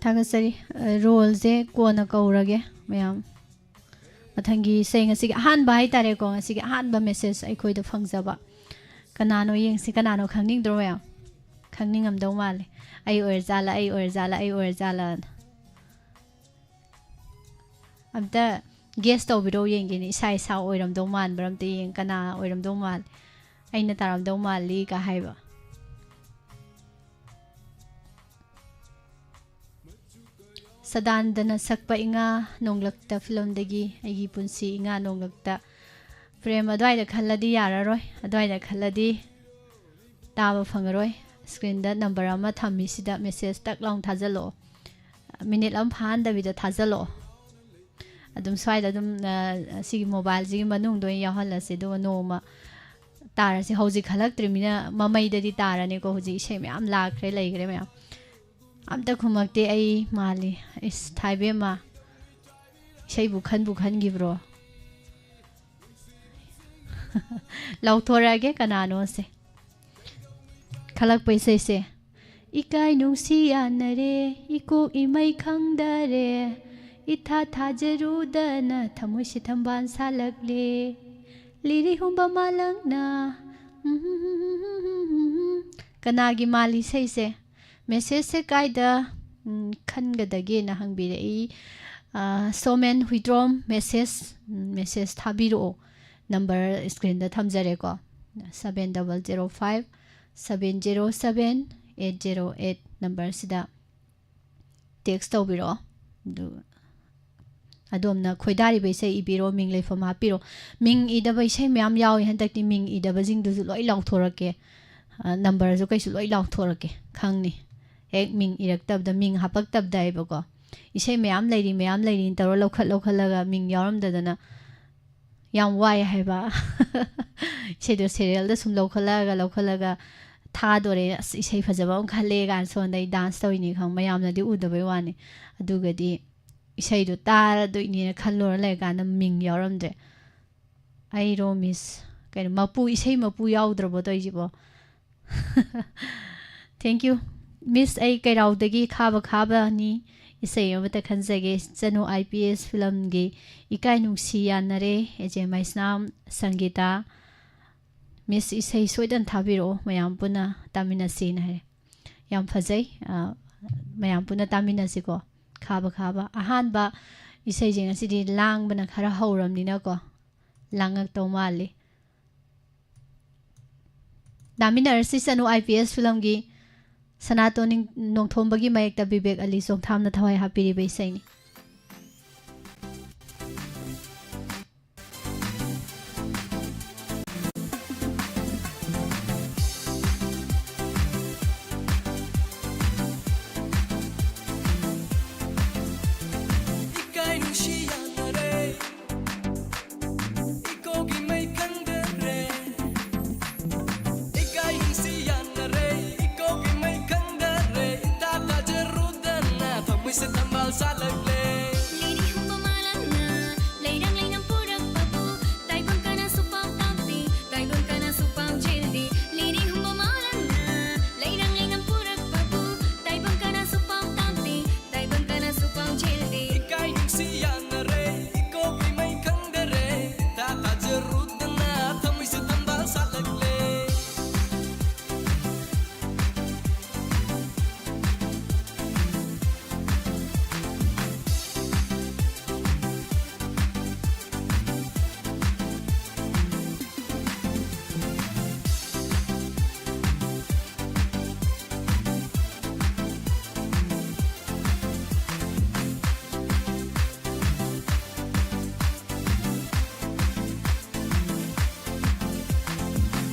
ꯊꯥꯒꯠꯆꯔꯤ꯫ ꯑ, ꯔꯣꯜꯁꯦ ꯀꯣꯟꯅ ꯀꯧꯔꯒꯦ ꯃꯌꯥꯝ꯫ ꯃꯊꯪꯒꯤ ꯁꯦ ꯉꯁꯤꯒꯤ ꯑꯍꯥꯟꯕ ꯍꯥꯏꯇꯥꯔꯦꯀꯣ, ꯉꯁꯤꯒꯤ ꯑꯍꯥꯟꯕ ꯃꯦꯁꯦꯖ ꯑꯩꯈꯣꯏꯗ ꯐꯪꯖꯕ꯫ ꯀꯅꯥꯅꯣ ꯌꯦꯡꯁꯤ, ꯀꯅꯥꯅꯣ ꯈꯪꯅꯤꯡꯗ꯭ꯔꯣ ꯃꯌꯥꯝ? ꯈꯪꯅꯤꯡꯉꯝꯗꯧ ꯃꯥꯜꯂꯦ꯫ "ꯑꯩ ꯑꯣꯏꯔꯖꯥꯠꯂꯥ, ꯑꯩ ꯑꯣꯏꯔꯖꯥꯠꯂꯥ, ꯑꯩ ꯑꯣꯏꯔꯖꯥꯠꯂꯥꯅ?" ꯑꯝꯇ ꯒꯦꯁ ꯇꯧꯕꯤꯔꯛꯑꯣ ꯌꯦꯡꯒꯦꯅꯦ, ꯏꯁꯥ ꯏꯁꯥ ꯑꯣꯏꯔꯝꯗꯧ ꯃꯥꯟꯕ꯭ꯔꯥ ꯑꯝꯇ ꯌꯦꯡ, ꯀꯅꯥ ꯑꯣꯏꯔꯝꯗꯧ ꯃꯥꯜꯂꯤ, ꯑꯩꯅ ꯇꯥꯔꯝꯗꯧ ꯃꯥꯜꯂꯤ ꯀ ꯍꯥꯏꯕ꯫ ꯁꯗꯥꯅꯟꯗꯅ ꯁꯛꯄ ꯏꯉꯥ ꯅꯣꯡꯂꯛꯇ ꯐꯤꯂꯝꯗꯒꯤ "ꯑꯩꯒꯤ ꯄꯨꯟꯁꯤ ꯏꯉꯥ ꯅꯣꯡꯂꯛꯇ", ꯐ꯭ꯔꯦꯝ ꯑꯗꯨꯋꯥꯏꯗ ꯈꯜꯂꯗꯤ ꯌꯥꯔꯔꯣꯏ, ꯑꯗꯨꯋꯥꯏꯗ ꯈꯜꯂꯗꯤ ꯇꯥꯕ ꯐꯪꯉꯔꯣꯏ꯫ ꯁ꯭ꯀ꯭ꯔꯤꯟꯗ ꯅꯝꯕꯔ ꯑꯃ ꯊꯝꯃꯤꯁꯤꯗ ꯃꯦꯁꯦꯖ ꯇꯛ ꯂꯥꯎꯅ ꯊꯥꯖꯤꯜꯂꯛꯑꯣ, ꯃꯤꯅꯤꯠ ꯑꯃ ꯐꯥꯍꯟꯗꯕꯤꯗ ꯊꯥꯖꯤꯜꯂꯛꯑꯣ꯫ ꯑꯗꯨꯝ ꯁ꯭ꯋꯥꯏꯗ ꯑꯗꯨꯝ, ꯑ, ꯁꯤꯒꯤ ꯃꯣꯕꯥꯏꯜꯁꯤꯒꯤ ꯃꯅꯨꯡꯗ ꯑꯣꯏꯅ ꯌꯥꯎꯍꯜꯂꯁꯤ, ꯑꯗꯨꯒ ꯅꯣꯡꯃ ꯇꯥꯔꯁꯤ꯫ ꯍꯧꯖꯤꯛ ꯈꯜꯂꯛꯇ꯭ꯔꯤꯕꯅꯤꯅ ꯃꯃꯩꯗꯗꯤ ꯇꯥꯔꯅꯤꯀꯣ꯫ ꯍꯧꯖꯤꯛ ꯏꯁꯩ ꯃꯌꯥꯝ ꯂꯥꯛꯈ꯭ꯔꯦ, ꯂꯩꯈ꯭ꯔꯦ ꯃꯌꯥꯝ꯫ ꯑꯝꯇ ꯈꯨꯝꯃꯛꯇꯦ꯫ "ꯑꯩ ꯃꯥꯜꯂꯤ"꯫ ꯏꯁ, ꯊꯥꯏꯕꯦꯝꯃ, ꯏꯁꯩꯕꯨ ꯈꯟꯕꯨ ꯈꯟꯈꯤꯕ꯭ꯔꯣ? ꯂꯥꯎꯊꯣꯔꯛꯑꯒꯦ ꯀꯅꯥꯅꯣꯁꯦ꯫ ꯈꯜꯂꯛꯄ ꯏꯁꯩꯁꯦ꯫ "ꯏꯀꯥꯏ ꯅꯨꯡꯁꯤ ꯌꯥꯅꯔꯦ, ꯏꯀꯣꯛ ꯏꯃꯩ ꯈꯪꯗꯔꯦ, ꯏꯊꯥ ꯊꯥꯖꯔꯨꯗꯅ ꯊꯃꯣꯏꯁꯦ ꯊꯝꯕꯥꯜ ꯁꯥꯠꯂꯛꯂꯦ, ꯂꯤꯔꯤ ꯍꯨꯝꯕ ꯃꯥꯂꯪꯅ"꯫ ꯀꯅꯥꯒꯤ ꯃꯥꯜꯂꯤ ꯏꯁꯩꯁꯦ? ꯃꯦꯁꯦꯖꯁꯦ ꯀꯥꯏꯗ, ꯎꯝ, ꯈꯟꯒꯗꯒꯦꯅ ꯍꯪꯕꯤꯔꯛꯏ꯫ ꯑ, ꯁꯣꯃꯦꯟ ꯍꯨꯏꯗ꯭ꯔꯣꯝ ꯃꯦꯁꯦꯖ, ꯎꯝ, ꯃꯦꯁꯦꯖ ꯊꯥꯕꯤꯔꯛꯑꯣ꯫ ꯅꯝꯕꯔ ꯁ꯭ꯀ꯭ꯔꯤꯟꯗ ꯊꯝꯖꯔꯦꯀꯣ, seven double zero five seven zero seven eight zero eight ꯅꯝꯕꯔꯁꯤꯗ ꯇꯦꯛꯁ ꯇꯧꯕꯤꯔꯛꯑꯣ꯫ ꯑꯗꯨ ꯑꯗꯣꯝꯅ ꯈꯣꯏꯗꯥꯔꯤꯕ ꯏꯁꯩ ꯏꯕꯤꯔꯣ, ꯃꯤꯡ ꯂꯩꯐꯝ ꯍꯥꯞꯄꯤꯔꯣ꯫ ꯃꯤꯡ ꯏꯗꯕ ꯏꯁꯩ ꯃꯌꯥꯝ ꯌꯥꯎꯏ ꯍꯟꯗꯛꯇꯤ, ꯃꯤꯡ ꯏꯗꯕꯁꯤꯡꯗꯨꯁꯨ ꯂꯣꯏ ꯂꯥꯎꯊꯣꯔꯛꯀꯦ꯫ ꯑ, ꯅꯝꯕꯔꯁꯨ ꯀꯩꯁꯨ ꯂꯣꯏ ꯂꯥꯎꯊꯣꯔꯛꯀꯦ, ꯈꯪꯅꯤ꯫ ꯍꯦꯛ ꯃꯤꯡ ꯏꯔꯛꯇꯕꯗ, ꯃꯤꯡ ꯍꯥꯄꯛꯇꯕꯗ ꯍꯥꯏꯕꯀꯣ꯫ ꯏꯁꯩ ꯃꯌꯥꯝ ꯂꯩꯔꯤ, ꯃꯌꯥꯝ ꯂꯩꯔꯤꯅ ꯇꯧꯔ ꯂꯧꯈꯠ ꯂꯧꯈꯠꯂꯒ ꯃꯤꯡ ꯌꯥꯎꯔꯝꯗꯗꯅ ꯌꯥꯝ ꯋꯥꯏ ꯍꯥꯏꯕ꯫ ꯏꯁꯩꯗꯣ ꯁꯦꯔꯤꯌꯦꯜꯗ ꯁꯨꯝ ꯂꯧꯈꯠꯂꯛꯑꯒ, ꯂꯧꯈꯠꯂꯒ ꯊꯥꯗꯣꯔꯦ꯫ "ꯑꯁ, ꯏꯁꯩ ꯐꯖꯕ ꯑꯃ ꯈꯜꯂꯦ" ꯀꯥꯏꯅ ꯁꯣꯝꯗ ꯑꯩ ꯗꯥꯟꯁ ꯇꯧꯔꯤꯅꯤ ꯈꯪ, ꯃꯌꯥꯝꯅꯗꯤ ꯎꯗꯕꯩ ꯋꯥꯅꯤ꯫ ꯑꯗꯨꯒꯗꯤ ꯏꯁꯩꯗꯣ ꯇꯥꯔꯗꯣꯏꯅꯦꯅ ꯈꯜꯂꯨꯔ ꯂꯩꯔꯀꯥꯟꯗ ꯃꯤꯡ ꯌꯥꯎꯔꯝꯗ꯭ꯔꯦ꯫ ꯑꯩꯔꯣ ꯃꯤꯁ, ꯀꯩꯅꯣ, ꯃꯄꯨ, ꯏꯁꯩ ꯃꯄꯨ ꯌꯥꯎꯗ꯭ꯔꯕꯣ ꯇꯧꯔꯤꯁꯤꯕꯣ? Thank you꯫ ꯃꯤꯁ, ꯑꯩ ꯀꯩꯔꯥꯎꯗꯒꯤ ꯈꯥꯕ ꯈꯥꯕꯅꯤ꯫ ꯏꯁꯩ ꯑꯃꯇ ꯈꯟꯖꯒꯦ꯫ ꯆꯅꯨ ꯑꯥꯏ ꯄꯤ ꯑꯦꯁ ꯐꯤꯂꯝꯒꯤ ꯏꯀꯥꯏ ꯅꯨꯡꯁꯤ ꯌꯥꯅꯔꯦ, ꯑꯦꯖꯦ ꯃꯩꯁꯅꯥꯝ, ꯁꯪꯒꯤꯇꯥ꯫ ꯃꯤꯁ, ꯏꯁꯩ ꯁꯣꯏꯗꯅ ꯊꯥꯕꯤꯔꯛꯑꯣ, ꯃꯌꯥꯝ ꯄꯨꯟꯅ ꯇꯥꯃꯤꯟꯅꯁꯦꯅ ꯍꯥꯏꯔꯦ꯫ ꯌꯥꯝ ꯐꯖꯩ꯫ ꯑ, ꯃꯌꯥꯝ ꯄꯨꯟꯅ ꯇꯥꯃꯤꯟꯅꯁꯤꯀꯣ꯫ ꯈꯥꯕ ꯈꯥꯕ꯫ ꯑꯍꯥꯟꯕ ꯏꯁꯩꯁꯦ ꯉꯁꯤꯗꯤ ꯂꯥꯡꯕꯅ ꯈꯔ ꯍꯧꯔꯝꯅꯤꯅꯀꯣ, ꯂꯥꯡꯉꯛꯇꯧ ꯃꯥꯜꯂꯤ꯫ ꯇꯥꯃꯤꯟꯅꯔꯁꯤ꯫ ꯆꯅꯨ ꯑꯥꯏ ꯄꯤ ꯑꯦꯁ ꯐꯤꯂꯝꯒꯤ ꯁꯅꯥꯇꯣꯟ ꯅꯣꯡꯊꯣꯝꯕꯒꯤ ꯃꯌꯦꯛꯇ ꯕꯤꯕꯦꯛ ꯑꯂꯤ ꯆꯣꯡꯊꯥꯝꯅ ꯊꯋꯥꯏ ꯍꯥꯞꯄꯤꯔꯤꯕ ꯏꯁꯩꯅꯤ꯫ ꯏꯀꯥꯏ ꯅꯨꯡꯁꯤ ꯌꯥꯅꯔꯦ, ꯏꯀꯣꯒꯤ ꯃꯩ ꯈꯪꯗꯔꯦ꯫ ꯏꯀꯥꯏ ꯅꯨꯡꯁꯤ ꯌꯥꯅꯔꯦ, ꯏꯀꯣꯒꯤ ꯃꯩ ꯈꯪꯗꯔꯦ꯫ ꯏꯇꯥ ꯇꯥꯖꯔꯨꯗꯅ ꯊꯃꯣꯏꯁꯦ ꯊꯝꯕꯥꯜ ꯁꯥꯠꯂꯛꯂꯦ꯫ ꯂꯤꯔꯤ ꯍꯨꯝꯕ ꯃꯥꯂꯪꯅ ꯂꯩꯔꯥꯡ ꯂꯩꯅꯝ ꯄꯨꯔꯛꯄꯕꯨ ꯇꯥꯏꯕꯪ ꯀꯅꯥꯁꯨ ꯄꯥꯎ ꯇꯥꯛꯇꯦ, ꯇꯥꯏꯕꯪ ꯀꯅꯥꯁꯨ ꯄꯥꯎꯖꯦꯜꯗꯦ꯫ ꯂꯤꯔꯤ ꯍꯨꯝꯕ ꯃꯥꯂꯪꯅ ꯂꯩꯔꯥꯡ ꯂꯩꯅꯝ ꯄꯨꯔꯛꯄꯕꯨ ꯇꯥꯏꯕꯪ ꯀꯅꯥꯁꯨ ꯄꯥꯎ ꯇꯥꯛꯇꯦ, ꯇꯥꯏꯕꯪ ꯀꯅꯥꯁꯨ ꯄꯥꯎꯖꯦꯜꯗꯦ꯫ ꯏꯀꯥꯏ ꯅꯨꯡꯁꯤ ꯌꯥꯅꯔꯦ, ꯏꯀꯣꯒꯤ ꯃꯩ ꯈꯪꯗꯔꯦ꯫ ꯏꯇꯥ ꯇꯥꯖꯔꯨꯗꯅ ꯊꯃꯣꯏꯁꯦ ꯊꯝꯕꯥꯜ ꯁꯥꯠꯂꯛꯂꯦ꯫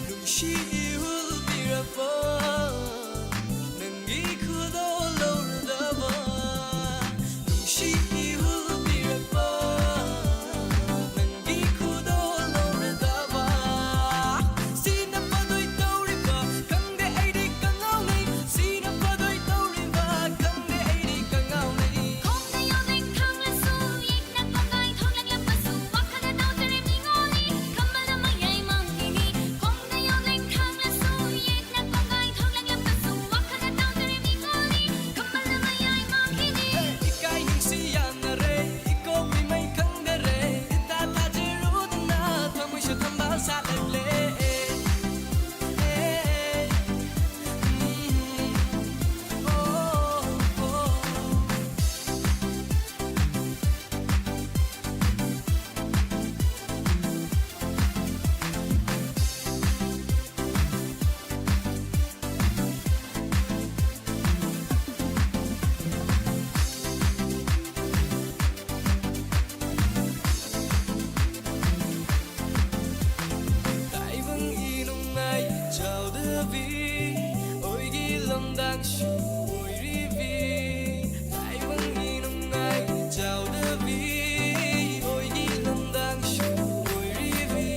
ꯅꯨꯡꯁꯤ ꯏꯍꯨꯜ ꯄꯤꯔꯛꯄ ꯅꯪꯒꯤ ꯈꯨꯗꯣꯜ ꯂꯧꯔꯗꯕ, ꯅꯨꯡꯁꯤ ꯏꯍꯨꯜ ꯄꯤꯔꯛꯄ ꯅꯪꯒꯤ ꯈꯨꯗꯣꯜ ꯂꯧꯔꯗꯕ꯫ ꯁꯤꯅ ꯐꯗꯣꯏ ꯇꯧꯔꯤꯕ ꯈꯪꯗꯦ ꯑꯩꯗꯤ ꯀꯉꯥꯎꯅꯩ, ꯁꯤꯅ ꯐꯗꯣꯏ ꯇꯧꯔꯤꯕ ꯈꯪꯗꯦ ꯑꯩꯗꯤ ꯀꯉꯥꯎꯅꯩ꯫ ꯈꯣꯡꯗ ꯌꯣꯠꯂꯦꯡ ꯊꯥꯡꯂꯁꯨ ꯌꯦꯛꯅ ꯀꯣꯡꯒꯥꯏ ꯊꯣꯛꯂꯛꯂꯝꯕꯁꯨ ꯋꯥꯈꯜꯗ ꯇꯧꯖꯔꯦ ꯅꯤꯡꯉꯣꯜꯅꯤ ꯈꯝꯕꯜꯗ ꯃꯌꯥꯏ ꯃꯥꯡꯈꯤꯅꯤ꯫ ꯈꯣꯡꯗ ꯌꯣꯠꯂꯦꯡ ꯇꯥꯏꯕꯪꯒꯤ ꯅꯨꯡꯉꯥꯏ ꯆꯥꯎꯗꯕꯤ, ꯑꯣꯏꯒꯤ ꯂꯝꯗꯥꯡꯁꯨ ꯑꯣꯏꯔꯤꯕꯤ꯫ ꯇꯥꯏꯕꯪꯒꯤ ꯅꯨꯡꯉꯥꯏ ꯆꯥꯎꯗꯕꯤ, ꯑꯣꯏꯒꯤ ꯂꯝꯗꯥꯡꯁꯨ ꯑꯣꯏꯔꯤꯕꯤ꯫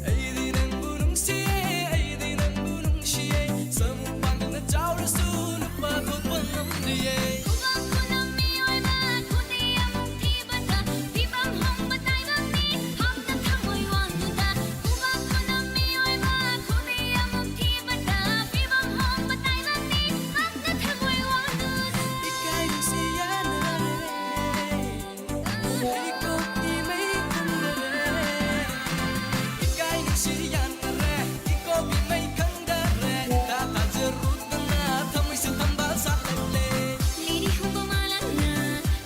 ꯑꯩꯗꯤ ꯅꯪꯕꯨ ꯅꯨꯡꯁꯤꯌꯦ, ꯑꯩꯗꯤ ꯅꯪꯕꯨ ꯅꯨꯡꯁꯤꯌꯦ꯫ ꯁꯃꯨ ꯄꯥꯡꯒꯜꯅ ꯆꯥꯎꯔꯁꯨ ꯅꯨꯄꯥ ꯊꯣꯛꯄ ꯉꯝꯗ꯭ꯔꯤꯌꯦ꯫ ꯈꯨꯕꯥꯛ ꯈꯨꯅꯝ ꯃꯤꯑꯣꯏꯕ ꯈꯨꯗꯤ ꯑꯃꯨꯛ ꯊꯤꯕꯗ ꯐꯤꯕꯝ ꯍꯣꯡꯕ ꯇꯥꯏꯕꯪꯅꯤ꯫ ꯍꯥꯞꯅ ꯊꯃꯣꯏ ꯋꯥꯡꯗꯨꯗ ꯈꯨꯕꯥꯛ ꯈꯨꯅꯝ ꯃꯤꯑꯣꯏꯕ ꯈꯨꯗꯤ ꯑꯃꯨꯛ ꯊꯤꯕꯗ ꯐꯤꯕꯝ ꯍꯣꯡꯕ ꯇꯥꯏꯕꯪꯅꯤ꯫ ꯍꯥꯞꯅ ꯊꯃꯣꯏ ꯋꯥꯡꯗꯨꯗ ꯏꯀꯥꯏ ꯅꯨꯡꯁꯤ ꯌꯥꯅꯔꯦ꯫ ꯏꯀꯣꯛꯀꯤ ꯃꯩ ꯈꯪꯗꯔꯦ꯫ ꯏꯀꯥꯏ ꯅꯨꯡꯁꯤ ꯌꯥꯅꯔꯦ꯫ ꯏꯀꯣꯛꯀꯤ ꯃꯩ ꯈꯪꯗꯔꯦ꯫ ꯏꯊꯥ ꯊꯥꯖꯔꯨꯗꯅ ꯊꯃꯣꯏꯁꯦ ꯊꯝꯕꯥꯜ ꯁꯥꯠꯂꯦ꯫ ꯂꯤꯔꯤ ꯍꯨꯝꯕ ꯃꯥꯂꯪꯅ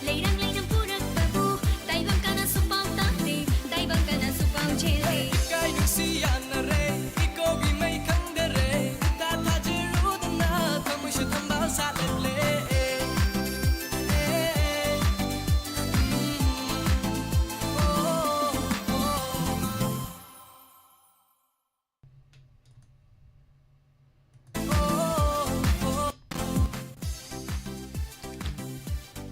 ꯂꯩꯔꯪ ꯂꯩꯔꯪ ꯄꯨꯔꯛꯄꯕꯨ ꯇꯥꯏꯕꯪ ꯀꯅꯥꯁꯨ ꯄꯥꯎ ꯇꯥꯗꯦ꯫ ꯇꯥꯏꯕꯪ ꯀꯅꯥꯁꯨ ꯄꯥꯎ ꯆꯦꯜꯂꯦ꯫ ꯏꯀꯥꯏ ꯅꯨꯡꯁꯤ ꯌꯥꯅꯔꯦ꯫ ꯏꯀꯣꯛꯀꯤ ꯃꯩ ꯈꯪꯗꯔꯦ꯫ ꯏꯊꯥ ꯊꯥꯖꯔꯨꯗꯅ ꯊꯃꯣꯏꯁꯦ ꯊꯝꯕꯥꯜ ꯁꯥꯠꯂꯦ꯫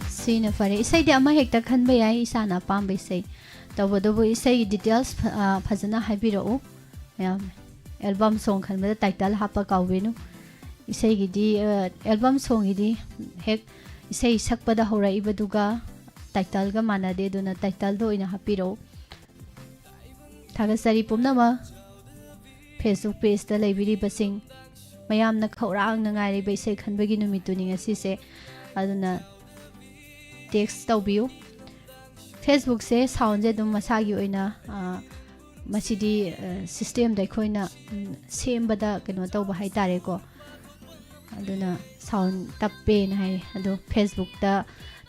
ꯁꯤꯅ ꯐꯔꯦ꯫ ꯏꯁꯩꯗꯤ ꯑꯃ ꯍꯦꯛꯇ ꯈꯟꯕ ꯌꯥꯏ, ꯏꯁꯥꯅ ꯑꯄꯥꯝꯕ ꯏꯁꯩ꯫ ꯇꯧꯕꯇꯕꯨ ꯏꯁꯩꯒꯤ details ꯐ-, ꯑ, ꯐꯖꯅ ꯍꯥꯏꯕꯤꯔꯛꯎ ꯃꯌꯥꯝ꯫ Album song ꯈꯟꯕꯗ title ꯍꯥꯞꯄ ꯀꯥꯎꯕꯤꯅꯨ꯫ ꯏꯁꯩꯒꯤꯗꯤ, ꯑ, album songꯒꯤꯗꯤ ꯍꯦꯛ ꯏꯁꯩ ꯁꯛꯄꯗ ꯍꯧꯔꯛꯏꯕꯗꯨꯒ titleꯒ ꯃꯥꯟꯅꯗꯦ, ꯑꯗꯨꯅ titleꯗꯣ ꯑꯣꯏꯅ ꯍꯥꯞꯄꯤꯔꯛꯎ꯫ ꯊꯥꯒꯠꯆꯔꯤ ꯄꯨꯝꯅꯃꯛ꯫ Facebook pageꯇ ꯂꯩꯕꯤꯔꯤꯕꯁꯤꯡ, ꯃꯌꯥꯝꯅ ꯈꯧꯔꯥꯡꯅ ꯉꯥꯏꯔꯤꯕ ꯏꯁꯩ ꯈꯟꯕꯒꯤ ꯅꯨꯃꯤꯠꯇꯨꯅꯤ ꯉꯁꯤꯁꯦ꯫ ꯑꯗꯨꯅ text ꯇꯧꯕꯤꯌꯨ꯫ Facebookꯁꯦ soundꯁꯦ ꯑꯗꯨꯝ ꯃꯁꯥꯒꯤ ꯑꯣꯏꯅ, ꯑ, ꯃꯁꯤꯗꯤ ꯁꯤꯁꯇꯦꯝꯗ ꯑꯩꯈꯣꯏꯅ ꯎꯝ, ꯁꯦꯝꯕꯗ ꯀꯩꯅꯣ ꯇꯧꯕ ꯍꯥꯏꯇꯥꯔꯦꯀꯣ꯫ ꯑꯗꯨꯅ ꯁꯥꯎꯟ ꯇꯞꯄꯦꯅ ꯍꯥꯏ꯫ ꯑꯗꯣ ꯐꯦꯁꯕꯨꯛꯇ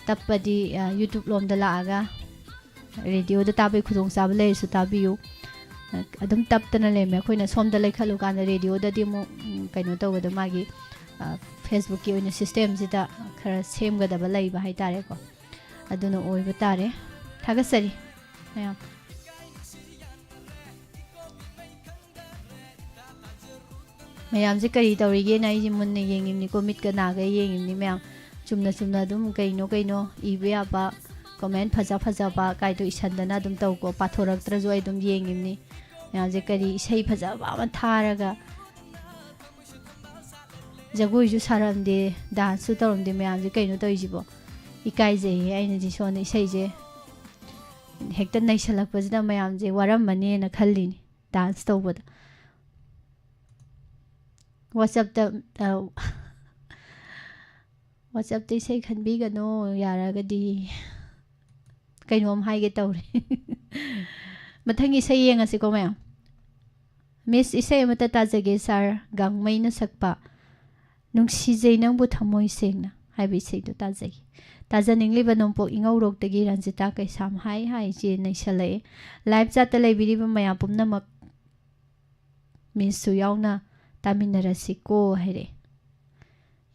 ꯇꯞꯄꯗꯤ ꯌꯨꯇ꯭ꯌꯨꯕ ꯂꯣꯝꯗ ꯂꯥꯛꯑꯒ ꯔꯦꯗꯤꯑꯣꯗ ꯇꯥꯕꯒꯤ ꯈꯨꯗꯣꯡꯆꯥꯕ ꯂꯩꯔꯁꯨ ꯇꯥꯕꯤꯌꯨ꯫ ꯑꯗꯨꯝ ꯇꯞꯇꯅ ꯂꯩꯔꯝꯃꯦ꯫ ꯑꯩꯈꯣꯏꯅ ꯁꯣꯝꯗ ꯂꯩꯈꯠꯂꯨꯀꯥꯟꯗ ꯔꯦꯗꯤꯑꯣꯗꯗꯤ ꯑꯃꯨꯛ ꯎꯝ, ꯀꯩꯅꯣ ꯇꯧꯕꯗ ꯃꯥꯒꯤ ꯐꯦꯁꯕꯨꯛꯀꯤ ꯑꯣꯏꯅ ꯁꯤꯁꯇꯦꯝꯁꯤꯗ ꯈꯔ ꯁꯦꯝꯒꯗꯕ ꯂꯩꯕ ꯍꯥꯏꯇꯥꯔꯦꯀꯣ꯫ ꯑꯗꯨꯅ ꯑꯣꯏꯕ ꯇꯥꯔꯦ꯫ ꯊꯥꯒꯠꯆꯔꯤ ꯃꯌꯥꯝ꯫ ꯃꯌꯥꯝꯁꯦ ꯀꯔꯤ ꯇꯧꯔꯤꯒꯦꯅ ꯑꯩꯁꯦ ꯃꯨꯟꯅ ꯌꯦꯡꯉꯤꯕꯅꯤꯀꯣ, ꯃꯤꯠꯀ ꯅꯥꯒ ꯌꯦꯡꯉꯤꯕꯅꯤ ꯃꯌꯥꯝ꯫ ꯆꯨꯝꯅ ꯆꯨꯝꯅ ꯑꯗꯨꯝ ꯀꯩꯅꯣ ꯀꯩꯅꯣ ꯏꯕ ꯌꯥꯕ, ꯀꯣꯃꯦꯟ ꯐꯖ ꯐꯖꯕ ꯀꯥꯏꯗꯣ ꯏꯁꯟꯗꯅ ꯑꯗꯨꯝ ꯇꯧꯀꯣ꯫ ꯄꯥꯊꯣꯔꯛꯇ꯭ꯔꯁꯨ ꯑꯩ ꯑꯗꯨꯝ ꯌꯦꯡꯉꯤꯕꯅꯤ꯫ ꯃꯌꯥꯝꯁꯦ ꯀꯔꯤ ꯏꯁꯩ ꯐꯖꯕ ꯑꯃ ꯊꯥꯔꯒ ꯖꯒꯣꯏꯁꯨ ꯁꯥꯔꯝꯗꯦ, ꯗꯥꯟꯁꯁꯨ ꯇꯧꯔꯝꯗꯦ꯫ ꯃꯌꯥꯝꯁꯦ ꯀꯩꯅꯣ ꯇꯧꯔꯤꯁꯤꯕꯣ? ꯏꯀꯥꯏꯖꯩꯌꯦ꯫ ꯑꯩꯅꯗꯤ ꯁꯣꯝꯗ ꯏꯁꯩꯁꯦ ꯍꯦꯛꯇ ꯅꯩꯁꯜꯂꯛꯄꯁꯤꯗ ꯃꯌꯥꯝꯁꯦ ꯋꯥꯔꯝꯃꯅꯦꯅ ꯈꯜꯂꯤꯅꯤ ꯗꯥꯟꯁ ꯇꯧꯕꯗ꯫ ꯋꯥꯆꯞꯇ ꯋꯥꯆꯞꯇ ꯏꯁꯩ ꯈꯟꯕꯤꯒꯅꯣ꯫ ꯌꯥꯔꯒꯗꯤ ꯀꯩꯅꯣꯝ ꯍꯥꯏꯒꯦ ꯇꯧꯔꯦ꯫ ꯃꯊꯪꯒꯤ ꯏꯁꯩ ꯌꯦꯡꯉꯁꯤꯀꯣ ꯃꯌꯥꯝ꯫ ꯃꯤꯁ, ꯏꯁꯩ ꯑꯃꯠꯇ ꯇꯥꯖꯒꯦ ꯁꯥꯔ꯫ ꯒꯥꯡꯃꯩꯅ ꯁꯛꯄ ꯅꯨꯡꯁꯤꯖꯩ ꯅꯪꯕꯨ ꯊꯃꯣꯏ ꯁꯦꯡꯅ ꯍꯥꯏꯕ ꯏꯁꯩꯗꯣ ꯇꯥꯖꯒꯦ꯫ ꯇꯥꯖꯅꯤꯡꯂꯤꯕ ꯅꯣꯡꯄꯣꯛ ꯏꯉꯧꯔꯣꯛꯇꯒꯤ ꯔꯟꯖꯤꯇꯥ ꯀꯩꯁꯥꯝ꯫ ꯍꯥꯏ ꯍꯥꯏ ꯏꯆꯦ, ꯅꯩꯁꯜꯂꯛꯑꯦ꯫ ꯂꯥꯏꯚ ꯆꯥꯠꯇ ꯂꯩꯕꯤꯔꯤꯕ ꯃꯌꯥꯝ ꯄꯨꯝꯅꯃꯛ, ꯃꯤꯁꯁꯨ ꯌꯥꯎꯅ ꯇꯥꯃꯤꯟꯅꯔꯁꯤꯀꯣ ꯍꯥꯏꯔꯛꯑꯦ꯫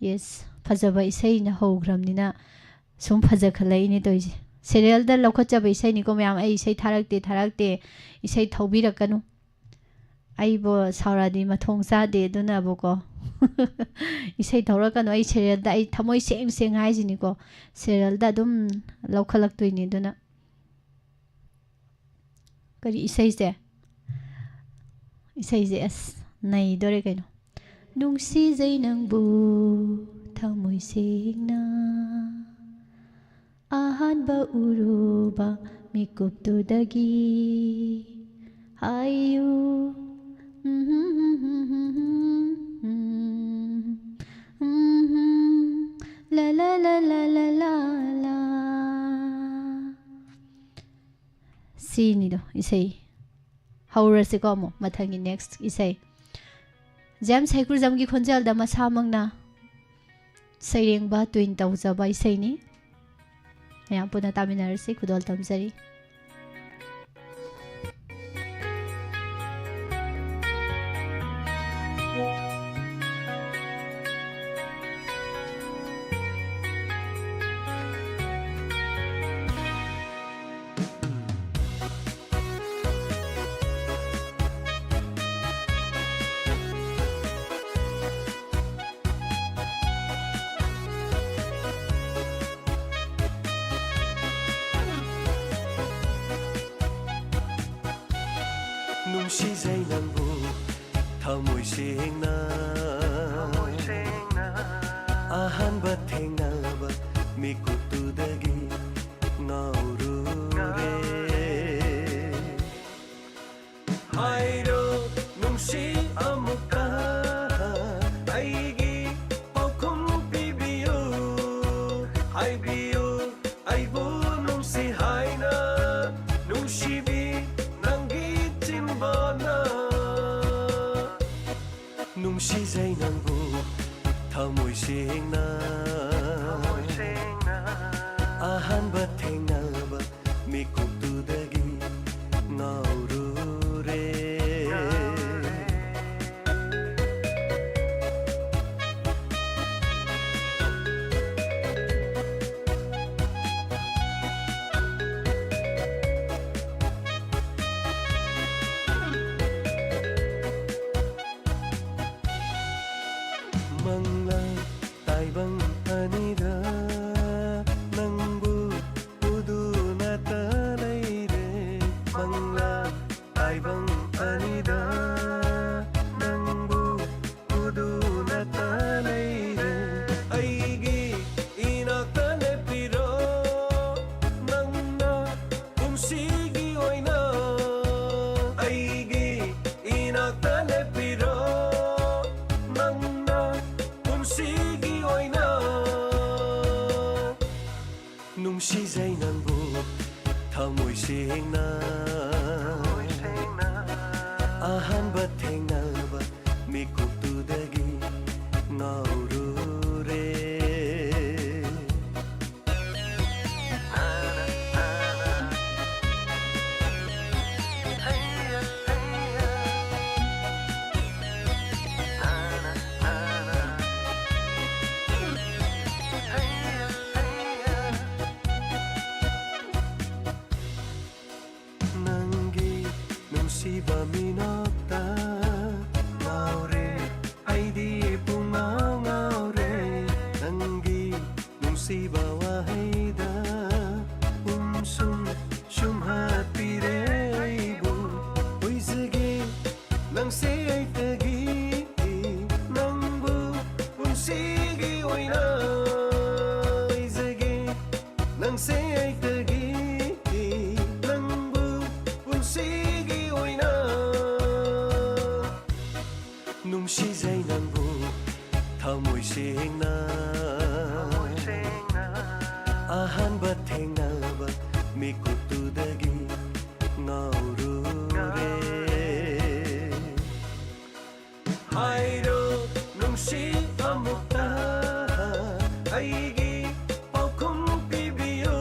ꯌꯦꯁ, ꯐꯖꯕ ꯏꯁꯩꯅ ꯍꯧꯈ꯭ꯔꯕꯅꯤꯅ ꯁꯨꯝ ꯐꯖꯈꯠꯂꯛꯏꯅꯦ ꯇꯧꯔꯤꯁꯦ꯫ ꯁꯦꯔꯤꯌꯦꯜꯗ ꯂꯧꯈꯠꯆꯕ ꯏꯁꯩꯅꯤꯀꯣ ꯃꯌꯥꯝ꯫ ꯑꯩ ꯏꯁꯩ ꯊꯥꯔꯛꯇꯦ, ꯊꯥꯔꯛꯇꯦ, ꯏꯁꯩ ꯊꯧꯕꯤꯔꯛꯀꯅꯨ꯫ ꯑꯩꯕꯨ ꯁꯥꯎꯔꯛꯑꯗꯤ ꯃꯊꯣꯡ ꯆꯥꯗꯦ꯫ ꯑꯗꯨꯅꯕꯨꯀꯣ, ꯏꯁꯩ ꯊꯧꯔꯛꯀꯅꯨ꯫ ꯑꯩ ꯁꯦꯔꯤꯌꯦꯜꯗ ꯑꯩ ꯊꯃꯣꯏ ꯁꯦꯡ ꯁꯦꯡ ꯍꯥꯏꯁꯤꯅꯤꯀꯣ, ꯁꯦꯔꯤꯌꯦꯜꯗ ꯑꯗꯨꯝ ꯂꯧꯈꯠꯂꯛꯇꯣꯏꯅꯤ꯫ ꯑꯗꯨꯅ ꯀꯔꯤ ꯏꯁꯩꯁꯦ? ꯏꯁꯩꯁꯦ ꯑꯁ ꯅꯩꯗꯣꯔꯦ ꯀꯩꯅꯣ꯫ ꯅꯨꯡꯁꯤꯖꯩ ꯅꯪꯕꯨ ꯊꯃꯣꯏ ꯁꯦꯡꯅ, ꯑꯍꯥꯟꯕ ꯎꯔꯨꯕ ꯃꯤꯀꯨꯞꯇꯨꯗꯒꯤ ꯍꯥꯏꯌꯨ꯫ ꯂ ꯂ ꯂ ꯂ ꯂ ꯂ ꯂ꯫ ꯁꯤꯅꯤꯗꯣ ꯏꯁꯩ꯫ ꯍꯧꯔꯁꯤꯀꯣ ꯑꯃꯨꯛ ꯃꯊꯪꯒꯤ next ꯏꯁꯩ꯫ ꯖꯦꯝꯁ ꯍꯩꯀ꯭ꯔꯨꯖꯝꯒꯤ ꯈꯣꯟꯖꯦꯜꯗ ꯃꯁꯥꯃꯛꯅ ꯁꯩꯔꯦꯡꯕ tune ꯇꯧꯖꯕ ꯏꯁꯩꯅꯤ꯫ ꯃꯌꯥꯝ ꯄꯨꯟꯅ ꯇꯥꯃꯤꯟꯅꯔꯁꯤ꯫ ꯈꯨꯗꯣꯜ ꯇꯝꯖꯔꯤ꯫ ꯅꯨꯡꯁꯤꯖꯩ ꯅꯪꯕꯨ ꯊꯃꯣꯏ ꯁꯦꯡꯅ꯫ ꯑꯍꯥꯟꯕ ꯊꯦꯡꯅꯕ ꯃꯤꯀꯨꯞꯇꯨꯗꯒꯤ ꯉꯥꯎꯔꯨꯔꯦ꯫ ꯍꯥꯏꯔꯣ ꯅꯨꯡꯁꯤ ꯑꯃꯨꯛꯇ ꯑꯩꯒꯤ ꯄꯥꯎꯈꯨꯝ ꯄꯤꯕꯤꯌꯨ꯫ ꯍꯥꯏꯕꯤꯌꯨ ꯑꯩꯕꯨ ꯅꯨꯡꯁꯤ ꯍꯥꯏꯅ ꯅꯨꯡꯁꯤꯕꯤ ꯅꯪꯒꯤ ꯆꯤꯟꯕꯥꯟꯅ꯫ ꯅꯨꯡꯁꯤꯖꯩ ꯅꯪꯕꯨ ꯊꯃꯣꯏ ꯁꯦꯡꯅ꯫ ꯑꯍꯥꯟꯕ ꯊꯦꯡꯅꯕ ꯃꯤꯀꯨꯞꯇꯨꯗꯒꯤ ꯉꯥꯎꯔꯨꯔꯦ꯫ ꯃꯪꯂꯥꯟ ꯇꯥꯏꯕꯪ ꯑꯅꯤꯗ ꯅꯪꯕꯨ ꯎꯗꯨꯅꯇ ꯂꯩꯔꯦ꯫ ꯃꯪꯂꯥꯟ ꯇꯥꯏꯕꯪ ꯑꯅꯤꯗ ꯅꯪꯕꯨ ꯎꯗꯨꯅꯇ ꯂꯩꯔꯦ꯫ ꯑꯩꯒꯤ ꯏꯅꯥꯛꯇ ꯂꯦꯞꯄꯤꯔꯣ ꯅꯪꯅ ꯄꯨꯟꯁꯤꯒꯤ ꯑꯣꯏꯅ꯫ ꯑꯩꯒꯤ ꯏꯅꯥꯛꯇ ꯂꯦꯞꯄꯤꯔꯣ ꯅꯪꯅ ꯄꯨꯟꯁꯤꯒꯤ ꯑꯣꯏꯅ꯫ ꯅꯨꯡꯁꯤꯖꯩ ꯅꯪꯕꯨ ꯊꯃꯣꯏ ꯁꯦꯡꯅ꯫ ꯑꯍꯥꯟꯕ ꯊꯦꯡꯅꯕ ꯃꯤꯀꯨꯞꯇꯨꯗꯒꯤ ꯉꯥꯎꯔꯨꯔꯦ꯫ ꯅꯪꯒꯤ ꯅꯨꯡꯁꯤꯕ ꯃꯤꯅꯣꯛꯇ ꯉꯥꯎꯔꯦ, ꯑꯩꯗꯤ ꯄꯨꯡꯉꯥꯎ ꯉꯥꯎꯔꯦ꯫ ꯅꯪꯒꯤ ꯅꯨꯡꯁꯤꯕ ꯋꯥꯍꯩꯗ ꯎꯝꯁꯨꯝ ꯁꯨꯝꯍꯠꯄꯤꯔꯦ ꯑꯩꯕꯨ꯫ ꯑꯣꯏꯖꯒꯦ ꯅꯪꯁꯦ ꯑꯩꯇꯒꯤ, ꯅꯪꯕꯨ ꯄꯨꯟꯁꯤꯒꯤ ꯑꯣꯏꯅ ꯑꯣꯏꯖꯒꯦ꯫ ꯅꯪꯁꯦ ꯑꯩꯇꯒꯤ, ꯅꯪꯕꯨ ꯄꯨꯟꯁꯤꯒꯤ ꯑꯣꯏꯅ꯫ ꯅꯨꯡꯁꯤꯖꯩ ꯅꯪꯕꯨ ꯊꯃꯣꯏ ꯁꯦꯡꯅ꯫ ꯑꯍꯥꯟꯕ ꯊꯦꯡꯅꯕ ꯃꯤꯀꯨꯞꯇꯨꯗꯒꯤ ꯉꯥꯎꯔꯨꯔꯦ꯫ ꯍꯥꯏꯔꯣ ꯅꯨꯡꯁꯤ ꯑꯃꯨꯛꯇ, ꯑꯩꯒꯤ ꯄꯥꯎꯈꯨꯝ ꯄꯤꯕꯤꯌꯨ꯫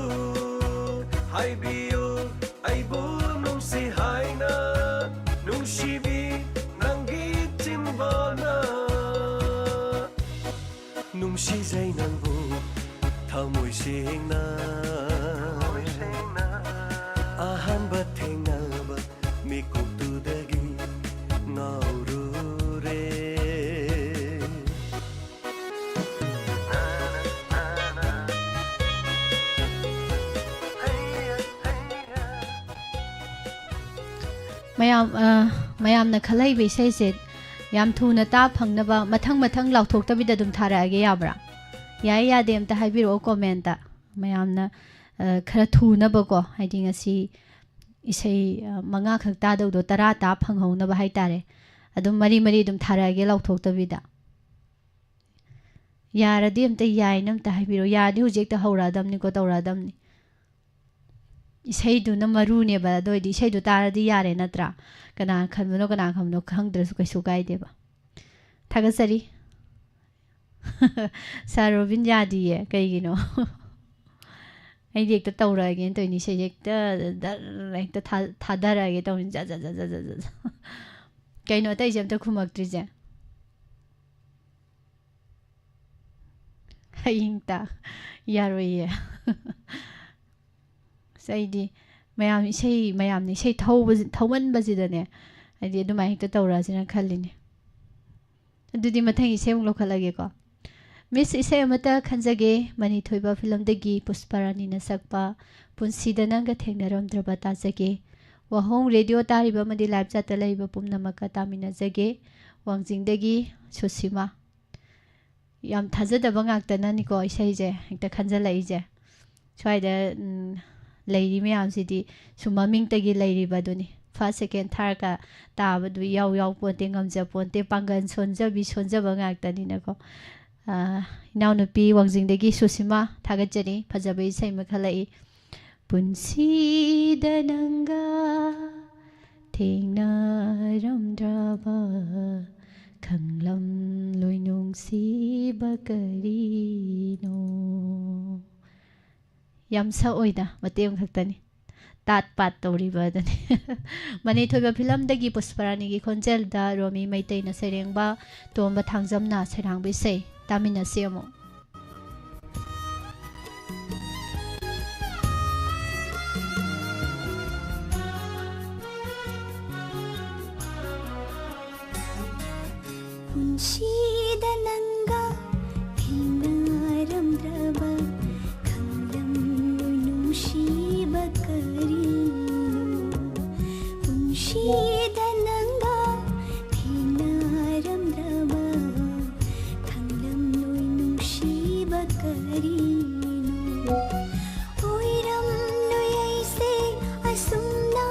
ꯍꯥꯏꯕꯤꯌꯨ ꯑꯩꯕꯨ ꯅꯨꯡꯁꯤ ꯍꯥꯏꯅ, ꯅꯨꯡꯁꯤꯕꯤ ꯅꯪꯒꯤ ꯆꯤꯟꯕꯥꯅ꯫ ꯅꯨꯡꯁꯤꯖꯩ ꯅꯪꯕꯨ ꯊꯃꯣꯏ ꯁꯦꯡꯅ꯫ ꯑꯍꯥꯟꯕ ꯊꯦꯡꯅꯕ ꯃꯤꯀꯨꯞꯇꯨꯗꯒꯤ ꯉꯥꯎꯔꯨꯔꯦ꯫ ꯃꯌꯥꯝ, ꯑ, ꯃꯌꯥꯝꯅ ꯈꯜꯂꯛꯏꯕ ꯏꯁꯩꯁꯦ ꯌꯥꯝ ꯊꯨꯅ ꯇꯥ ꯐꯪꯅꯕ ꯃꯊꯪ ꯃꯊꯪ ꯂꯥꯎꯊꯣꯛꯇꯕꯤꯗ ꯑꯗꯨꯝ ꯊꯥꯔꯛꯑꯒꯦ, ꯌꯥꯕ꯭ꯔꯥ? ꯌꯥꯏ ꯌꯥꯗꯦ ꯑꯝꯇ ꯍꯥꯏꯕꯤꯔꯛꯑꯣ comment꯫ ꯃꯌꯥꯝꯅ, ꯑ, ꯈꯔ ꯊꯨꯅꯕꯀꯣ, ꯍꯥꯏꯗꯤ ꯉꯁꯤ ꯏꯁꯩ, ꯑ, ꯃꯉꯥꯈꯛ ꯇꯥꯗꯧꯗꯣ ꯇꯔꯥ ꯇꯥ ꯐꯪꯍꯧꯅꯕ ꯍꯥꯏꯇꯥꯔꯦ꯫ ꯑꯗꯨꯝ ꯃꯔꯤ ꯃꯔꯤ ꯑꯗꯨꯝ ꯊꯥꯔꯛꯑꯒꯦ ꯂꯥꯎꯊꯣꯛꯇꯕꯤꯗ꯫ ꯌꯥꯔꯗꯤ ꯑꯝꯇ ꯌꯥꯏꯅ ꯑꯝꯇ ꯍꯥꯏꯕꯤꯔꯛꯑꯣ꯫ ꯌꯥꯔꯗꯤ ꯍꯧꯖꯤꯛ ꯍꯦꯛꯇ ꯍꯧꯔꯛꯑꯗꯝꯅꯤꯀꯣ, ꯇꯧꯔꯛꯑꯗꯝꯅꯤ꯫ ꯏꯁꯩꯗꯨꯅ ꯃꯔꯨꯅꯦꯕ꯫ ꯑꯗꯨ ꯑꯣꯏꯔꯗꯤ ꯏꯁꯩꯗꯨ ꯇꯥꯔꯗꯤ ꯌꯥꯔꯦ ꯅꯠꯇ꯭ꯔꯥ? ꯀꯅꯥ ꯈꯟꯕꯅꯣ, ꯀꯅꯥ ꯈꯟꯕꯅꯣ ꯈꯪꯗ꯭ꯔꯁꯨ ꯀꯩꯁꯨ ꯀꯥꯏꯗꯦꯕ꯫ ꯊꯥꯒꯠꯆꯔꯤ꯫ ꯁꯥꯔ ꯔꯣꯕꯤꯟ ꯌꯥꯗꯤꯌꯦ꯫ ꯀꯩꯒꯤꯅꯣ? ꯑꯩꯗꯤ ꯍꯦꯛꯇ ꯇꯧꯔꯛꯑꯒꯦꯅ ꯇꯧꯔꯤꯅꯤ꯫ ꯏꯁꯩꯁꯦ ꯍꯦꯛꯇ ꯗꯔ ꯍꯦꯛꯇ ꯊꯥ-, ꯊꯥꯗꯔꯛꯑꯒꯦ ꯇꯧꯔꯤꯅꯤ꯫ ꯖꯠ, ꯖꯠ, ꯖꯠ꯫ ꯀꯩꯅꯣ ꯑꯇꯩꯁꯦ ꯑꯝꯇ ꯈꯨꯝꯃꯛꯇ꯭ꯔꯤꯁꯦ? ꯍꯌꯦꯡ ꯇꯥ-, ꯌꯥꯔꯣꯏꯌꯦ꯫ ꯑꯁ, ꯑꯩꯗꯤ ꯃꯌꯥꯝ ꯏꯁꯩ, ꯃꯌꯥꯝꯅ ꯏꯁꯩ ꯊꯧꯕꯁꯤ-, ꯊꯧꯃꯟꯕꯁꯤꯗꯅꯦ, ꯑꯩꯗꯤ ꯑꯗꯨꯃꯥꯏꯅ ꯍꯦꯛꯇ ꯇꯧꯔꯛꯑꯁꯤꯅ ꯈꯜꯂꯤꯅꯦ꯫ ꯑꯗꯨꯗꯤ ꯃꯊꯪ ꯏꯁꯩ ꯑꯃꯨꯛ ꯂꯧꯈꯠꯂꯒꯦꯀꯣ꯫ ꯃꯤꯁ, ꯏꯁꯩ ꯑꯃꯇ ꯈꯟꯖꯒꯦ, ꯃꯅꯤ ꯊꯣꯏꯕ ꯐꯤꯂꯝꯗꯒꯤ ꯄꯨꯁꯄꯥꯔꯥꯅꯤꯅ ꯁꯛꯄ ꯄꯨꯟꯁꯤꯗ ꯅꯪꯒ ꯊꯦꯡꯅꯔꯝꯗ꯭ꯔꯕ ꯇꯥꯖꯒꯦ꯫ ꯋꯥꯍꯣꯡ ꯔꯦꯗꯤꯑꯣ ꯇꯥꯔꯤꯕ ꯑꯃꯗꯤ ꯂꯥꯏꯚ ꯆꯥꯠꯇ ꯂꯩꯔꯤꯕ ꯄꯨꯝꯅꯃꯛꯀ ꯇꯥꯃꯤꯟꯅꯖꯒꯦ꯫ ꯋꯥꯡꯖꯤꯡꯗꯒꯤ ꯁꯨꯁꯤꯃꯥ꯫ ꯌꯥꯝ ꯊꯥꯖꯗꯕ ꯉꯥꯛꯇꯅꯅꯤꯀꯣ ꯏꯁꯩꯁꯦ ꯍꯦꯛꯇ ꯈꯟꯖꯜꯂꯛꯏꯁꯦ꯫ ꯁ꯭ꯋꯥꯏꯗ, ꯎꯝ, ꯂꯩꯔꯤ ꯃꯌꯥꯝꯁꯤꯗꯤ ꯁꯨꯝ ꯃꯃꯤꯡꯇꯒꯤ ꯂꯩꯔꯤꯕꯗꯨꯅꯤ꯫ ꯐꯥꯔꯁ, ꯁꯦꯀꯦꯟ, ꯊꯥꯔꯠꯀ ꯇꯥꯕꯗꯨ ꯌꯥꯎ ꯌꯥꯎ ꯄꯣꯟꯇꯦ, ꯉꯝꯖ ꯄꯣꯟꯇꯦ, ꯄꯥꯡꯒꯜ ꯁꯣꯟꯖꯕꯤ ꯁꯣꯟꯖꯕ ꯉꯥꯛꯇꯅꯤꯅꯀꯣ꯫ ꯑꯥ, ꯏꯅꯥꯎꯅꯨꯄꯤ ꯋꯥꯡꯖꯤꯡꯗꯒꯤ ꯁꯨꯁꯤꯃꯥ, ꯊꯥꯒꯠꯆꯔꯤ, ꯐꯖꯕ ꯏꯁꯩ ꯑꯃ ꯈꯜꯂꯛꯏ꯫ ꯄꯨꯟꯁꯤꯗ ꯅꯪꯒ ꯊꯦꯡꯅꯔꯝꯗ꯭ꯔꯕ ꯈꯪꯂꯝꯂꯣꯏ ꯅꯨꯡꯁꯤꯕ ꯀꯔꯤꯅꯣ꯫ ꯌꯥꯝ ꯁꯛꯑꯣꯏꯗ, ꯃꯇꯦꯛ ꯑꯃꯈꯛꯇꯅꯤ꯫ ꯇꯥꯠ ꯄꯥꯠ ꯇꯧꯔꯤꯕ ꯑꯗꯨꯅꯤ꯫ ꯃꯅꯤ ꯊꯣꯏꯕ ꯐꯤꯂꯝꯗꯒꯤ ꯄꯨꯁꯄꯔꯥꯅꯤꯒꯤ ꯈꯣꯟꯖꯦꯜꯗ ꯔꯣꯃꯤ ꯃꯩꯇꯩꯅ ꯁꯩꯔꯦꯡꯕ, ꯇꯣꯝꯕ ꯊꯥꯡꯖꯝꯅ ꯁꯩꯔꯥꯡꯕ ꯏꯁꯩ꯫ ꯇꯥꯃꯤꯟꯅꯁꯤ ꯑꯃꯨꯛ꯫ ꯄꯨꯟꯁꯤꯗ ꯅꯪꯒ ꯊꯦꯡꯅꯔꯝꯗ꯭ꯔꯕ ꯈꯪꯂꯝꯂꯣꯏ ꯅꯨꯡꯁꯤꯕ ꯀꯔꯤꯅꯣ꯫ ꯄꯨꯟꯁꯤꯗ ꯅꯪꯒ ꯊꯦꯡꯅꯔꯝꯗ꯭ꯔꯕ ꯈꯪꯂꯝꯂꯣꯏ ꯅꯨꯡꯁꯤꯕ ꯀꯔꯤꯅꯣ꯫ ꯑꯣꯏꯔꯝꯂꯣꯏ ꯑꯩꯁꯦ ꯑꯁꯨꯝꯅ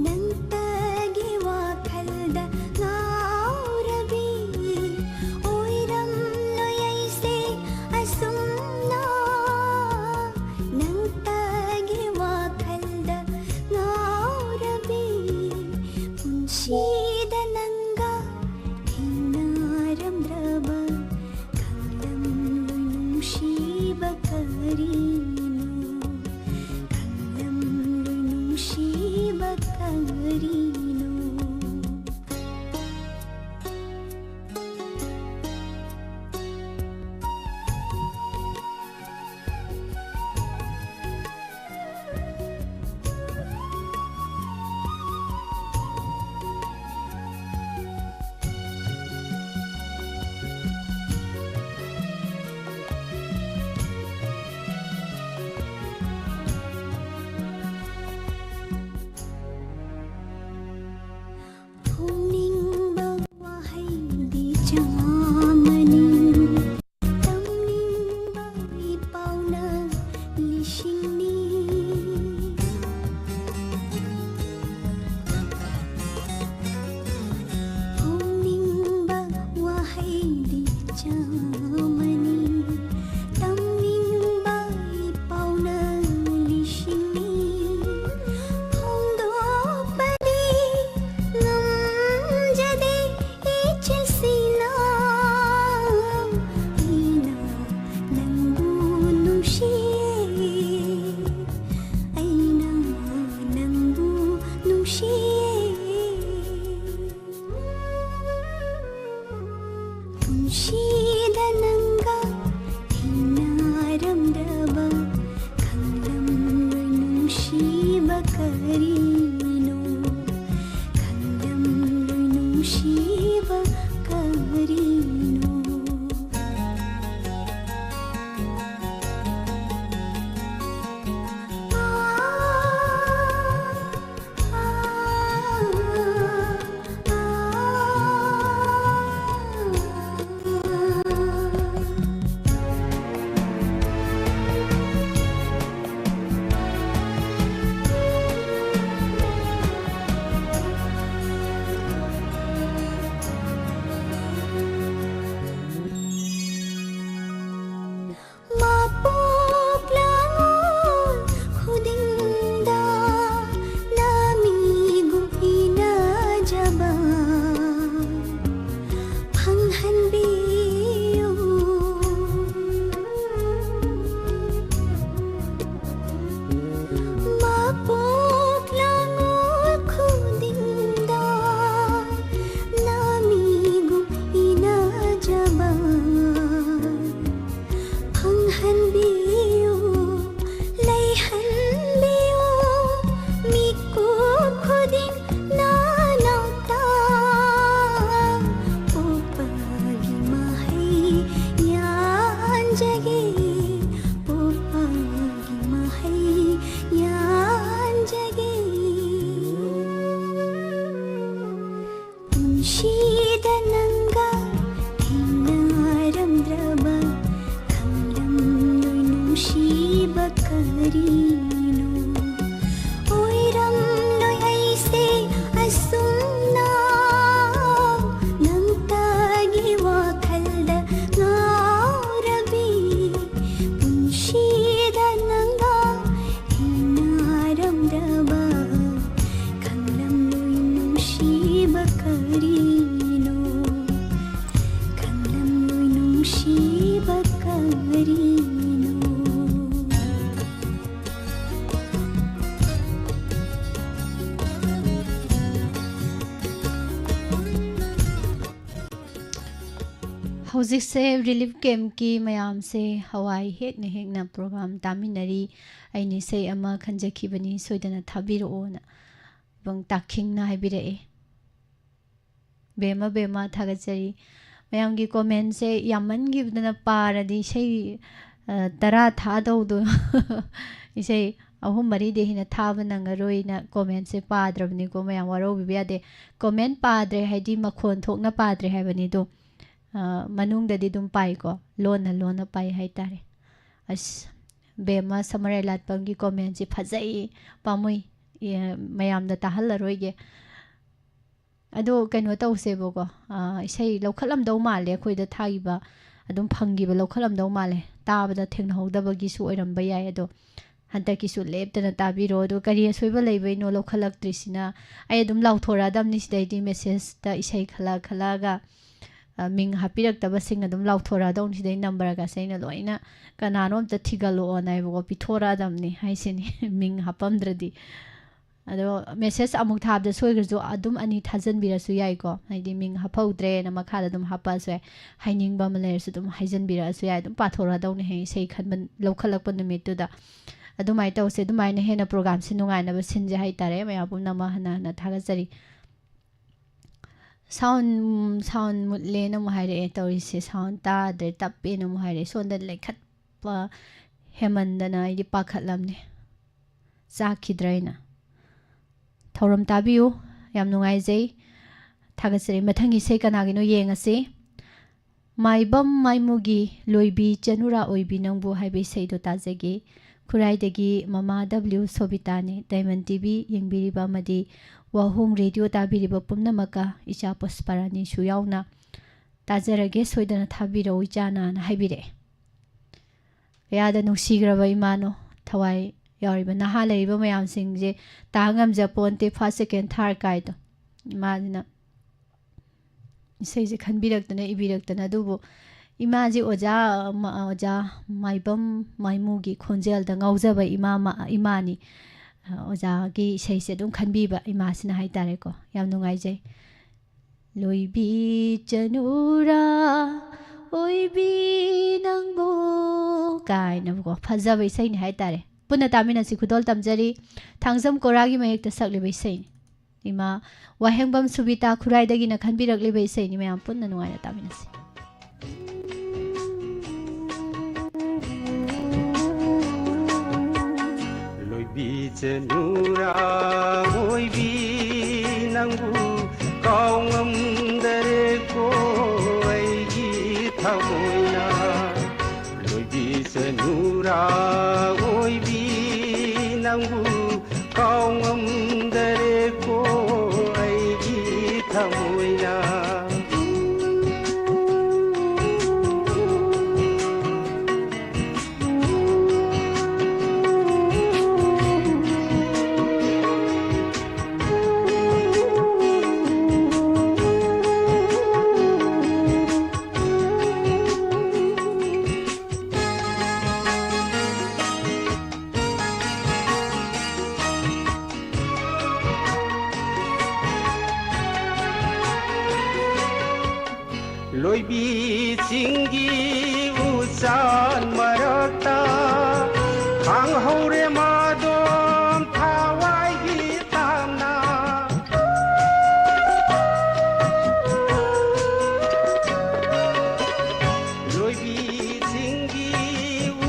ꯅꯪꯇꯒꯤ ꯋꯥꯈꯜꯗ ꯉꯥꯎꯔ ꯁꯤꯗ ꯅꯪꯒ ꯊꯦꯡꯅꯔꯝꯗ꯭ꯔꯕ ꯈꯪꯂꯝꯂꯣꯏ ꯅꯨꯡꯁꯤꯕ ꯀꯔꯤꯅꯣ? ꯈꯪꯂꯝꯂꯣꯏ ꯅꯨꯡꯁꯤꯕ ꯀꯔꯤꯅꯣ? ꯐꯣꯡꯅꯤꯡꯕ ꯋꯥꯍꯩꯗꯤ ꯆꯥꯝꯃꯅꯤ, ꯇꯝꯅꯤꯡꯕ ꯏꯄꯥꯎꯅ ꯂꯤꯁꯤꯡꯅꯤ꯫ ꯐꯣꯡꯅꯤꯡꯕ ꯋꯥꯍꯩꯗꯤ ꯆꯥꯝꯃꯅꯤ, ꯇꯝꯅꯤꯡꯕ ꯏꯄꯥꯎꯅ ꯂꯤꯁꯤꯡꯅꯤ꯫ ꯐꯣꯡꯗꯣꯛꯄꯗꯤ ꯉꯝꯖꯗꯦ ꯏꯆꯦꯜꯁꯤꯅ, ꯑꯩꯅ ꯅꯪꯕꯨ ꯅꯨꯡꯁꯤꯌꯦ, ꯑꯩꯅ ꯅꯪꯕꯨ ꯅꯨꯡꯁꯤꯌꯦ꯫ ꯄꯨꯟꯁꯤꯗ ꯅꯪꯒ ꯊꯦꯡꯅꯔꯝꯗꯕ ꯈꯪꯂꯝꯂꯣꯏ ꯅꯨꯡꯁꯤꯕ ꯀꯔꯤꯅꯣ? ꯈꯪꯂꯝꯂꯣꯏ ꯅꯨꯡꯁꯤꯕ ꯀꯔꯤꯅꯣ? ꯅꯨꯡꯁꯤꯗ ꯅꯪꯒ ꯊꯦꯡꯅꯔꯝꯗ꯭ꯔꯕ ꯈꯪꯂꯝꯂꯣꯏ ꯅꯨꯡꯁꯤꯕ ꯀꯔꯤꯅꯣ? ꯑꯣꯏꯔꯝꯂꯣꯏ ꯑꯩꯁꯦ ꯑꯁꯨꯝꯅ ꯅꯪꯇꯒꯤ ꯋꯥꯈꯜꯗ ꯉꯥꯎꯔꯕꯤ꯫ ꯄꯨꯟꯁꯤꯗ ꯅꯪꯒ ꯊꯦꯡꯅꯔꯝꯗ꯭ꯔꯕ ꯈꯪꯂꯝꯂꯣꯏ ꯅꯨꯡꯁꯤꯕ ꯀꯔꯤꯅꯣ? ꯈꯪꯂꯝꯂꯣꯏ ꯅꯨꯡꯁꯤꯕ ꯀꯔꯤꯅꯣ? ꯍꯧꯖꯤꯛꯁꯦ ꯔꯤꯂꯤꯐ ꯀꯦꯝꯞꯀꯤ ꯃꯌꯥꯝꯁꯦ ꯍꯋꯥꯏ ꯍꯦꯛꯅ ꯍꯦꯛꯅ ꯄ꯭ꯔꯣꯒ꯭ꯔꯥꯝ ꯇꯥꯃꯤꯟꯅꯔꯤ꯫ ꯑꯩꯅ ꯏꯁꯩ ꯑꯃ ꯈꯟꯖꯈꯤꯕꯅꯤ, ꯁꯣꯏꯗꯅ ꯊꯥꯕꯤꯔꯛꯑꯣꯅ ꯏꯕꯨꯡ ꯇꯥꯈꯤꯡꯅ ꯍꯥꯏꯕꯤꯔꯛꯑꯦ꯫ ꯕꯦꯝꯃ ꯕꯦꯝꯃ ꯊꯥꯒꯠꯆꯔꯤ꯫ ꯃꯌꯥꯝꯒꯤ ꯀꯣꯃꯦꯟꯁꯦ ꯌꯥꯝꯃꯟꯈꯤꯕꯗꯅ ꯄꯥꯔꯗꯤ ꯏꯁꯩ, ꯑ, ꯇꯔꯥ ꯊꯥꯗꯧꯗꯣ ꯏꯁꯩ ꯑꯍꯨꯝ ꯃꯔꯤꯗꯤ ꯍꯦꯟꯅ ꯊꯥꯕ ꯅꯪꯉꯔꯣꯏꯅ ꯀꯣꯃꯦꯟꯁꯦ ꯄꯥꯗ꯭ꯔꯕꯅꯤꯀꯣ꯫ ꯃꯌꯥꯝ ꯋꯥꯔꯧꯕꯤꯕ ꯌꯥꯗꯦ꯫ ꯀꯣꯃꯦꯟ ꯄꯥꯗ꯭ꯔꯦ ꯍꯥꯏꯗꯤ ꯃꯈꯣꯟ ꯊꯣꯛꯅ ꯄꯥꯗ꯭ꯔꯦ ꯍꯥꯏꯕꯅꯤꯗꯣ꯫ ꯑ, ꯃꯅꯨꯡꯗꯗꯤ ꯑꯗꯨꯝ ꯄꯥꯏꯀꯣ, ꯂꯣꯟꯅ ꯂꯣꯟꯅ ꯄꯥꯏ ꯍꯥꯏꯇꯥꯔꯦ꯫ ꯑꯁ, ꯕꯦꯝꯃ ꯁꯃꯔꯥꯏ ꯂꯥꯠꯄꯝꯒꯤ ꯀꯣꯃꯦꯟꯁꯤ ꯐꯖꯩ, ꯄꯥꯝꯃꯨꯏ꯫ ꯑꯦ, ꯃꯌꯥꯝꯗ ꯇꯥꯍꯜꯂꯔꯣꯏꯒꯦ꯫ ꯑꯗꯣ ꯀꯩꯅꯣ ꯇꯧꯁꯦꯕꯀꯣ, ꯑ, ꯏꯁꯩ ꯂꯧꯈꯠꯂꯝꯗꯧ ꯃꯥꯜꯂꯦ, ꯑꯩꯈꯣꯏꯗ ꯊꯥꯈꯤꯕ ꯑꯗꯨꯝ ꯐꯪꯈꯤꯕ ꯂꯧꯈꯠꯂꯝꯗꯧ ꯃꯥꯜꯂꯦ꯫ ꯇꯥꯕꯗ ꯊꯦꯡꯅꯍꯧꯗꯕꯒꯤꯁꯨ ꯑꯣꯏꯔꯝꯕ ꯌꯥꯏ꯫ ꯑꯗꯣ ꯍꯟꯗꯛꯀꯤꯁꯨ ꯂꯦꯞꯇꯅ ꯇꯥꯕꯤꯔꯣ꯫ ꯑꯗꯣ ꯀꯔꯤ ꯑꯁꯣꯏꯕ ꯂꯩꯕꯩꯅꯣ ꯂꯧꯈꯠꯂꯛꯇ꯭ꯔꯤꯁꯤꯅ? ꯑꯩ ꯑꯗꯨꯝ ꯂꯥꯎꯊꯣꯔꯛꯑꯗꯕꯅꯤ ꯁꯤꯗꯩꯗꯤ, ꯃꯦꯁꯦꯖꯇ ꯏꯁꯩ ꯈꯜꯂ ꯈꯜꯂꯛꯑꯒ, ꯑ, ꯃꯤꯡ ꯍꯥꯞꯄꯤꯔꯛꯇꯕꯁꯤꯡ ꯑꯗꯨꯝ ꯂꯥꯎꯊꯣꯔꯛꯑꯗꯧꯅꯤ꯫ ꯁꯤꯗꯩ ꯅꯝꯕꯔꯒꯁꯦ ꯑꯩꯅ ꯂꯣꯏꯅ ꯀꯅꯥꯅꯣ ꯑꯝꯇ ꯊꯤꯒꯠꯂꯛꯑꯣꯅ ꯍꯥꯏꯕꯀꯣ, ꯄꯤꯊꯣꯔꯛꯑꯗꯕꯅꯤ ꯍꯥꯏꯁꯤꯅꯤ ꯃꯤꯡ ꯍꯥꯞꯄꯝꯗ꯭ꯔꯗꯤ꯫ ꯑꯗꯣ ꯃꯦꯁꯦꯖ ꯑꯃꯨꯛ ꯊꯥꯕꯗ ꯁꯣꯏꯈ꯭ꯔꯁꯨ ꯑꯗꯨꯝ ꯑꯅꯤ ꯊꯥꯖꯟꯕꯤꯔꯁꯨ ꯌꯥꯏꯀꯣ, ꯍꯥꯏꯗꯤ ꯃꯤꯡ ꯍꯥꯞꯍꯧꯗ꯭ꯔꯦꯅ ꯃꯈꯥꯗ ꯑꯗꯨꯝ ꯍꯥꯞꯄꯛꯑꯁꯨ ꯌꯥꯏ, ꯍꯥꯏꯅꯤꯡꯕ ꯑꯃ ꯂꯩꯔꯁꯨ ꯑꯗꯨꯝ ꯍꯥꯏꯖꯟꯕꯤꯔꯛꯑꯁꯨ ꯌꯥꯏ, ꯑꯗꯨꯝ ꯄꯥꯊꯣꯔꯛꯑꯗꯧꯅꯦ ꯍꯌꯦꯡ ꯏꯁꯩ ꯈꯟꯕ, ꯂꯧꯈꯠꯂꯛꯄ ꯅꯨꯃꯤꯠꯇꯨꯗ꯫ ꯑꯗꯨꯃꯥꯏꯅ ꯇꯧꯁꯦ, ꯑꯗꯨꯃꯥꯏꯅ ꯍꯦꯟꯅ ꯄ꯭ꯔꯣꯒ꯭ꯔꯥꯝꯁꯦ ꯅꯨꯡꯉꯥꯏꯅꯕ ꯁꯤꯟꯁꯦ ꯍꯥꯏꯇꯥꯔꯦ꯫ ꯃꯌꯥꯝ ꯄꯨꯝꯅꯃꯛ ꯍꯟꯅ ꯍꯟꯅ ꯊꯥꯒꯠꯆꯔꯤ꯫ ꯁꯥꯎꯟ, ꯁꯥꯎꯟ ꯃꯨꯠꯂꯦꯅ ꯑꯃꯨꯛ ꯍꯥꯏꯔꯛꯑꯦ ꯇꯧꯔꯤꯁꯦ, ꯁꯥꯎꯟ ꯇꯥꯗ꯭ꯔꯦ, ꯇꯞꯄꯦꯅ ꯑꯃꯨꯛ ꯍꯥꯏꯔꯛꯑꯦ꯫ ꯁꯣꯝꯗ ꯂꯩꯈꯠꯄ ꯍꯦꯃꯟꯗꯅ ꯑꯩꯗꯤ ꯄꯥꯈꯠꯂꯝꯅꯦ, ꯆꯥꯛꯈꯤꯗ꯭ꯔꯥ ꯍꯥꯏꯅ꯫ ꯊꯧꯔꯝ ꯇꯥꯕꯤꯌꯨ, ꯌꯥꯝ ꯅꯨꯡꯉꯥꯏꯖꯩ꯫ ꯊꯥꯒꯠꯆꯔꯤ꯫ ꯃꯊꯪꯒꯤ ꯏꯁꯩ ꯀꯅꯥꯒꯤꯅꯣ ꯌꯦꯡꯉꯁꯤ꯫ ꯃꯥꯏꯕꯝ ꯃꯥꯏꯃꯨꯒꯤ ꯂꯣꯏꯕꯤ ꯆꯅꯨꯔꯥ ꯑꯣꯏꯕꯤ ꯅꯪꯕꯨ ꯍꯥꯏꯕ ꯏꯁꯩꯗꯣ ꯇꯥꯖꯒꯦ꯫ ꯈꯨꯔꯥꯏꯗꯒꯤ ꯃꯃꯥ ꯗꯕ꯭ꯂꯤꯎ ꯁꯣꯕꯤꯇꯥꯅꯤ꯫ ꯗꯥꯏꯃꯟ ꯇꯤ ꯚꯤ ꯌꯦꯡꯕꯤꯔꯤꯕ ꯑꯃꯗꯤ ꯋꯥꯍꯣꯡ ꯔꯦꯗꯤꯑꯣ ꯇꯥꯕꯤꯔꯤꯕ ꯄꯨꯝꯅꯃꯛꯀ ꯏꯆꯥ ꯄꯨꯁꯄꯥꯔꯥꯅꯤꯁꯨ ꯌꯥꯎꯅ ꯇꯥꯖꯔꯒꯦ, ꯁꯣꯏꯗꯅ ꯊꯥꯕꯤꯔꯛꯎ ꯏꯆꯥꯅ, ꯍꯥꯏꯅ ꯍꯥꯏꯕꯤꯔꯛꯑꯦ꯫ ꯀꯌꯥꯗ ꯅꯨꯡꯁꯤꯈ꯭ꯔꯕ ꯏꯃꯥꯅꯣ, ꯊꯋꯥꯏ ꯌꯥꯎꯔꯤꯕ ꯅꯍꯥ ꯂꯩꯔꯤꯕ ꯃꯌꯥꯝꯁꯤꯡꯁꯦ ꯇꯥ ꯉꯝꯖ ꯄꯣꯟꯇꯦ, ꯐꯥꯔꯁ, ꯁꯦꯀꯦꯟ, ꯊꯥꯔꯠ ꯀꯥꯏꯗꯣ꯫ ꯏꯃꯥꯁꯤꯅ ꯏꯁꯩꯁꯦ ꯈꯟꯕꯤꯔꯛꯇꯅ ꯏꯕꯤꯔꯛꯇꯅ, ꯑꯗꯨꯕꯨ ꯏꯃꯥꯁꯤ ꯑꯣꯖꯥ ꯃ-, ꯑꯣꯖꯥ ꯃꯥꯏꯕꯝ ꯃꯥꯏꯃꯨꯒꯤ ꯈꯣꯟꯖꯦꯜꯗ ꯉꯥꯎꯖꯕ ꯏꯃꯥ ꯃ-, ꯏꯃꯥꯅꯤ꯫ ꯑ, ꯑꯣꯖꯥꯒꯤ ꯏꯁꯩꯁꯦ ꯑꯗꯨꯝ ꯈꯟꯕꯤꯕ ꯏꯃꯥꯁꯤꯅ ꯍꯥꯏꯇꯥꯔꯦꯀꯣ꯫ ꯌꯥꯝ ꯅꯨꯡꯉꯥꯏꯖꯩ꯫ ꯂꯣꯏꯕꯤ ꯆꯅꯨꯔꯥ ꯑꯣꯏꯕꯤ ꯅꯪꯕꯨ ꯀꯥꯏꯅꯕꯀꯣ, ꯐꯖꯕ ꯏꯁꯩꯅꯤ ꯍꯥꯏꯇꯥꯔꯦ꯫ ꯄꯨꯟꯅ ꯇꯥꯃꯤꯟꯅꯁꯤ, ꯈꯨꯗꯣꯜ ꯇꯝꯖꯔꯤ꯫ ꯊꯥꯡꯖꯝ ꯀꯣꯔꯥꯒꯤ ꯃꯌꯦꯛꯇ ꯁꯛꯂꯤꯕ ꯏꯁꯩꯅꯤ꯫ ꯏꯃꯥ ꯋꯥꯍꯦꯡꯕꯝ ꯁꯨꯕꯤꯇꯥ ꯈꯨꯔꯥꯏꯗꯒꯤꯅ ꯈꯟꯕꯤꯔꯛꯂꯤꯕ ꯏꯁꯩꯅꯤ꯫ ꯃꯌꯥꯝ ꯄꯨꯟꯅ ꯅꯨꯡꯉꯥꯏꯅ ꯇꯥꯃꯤꯟꯅꯁꯤ꯫ ꯂꯣꯏꯕꯤ ꯆꯅꯨꯔꯥ ꯑꯣꯏꯕꯤ ꯅꯪꯕꯨ ꯀꯥꯎ ꯉꯝꯗꯔꯦꯀꯣ ꯑꯩꯒꯤ ꯊꯃꯣꯏꯅ꯫ ꯂꯣꯏꯕꯤ ꯆꯅꯨꯔꯥ ꯑꯣꯏꯕꯤ ꯅꯪꯕꯨ ꯀꯥꯎ ꯉꯝꯗꯔꯦꯀꯣ ꯑꯩꯒꯤ ꯊꯃꯣꯏꯅ꯫ ꯂꯣꯏꯕꯤ ꯆꯤꯡꯒꯤ ꯎꯆꯥꯟ ꯃꯔꯛꯇ ꯈꯥꯡꯍꯧꯔꯦ ꯃꯥꯗꯣꯝ ꯊꯋꯥꯏꯒꯤ ꯇꯥꯝꯅ꯫ ꯂꯣꯏꯕꯤ ꯆꯤꯡꯒꯤ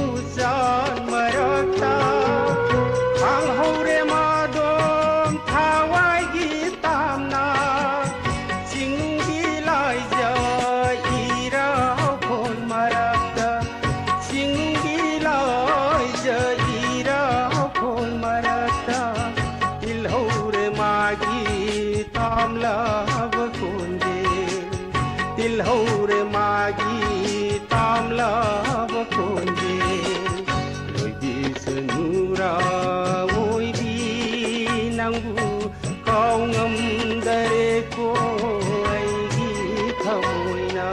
ꯎꯆꯥꯟ ꯃꯔꯛꯇ ꯈꯥꯡꯍꯧꯔꯦ ꯃꯥꯗꯣꯝ ꯊꯋꯥꯏꯒꯤ ꯇꯥꯝꯅ꯫ ꯂꯥꯕ ꯈꯣꯟꯖꯦꯜ, ꯇꯤꯜꯍꯧꯔꯦ ꯃꯥꯒꯤ ꯇꯥꯝꯂꯕ ꯈꯣꯟꯖꯦꯜ꯫ ꯂꯣꯏꯕꯤꯁꯨ ꯅꯨꯔꯥ ꯑꯣꯏꯕꯤ, ꯅꯪꯕꯨ ꯀꯥꯎ ꯉꯝꯗꯔꯦꯀꯣ ꯑꯩꯒꯤ ꯊꯃꯣꯏꯅ꯫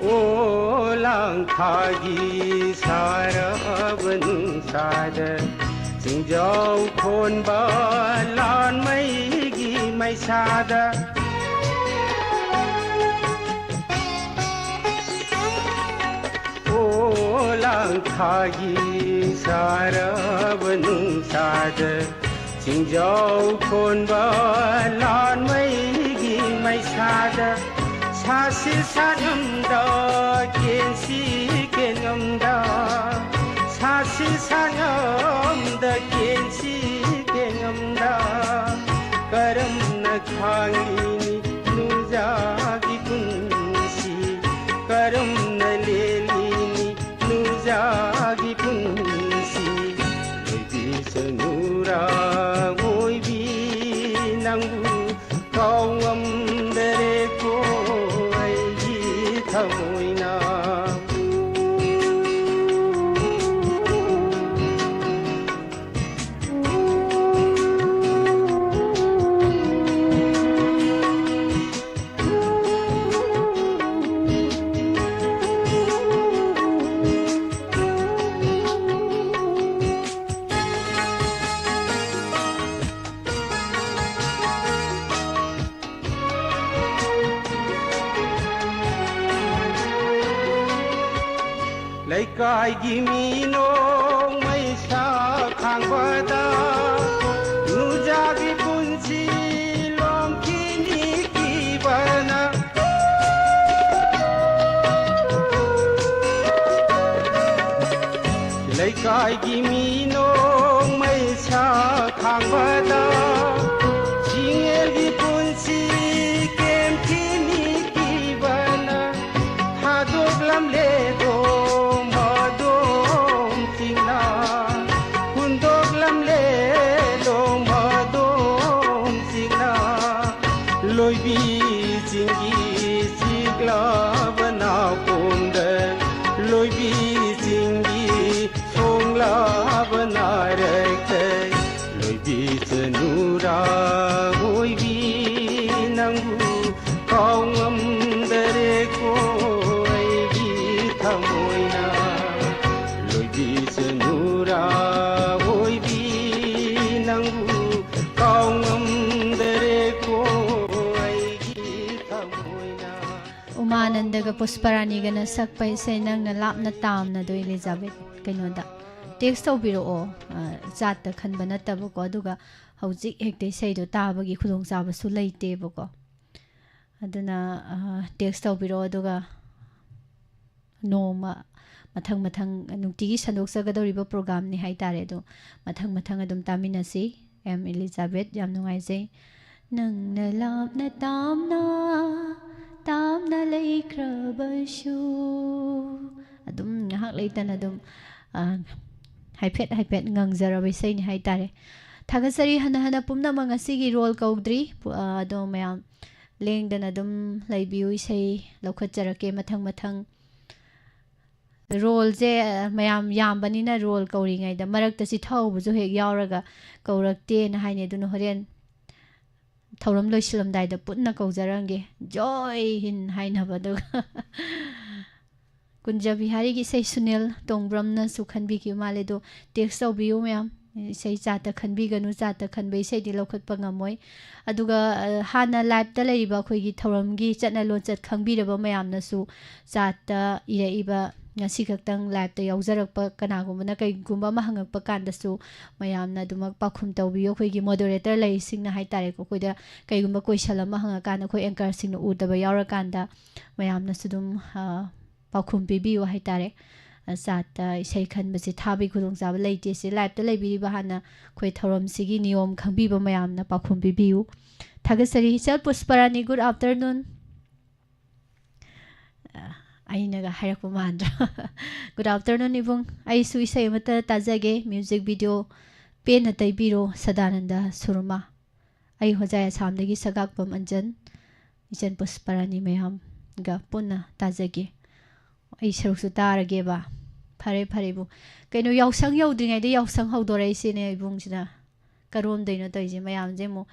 ꯑꯣ ꯂꯥꯡ ꯊꯥꯒꯤ ꯁꯥꯔꯕ ꯅꯨꯡꯁꯥꯗ, ꯆꯤꯡꯖꯥꯎ ꯈꯣꯟꯕ ꯂꯥꯟꯃꯩꯒꯤ ꯃꯩꯁꯥꯗ꯫ ꯑꯣ ꯂꯥꯡ ꯊꯥꯒꯤ ꯁꯥꯔꯕ ꯅꯨꯡꯁꯥꯗ, ꯆꯤꯡꯖꯥꯎ ꯈꯣꯟꯕ ꯂꯥꯟꯃꯩꯒꯤ ꯃꯩꯁꯥꯗ, ꯁꯥꯁꯤ ꯁꯥꯉꯝꯗ, ꯀꯦꯟꯁꯤ ꯀꯦꯟꯉꯝꯗ, ꯁꯥꯁꯤ ꯁꯥꯉꯝꯗ, ꯀꯦꯟꯁꯤ ꯀꯦꯟꯉꯝꯗ, ꯀꯔꯝꯅ ꯈꯥꯡꯂꯤꯅꯤ ꯅꯨꯡꯖꯥꯒꯤ ꯄꯨꯟꯁꯤ? ꯀꯔꯝꯅ ꯂꯦꯜꯂꯤꯅꯤ ꯅꯨꯡꯖꯥꯒꯤ ꯄꯨꯟꯁꯤ? ꯑꯣꯏꯕꯤꯁꯅꯨꯔꯥ ꯑꯣꯏꯕꯤ, ꯅꯪꯕꯨ ꯀꯥꯎꯉꯝꯗꯔꯦꯀꯣ ꯑꯩꯒꯤ ꯊꯃꯣꯏꯅ꯫ ꯂꯩꯀꯥꯏꯒꯤ ꯃꯤ ꯅꯣꯡꯃꯩ ꯁꯥ ꯈꯥꯡꯕꯗ, ꯅꯨꯡꯖꯥꯒꯤ ꯄꯨꯟꯁꯤ ꯂꯣꯝꯈꯤꯅꯤ ꯀꯤꯕꯅ꯫ ꯂꯩꯀꯥꯏꯒꯤ ꯃꯤ ꯅꯣꯡꯃꯩ ꯁꯥ ꯈꯥꯡꯕꯗ ꯆꯤꯡꯌꯦꯜꯒꯤ ꯄꯨꯟꯁꯤ ꯀꯦꯝꯊꯤꯅꯤ ꯀꯤꯕꯅ ꯊꯥꯗꯣꯛꯂꯝꯂꯦ ꯗꯣꯝ ꯃꯗꯣꯝ ꯆꯤꯡꯅ ꯍꯨꯟꯗꯣꯛꯂꯝꯂꯦ ꯗꯣꯝ ꯃꯗꯣꯝ ꯆꯤꯡꯅ ꯂꯣꯏꯕꯤ ꯆꯤꯡꯒꯤ ꯆꯤꯛꯂꯕ ꯅꯥꯎꯀꯣꯡꯗ ꯂꯣꯏꯕꯤ ꯆꯤꯡꯒꯤ ꯁꯣꯡꯂꯕ ꯅꯥꯔꯛꯇ ꯂꯣꯏꯕꯤ ꯆꯅꯨꯔꯥ ꯑꯣꯏꯕꯤ ꯅꯪꯕꯨ ꯀꯥꯎ ꯉꯝꯗꯔꯦꯀꯣ ꯑꯩꯒꯤ ꯊꯃꯣꯏꯅ ꯂꯣꯏꯕꯤ ꯆꯅꯨꯔꯥ ꯑꯣꯏꯕꯤ ꯅꯪꯕꯨ ꯀꯥꯎ ꯉꯝꯗꯔꯦꯀꯣ ꯑꯩꯒꯤ ꯊꯃꯣꯏꯅ꯫ ꯎꯃꯥꯅꯟꯗꯒ ꯄꯨꯁꯄꯔꯥꯅꯤꯒꯅ ꯁꯛꯄ ꯏꯁꯩ ꯅꯪꯅ ꯂꯥꯞꯅ ꯇꯥꯝꯅꯗꯣ, ꯏꯂꯤꯖꯥꯕꯦꯠ ꯀꯩꯅꯣꯗ ꯇꯦꯛꯁ ꯇꯧꯕꯤꯔꯛꯑꯣ꯫ ꯑ, ꯆꯥꯠꯇ ꯈꯟꯕ ꯅꯠꯇꯕꯀꯣ, ꯑꯗꯨꯒ ꯍꯧꯖꯤꯛ ꯍꯦꯛꯇ ꯏꯁꯩꯗꯣ ꯇꯥꯕꯒꯤ ꯈꯨꯗꯣꯡꯆꯥꯕꯁꯨ ꯂꯩꯇꯦꯕꯀꯣ꯫ ꯑꯗꯨꯅ, ꯑ, ꯇꯦꯛꯁ ꯇꯧꯕꯤꯔꯛꯑꯣ, ꯑꯗꯨꯒ ꯅꯣꯡꯃ ꯃꯊꯪ ꯃꯊꯪ ꯅꯨꯡꯇꯤꯒꯤ ꯁꯟꯗꯣꯛꯆꯒꯗꯧꯔꯤꯕ ꯄ꯭ꯔꯣꯒ꯭ꯔꯥꯝꯅꯤ ꯍꯥꯏꯇꯥꯔꯦ꯫ ꯑꯗꯣ ꯃꯊꯪ ꯃꯊꯪ ꯑꯗꯨꯝ ꯇꯥꯃꯤꯟꯅꯁꯤ꯫ ꯑꯦꯝ ꯏꯂꯤꯖꯥꯕꯦꯠ, ꯌꯥꯝ ꯅꯨꯡꯉꯥꯏꯖꯩ꯫ ꯅꯪꯅ ꯂꯥꯞꯅ ꯇꯥꯝꯅ, ꯇꯥꯝꯅ ꯂꯩꯈ꯭ꯔꯕꯁꯨ꯫ ꯑꯗꯨꯝ ꯉꯥꯏꯍꯥꯛ ꯂꯩꯇꯅ ꯑꯗꯨꯝ, ꯑ, ꯍꯥꯏꯐꯦꯠ ꯍꯥꯏꯐꯦꯠ ꯉꯪꯖꯔꯕ ꯏꯁꯩꯅꯤ ꯍꯥꯏꯇꯥꯔꯦ꯫ ꯊꯥꯒꯠꯆꯔꯤ ꯍꯟꯅ ꯍꯟꯅ ꯄꯨꯝꯅꯃꯛ꯫ ꯉꯁꯤꯒꯤ ꯔꯣꯜ ꯀꯧꯗ꯭ꯔꯤ꯫ ꯄꯨ-, ꯑ, ꯑꯗꯣ ꯃꯌꯥꯝ ꯂꯦꯡꯗꯅ ꯑꯗꯨꯝ ꯂꯩꯕꯤꯌꯨ꯫ ꯏꯁꯩ ꯂꯧꯈꯠꯆꯔꯛꯀꯦ ꯃꯊꯪ ꯃꯊꯪ꯫ ꯔꯣꯜꯁꯦ, ꯑ, ꯃꯌꯥꯝ ꯌꯥꯝꯕꯅꯤꯅ ꯔꯣꯜ ꯀꯧꯔꯤꯉꯩꯗ ꯃꯔꯛꯇ ꯆꯤꯊꯍꯧꯕꯁꯨ ꯍꯦꯛ ꯌꯥꯎꯔꯒ ꯀꯧꯔꯛꯇꯦꯅ ꯍꯥꯏꯅꯤ꯫ ꯑꯗꯨꯅ ꯍꯣꯔꯦꯟ ꯊꯧꯔꯝ ꯂꯣꯏꯁꯤꯜꯂꯝꯗꯥꯏꯗ ꯄꯨꯟꯅ ꯀꯧꯖꯔꯝꯒꯦ꯫ ꯖꯣꯏ ꯍꯤꯟ ꯍꯥꯏꯅꯕ꯫ ꯑꯗꯨꯒ ꯀꯨꯟꯖ ꯕꯤꯍꯥꯔꯤꯒꯤ ꯏꯁꯩ ꯁꯨꯅꯤꯜ ꯇꯣꯡꯕ꯭ꯔꯝꯅꯁꯨ ꯈꯟꯕꯤꯈꯤꯕ ꯃꯥꯜꯂꯦ꯫ ꯑꯗꯣ ꯇꯦꯛꯁ ꯇꯧꯕꯤꯌꯨ ꯃꯌꯥꯝ꯫ ꯏꯁꯩ ꯆꯥꯠꯇ ꯈꯟꯕꯤꯒꯅꯨ, ꯆꯥꯠꯇ ꯈꯟꯕ ꯏꯁꯩꯗꯤ ꯂꯧꯈꯠꯄ ꯉꯝꯃꯣꯏ꯫ ꯑꯗꯨꯒ, ꯑ, ꯍꯥꯟꯅ ꯂꯥꯏꯞꯇ ꯂꯩꯔꯤꯕ ꯑꯩꯈꯣꯏꯒꯤ ꯊꯧꯔꯝꯒꯤ ꯆꯠꯅ ꯂꯣꯟꯆꯠ ꯈꯪꯕꯤꯔꯕ ꯃꯌꯥꯝꯅꯁꯨ ꯆꯥꯠꯇ ꯏꯔꯛꯏꯕ, ꯉꯁꯤ ꯈꯛꯇꯪ ꯂꯥꯏꯞꯇ ꯌꯥꯎꯖꯔꯛꯄ ꯀꯅꯥꯒꯨꯝꯕꯅ ꯀꯩꯒꯨꯝꯕ ꯑꯃ ꯍꯪꯉꯛꯄ ꯀꯥꯟꯗꯁꯨ ꯃꯌꯥꯝꯅ ꯑꯗꯨꯃꯛ ꯄꯥꯎꯈꯨꯝ ꯇꯧꯕꯤꯌꯨ꯫ ꯑꯩꯈꯣꯏꯒꯤ ꯃꯣꯗꯔꯦꯇꯔ ꯂꯩꯔꯤꯁꯤꯡꯅ ꯍꯥꯏꯇꯥꯔꯦꯀꯣ, ꯑꯩꯈꯣꯏꯗ ꯀꯩꯒꯨꯝꯕ ꯀꯣꯏꯁꯟ ꯑꯃ ꯍꯪꯉꯀꯥꯟꯗ ꯑꯩꯈꯣꯏ ꯑꯦꯡꯀꯔꯁꯤꯡꯅ ꯎꯗꯕ ꯌꯥꯎꯔꯀꯥꯟꯗ ꯃꯌꯥꯝꯅꯁꯨ ꯑꯗꯨꯝ, ꯑ, ꯄꯥꯎꯈꯨꯝ ꯄꯤꯕꯤꯌꯨ ꯍꯥꯏꯇꯥꯔꯦ꯫ ꯆꯥꯠꯇ ꯏꯁꯩ ꯈꯟꯕꯁꯦ ꯊꯥꯕꯒꯤ ꯈꯨꯗꯣꯡꯆꯥꯕ ꯂꯩꯇꯦ꯫ ꯁꯤ ꯂꯥꯏꯞꯇ ꯂꯩꯕꯤꯔꯤꯕ ꯍꯥꯟꯅ ꯑꯩꯈꯣꯏ ꯊꯧꯔꯝꯁꯤꯒꯤ ꯅꯤꯌꯣꯝ ꯈꯪꯕꯤꯕ ꯃꯌꯥꯝꯅ ꯄꯥꯎꯈꯨꯝ ꯄꯤꯕꯤꯌꯨ꯫ ꯊꯥꯒꯠꯆꯔꯤ꯫ ꯏꯆꯜ ꯄꯨꯁꯄꯔꯥꯅꯤ, good afternoon꯫ ꯑ, ꯑꯩꯅꯒ ꯍꯥꯏꯔꯛꯄ ꯃꯥꯟꯗ꯭ꯔꯥ? Good afternoon, ꯏꯕꯨꯡ꯫ ꯑꯩꯁꯨ ꯏꯁꯩ ꯑꯃꯠꯇ ꯇꯥꯖꯒꯦ꯫ Music video ꯄꯦꯟꯅ ꯇꯩꯕꯤꯔꯣ, ꯁꯗꯥꯅꯟꯗ ꯁꯨꯔꯃꯥ꯫ ꯑꯩ ꯍꯣꯖꯥꯏ ꯑꯁꯥꯝꯗꯒꯤ ꯁꯒꯥꯛꯄꯝ ꯑꯟꯖꯟ, ꯏꯆꯟ ꯄꯨꯁꯄꯔꯥꯅꯤ ꯃꯌꯥꯝꯒ ꯄꯨꯟꯅ ꯇꯥꯖꯒꯦ꯫ ꯑꯩ ꯁꯔꯨꯛꯁꯨ ꯇꯥꯔꯒꯦꯕ꯫ ꯐꯔꯦ, ꯐꯔꯦ, ꯏꯕꯨꯡ꯫ ꯀꯩꯅꯣ, ꯌꯥꯎꯁꯪ ꯌꯧꯗ꯭ꯔꯤꯉꯩꯗ ꯌꯥꯎꯁꯪ ꯍꯧꯗꯣꯔꯛꯏꯁꯤꯅꯦ ꯏꯕꯨꯡꯁꯤꯅ꯫ ꯀꯔꯣꯝꯗꯩꯅꯣ ꯇꯧꯔꯤꯁꯦ? ꯃꯌꯥꯝꯁꯦ ꯑꯃꯨꯛ,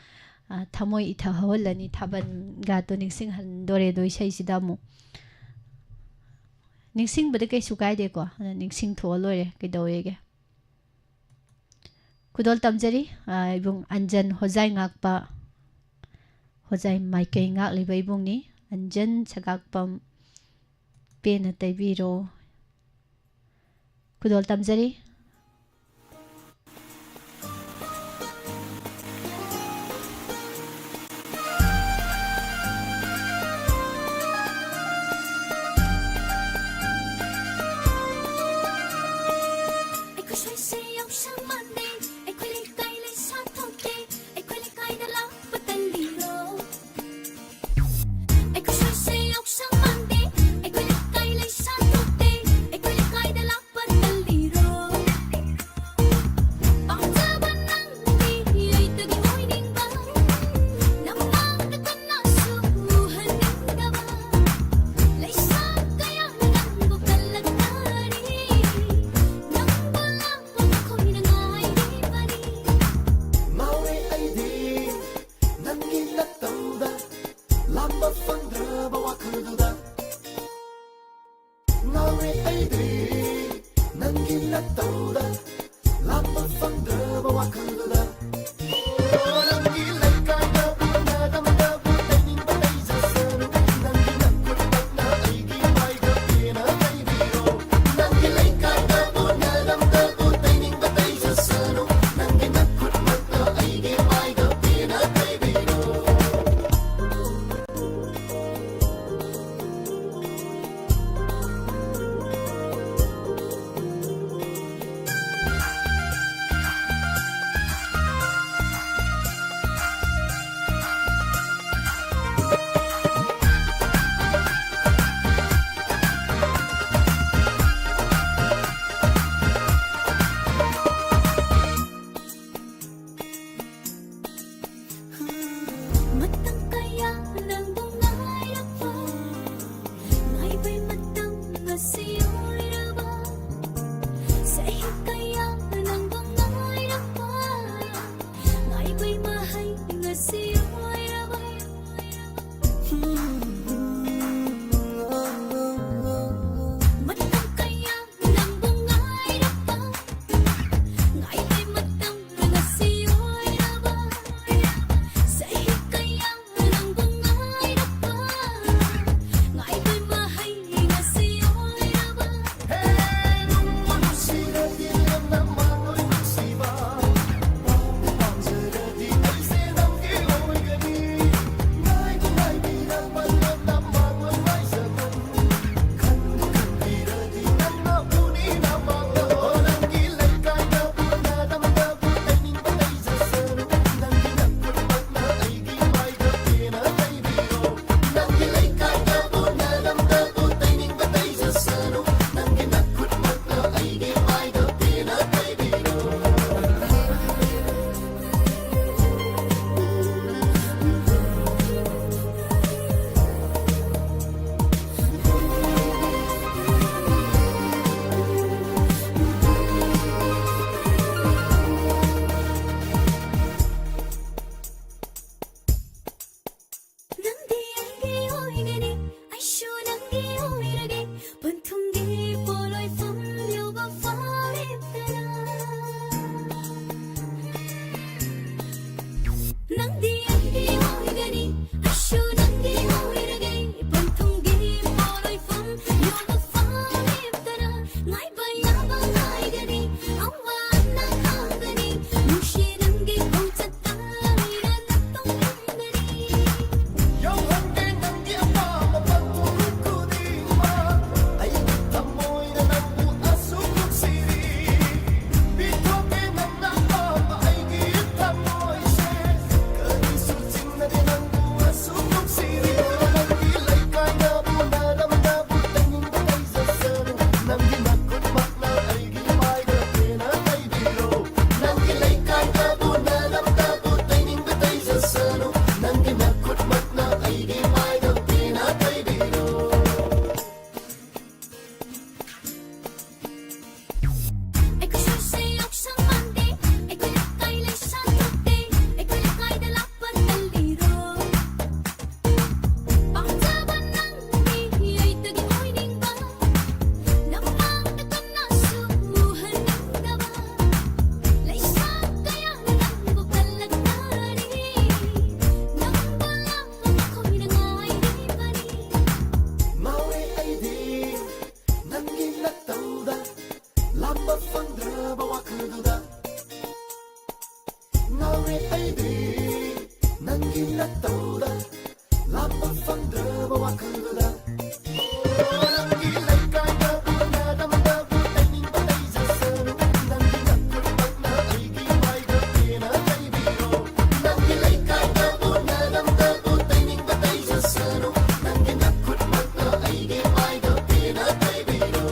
ꯑ, ꯊꯃꯣꯏ ꯏꯊ ꯍꯧꯍꯜꯂꯅꯤ꯫ ꯊꯥꯕꯜꯒꯥꯗꯣ ꯅꯤꯡꯁꯤꯡꯍꯟꯗꯣꯔꯦꯗꯣ ꯏꯁꯩꯁꯤꯗ ꯑꯃꯨꯛ꯫ ꯅꯤꯡꯁꯤꯡꯕꯗ ꯀꯩꯁꯨ ꯀꯥꯏꯗꯦꯀꯣ, ꯑꯗ ꯅꯤꯡꯁꯤꯡꯊꯣꯛꯑ ꯂꯣꯏꯔꯦ, ꯀꯩꯗꯧꯋꯦꯒꯦ? ꯈꯨꯗꯣꯜ ꯇꯝꯖꯔꯤ, ꯑ, ꯏꯕꯨꯡ ꯑꯟꯖꯟ ꯍꯣꯖꯥꯏ ꯉꯥꯛꯄ, ꯍꯣꯖꯥꯏ ꯃꯥꯏꯀꯩ ꯉꯥꯛꯂꯤꯕ ꯏꯕꯨꯡꯅꯤ꯫ ꯑꯟꯖꯟ ꯁꯒꯥꯛꯄꯝ, ꯄꯦꯟꯅ ꯇꯩꯕꯤꯔꯣ꯫ ꯈꯨꯗꯣꯜ ꯇꯝꯖꯔꯤ꯫ ꯑꯩꯈꯣꯏ ꯁ꯭ꯋꯥꯏꯁꯦ ꯌꯥꯎꯁꯪ ꯃꯥꯟꯗꯦ, ꯑꯩꯈꯣꯏ ꯂꯩꯀꯥꯏ ꯂꯩꯁꯥ ꯊꯣꯛꯇꯦ, ꯑꯩꯈꯣꯏ ꯂꯩꯀꯥꯏꯗ ꯂꯥꯛꯄ ꯇꯜꯂꯤꯔꯣ? ꯑꯩꯈꯣꯏ ꯁ꯭ꯋꯥꯏꯁꯦ ꯌꯥꯎꯁꯪ ꯃꯥꯟꯗꯦ, ꯑꯩꯈꯣꯏ ꯂꯩꯀꯥꯏ ꯂꯩꯁꯥ ꯊꯣꯛꯇꯦ, ꯑꯩꯈꯣꯏ ꯂꯩꯀꯥꯏꯗ ꯂꯥꯛꯄ ꯇꯜꯂꯤꯔꯣ? ꯄꯥꯝꯖꯕ ꯅꯪꯗꯤ ꯑꯩꯇꯒꯤ ꯑꯣꯏꯅꯤꯡꯕ, ꯅꯃꯥꯡꯗ ꯀꯅꯥꯁꯨ ꯎꯍꯟꯅꯤꯡꯗꯕ, ꯂꯩꯁꯥ ꯀꯌꯥꯅ ꯅꯪꯕꯨ ꯀꯜꯂꯛꯅꯔꯤ, ꯅꯪꯕꯨ ꯂꯥꯛꯄ ꯃꯈꯣꯏꯅ ꯉꯥꯏꯔꯤꯕꯅꯤ꯫ ꯉꯥꯎꯔꯦ ꯑꯩꯗꯤ ꯅꯪꯒꯤ ꯅꯠꯇꯧꯗ, ꯂꯥꯝꯕ ꯐꯪꯗ꯭ꯔꯕ ꯋꯥꯈꯜꯗꯨꯗ꯫ ꯉꯥꯎꯔꯦ ꯑꯩꯗꯤ ꯅꯪꯒꯤ ꯅꯠꯇꯧꯗ, ꯂꯥꯝꯕ ꯐꯪꯗ꯭ꯔꯕ ꯋꯥꯈꯜꯗꯨꯗ꯫ ꯅꯪꯒꯤ ꯂꯩꯀꯥꯏꯗꯕꯨ ꯅꯥꯔꯝꯗꯕꯨ ꯂꯩꯅꯤꯡꯕ ꯂꯩꯖꯁꯅꯨ, ꯅꯪꯒꯤ ꯅꯈꯨꯠꯃꯛꯅ ꯑꯩꯒꯤ ꯃꯥꯏꯗ ꯄꯦꯟꯅ ꯇꯩꯕꯤꯔꯣ꯫ ꯅꯪꯒꯤ ꯂꯩꯀꯥꯏꯗꯕꯨ ꯅꯥꯔꯝꯗꯕꯨ ꯂꯩꯅꯤꯡꯕ ꯂꯩꯖꯁꯅꯨ, ꯅꯪꯒꯤ ꯅꯈꯨꯠꯃꯛꯅ ꯑꯩꯒꯤ ꯃꯥꯏꯗ ꯄꯦꯟꯅ ꯇꯩꯕꯤꯔꯣ꯫ ꯐꯪꯗ꯭ꯔꯕ ꯋꯥꯈꯜꯗꯨꯗ ꯉꯥꯎꯔꯦ ꯑꯩꯗꯤ ꯅꯪꯒꯤ ꯅꯠꯇꯧꯗ ꯂꯥꯛꯄ ꯐꯪꯗ꯭ꯔꯕ ꯋꯥꯈꯜꯗꯨꯗ ꯅꯪꯒꯤ ꯂꯩꯀꯥꯏꯗꯕꯨ ꯅꯥꯔꯝꯕꯕꯨ ꯇꯩꯅꯤꯡꯕ ꯇꯩꯖꯁꯅꯨ ꯅꯪꯒꯤ ꯅꯈꯨꯠꯃꯛꯅ ꯑꯩꯒꯤ ꯃꯥꯏꯗ ꯄꯦꯟꯅ ꯇꯩꯕꯤꯔꯣ ꯅꯪꯒꯤ ꯂꯩꯀꯥꯏꯗꯕꯨ ꯅꯥꯔꯝꯕꯕꯨ ꯇꯩꯅꯤꯡꯕ ꯇꯩꯖꯁꯅꯨ ꯅꯪꯒꯤ ꯅꯈꯨꯠꯃꯛꯅ ꯑꯩꯒꯤ ꯃꯥꯏꯗ ꯄꯦꯟꯅ ꯇꯩꯕꯤꯔꯣ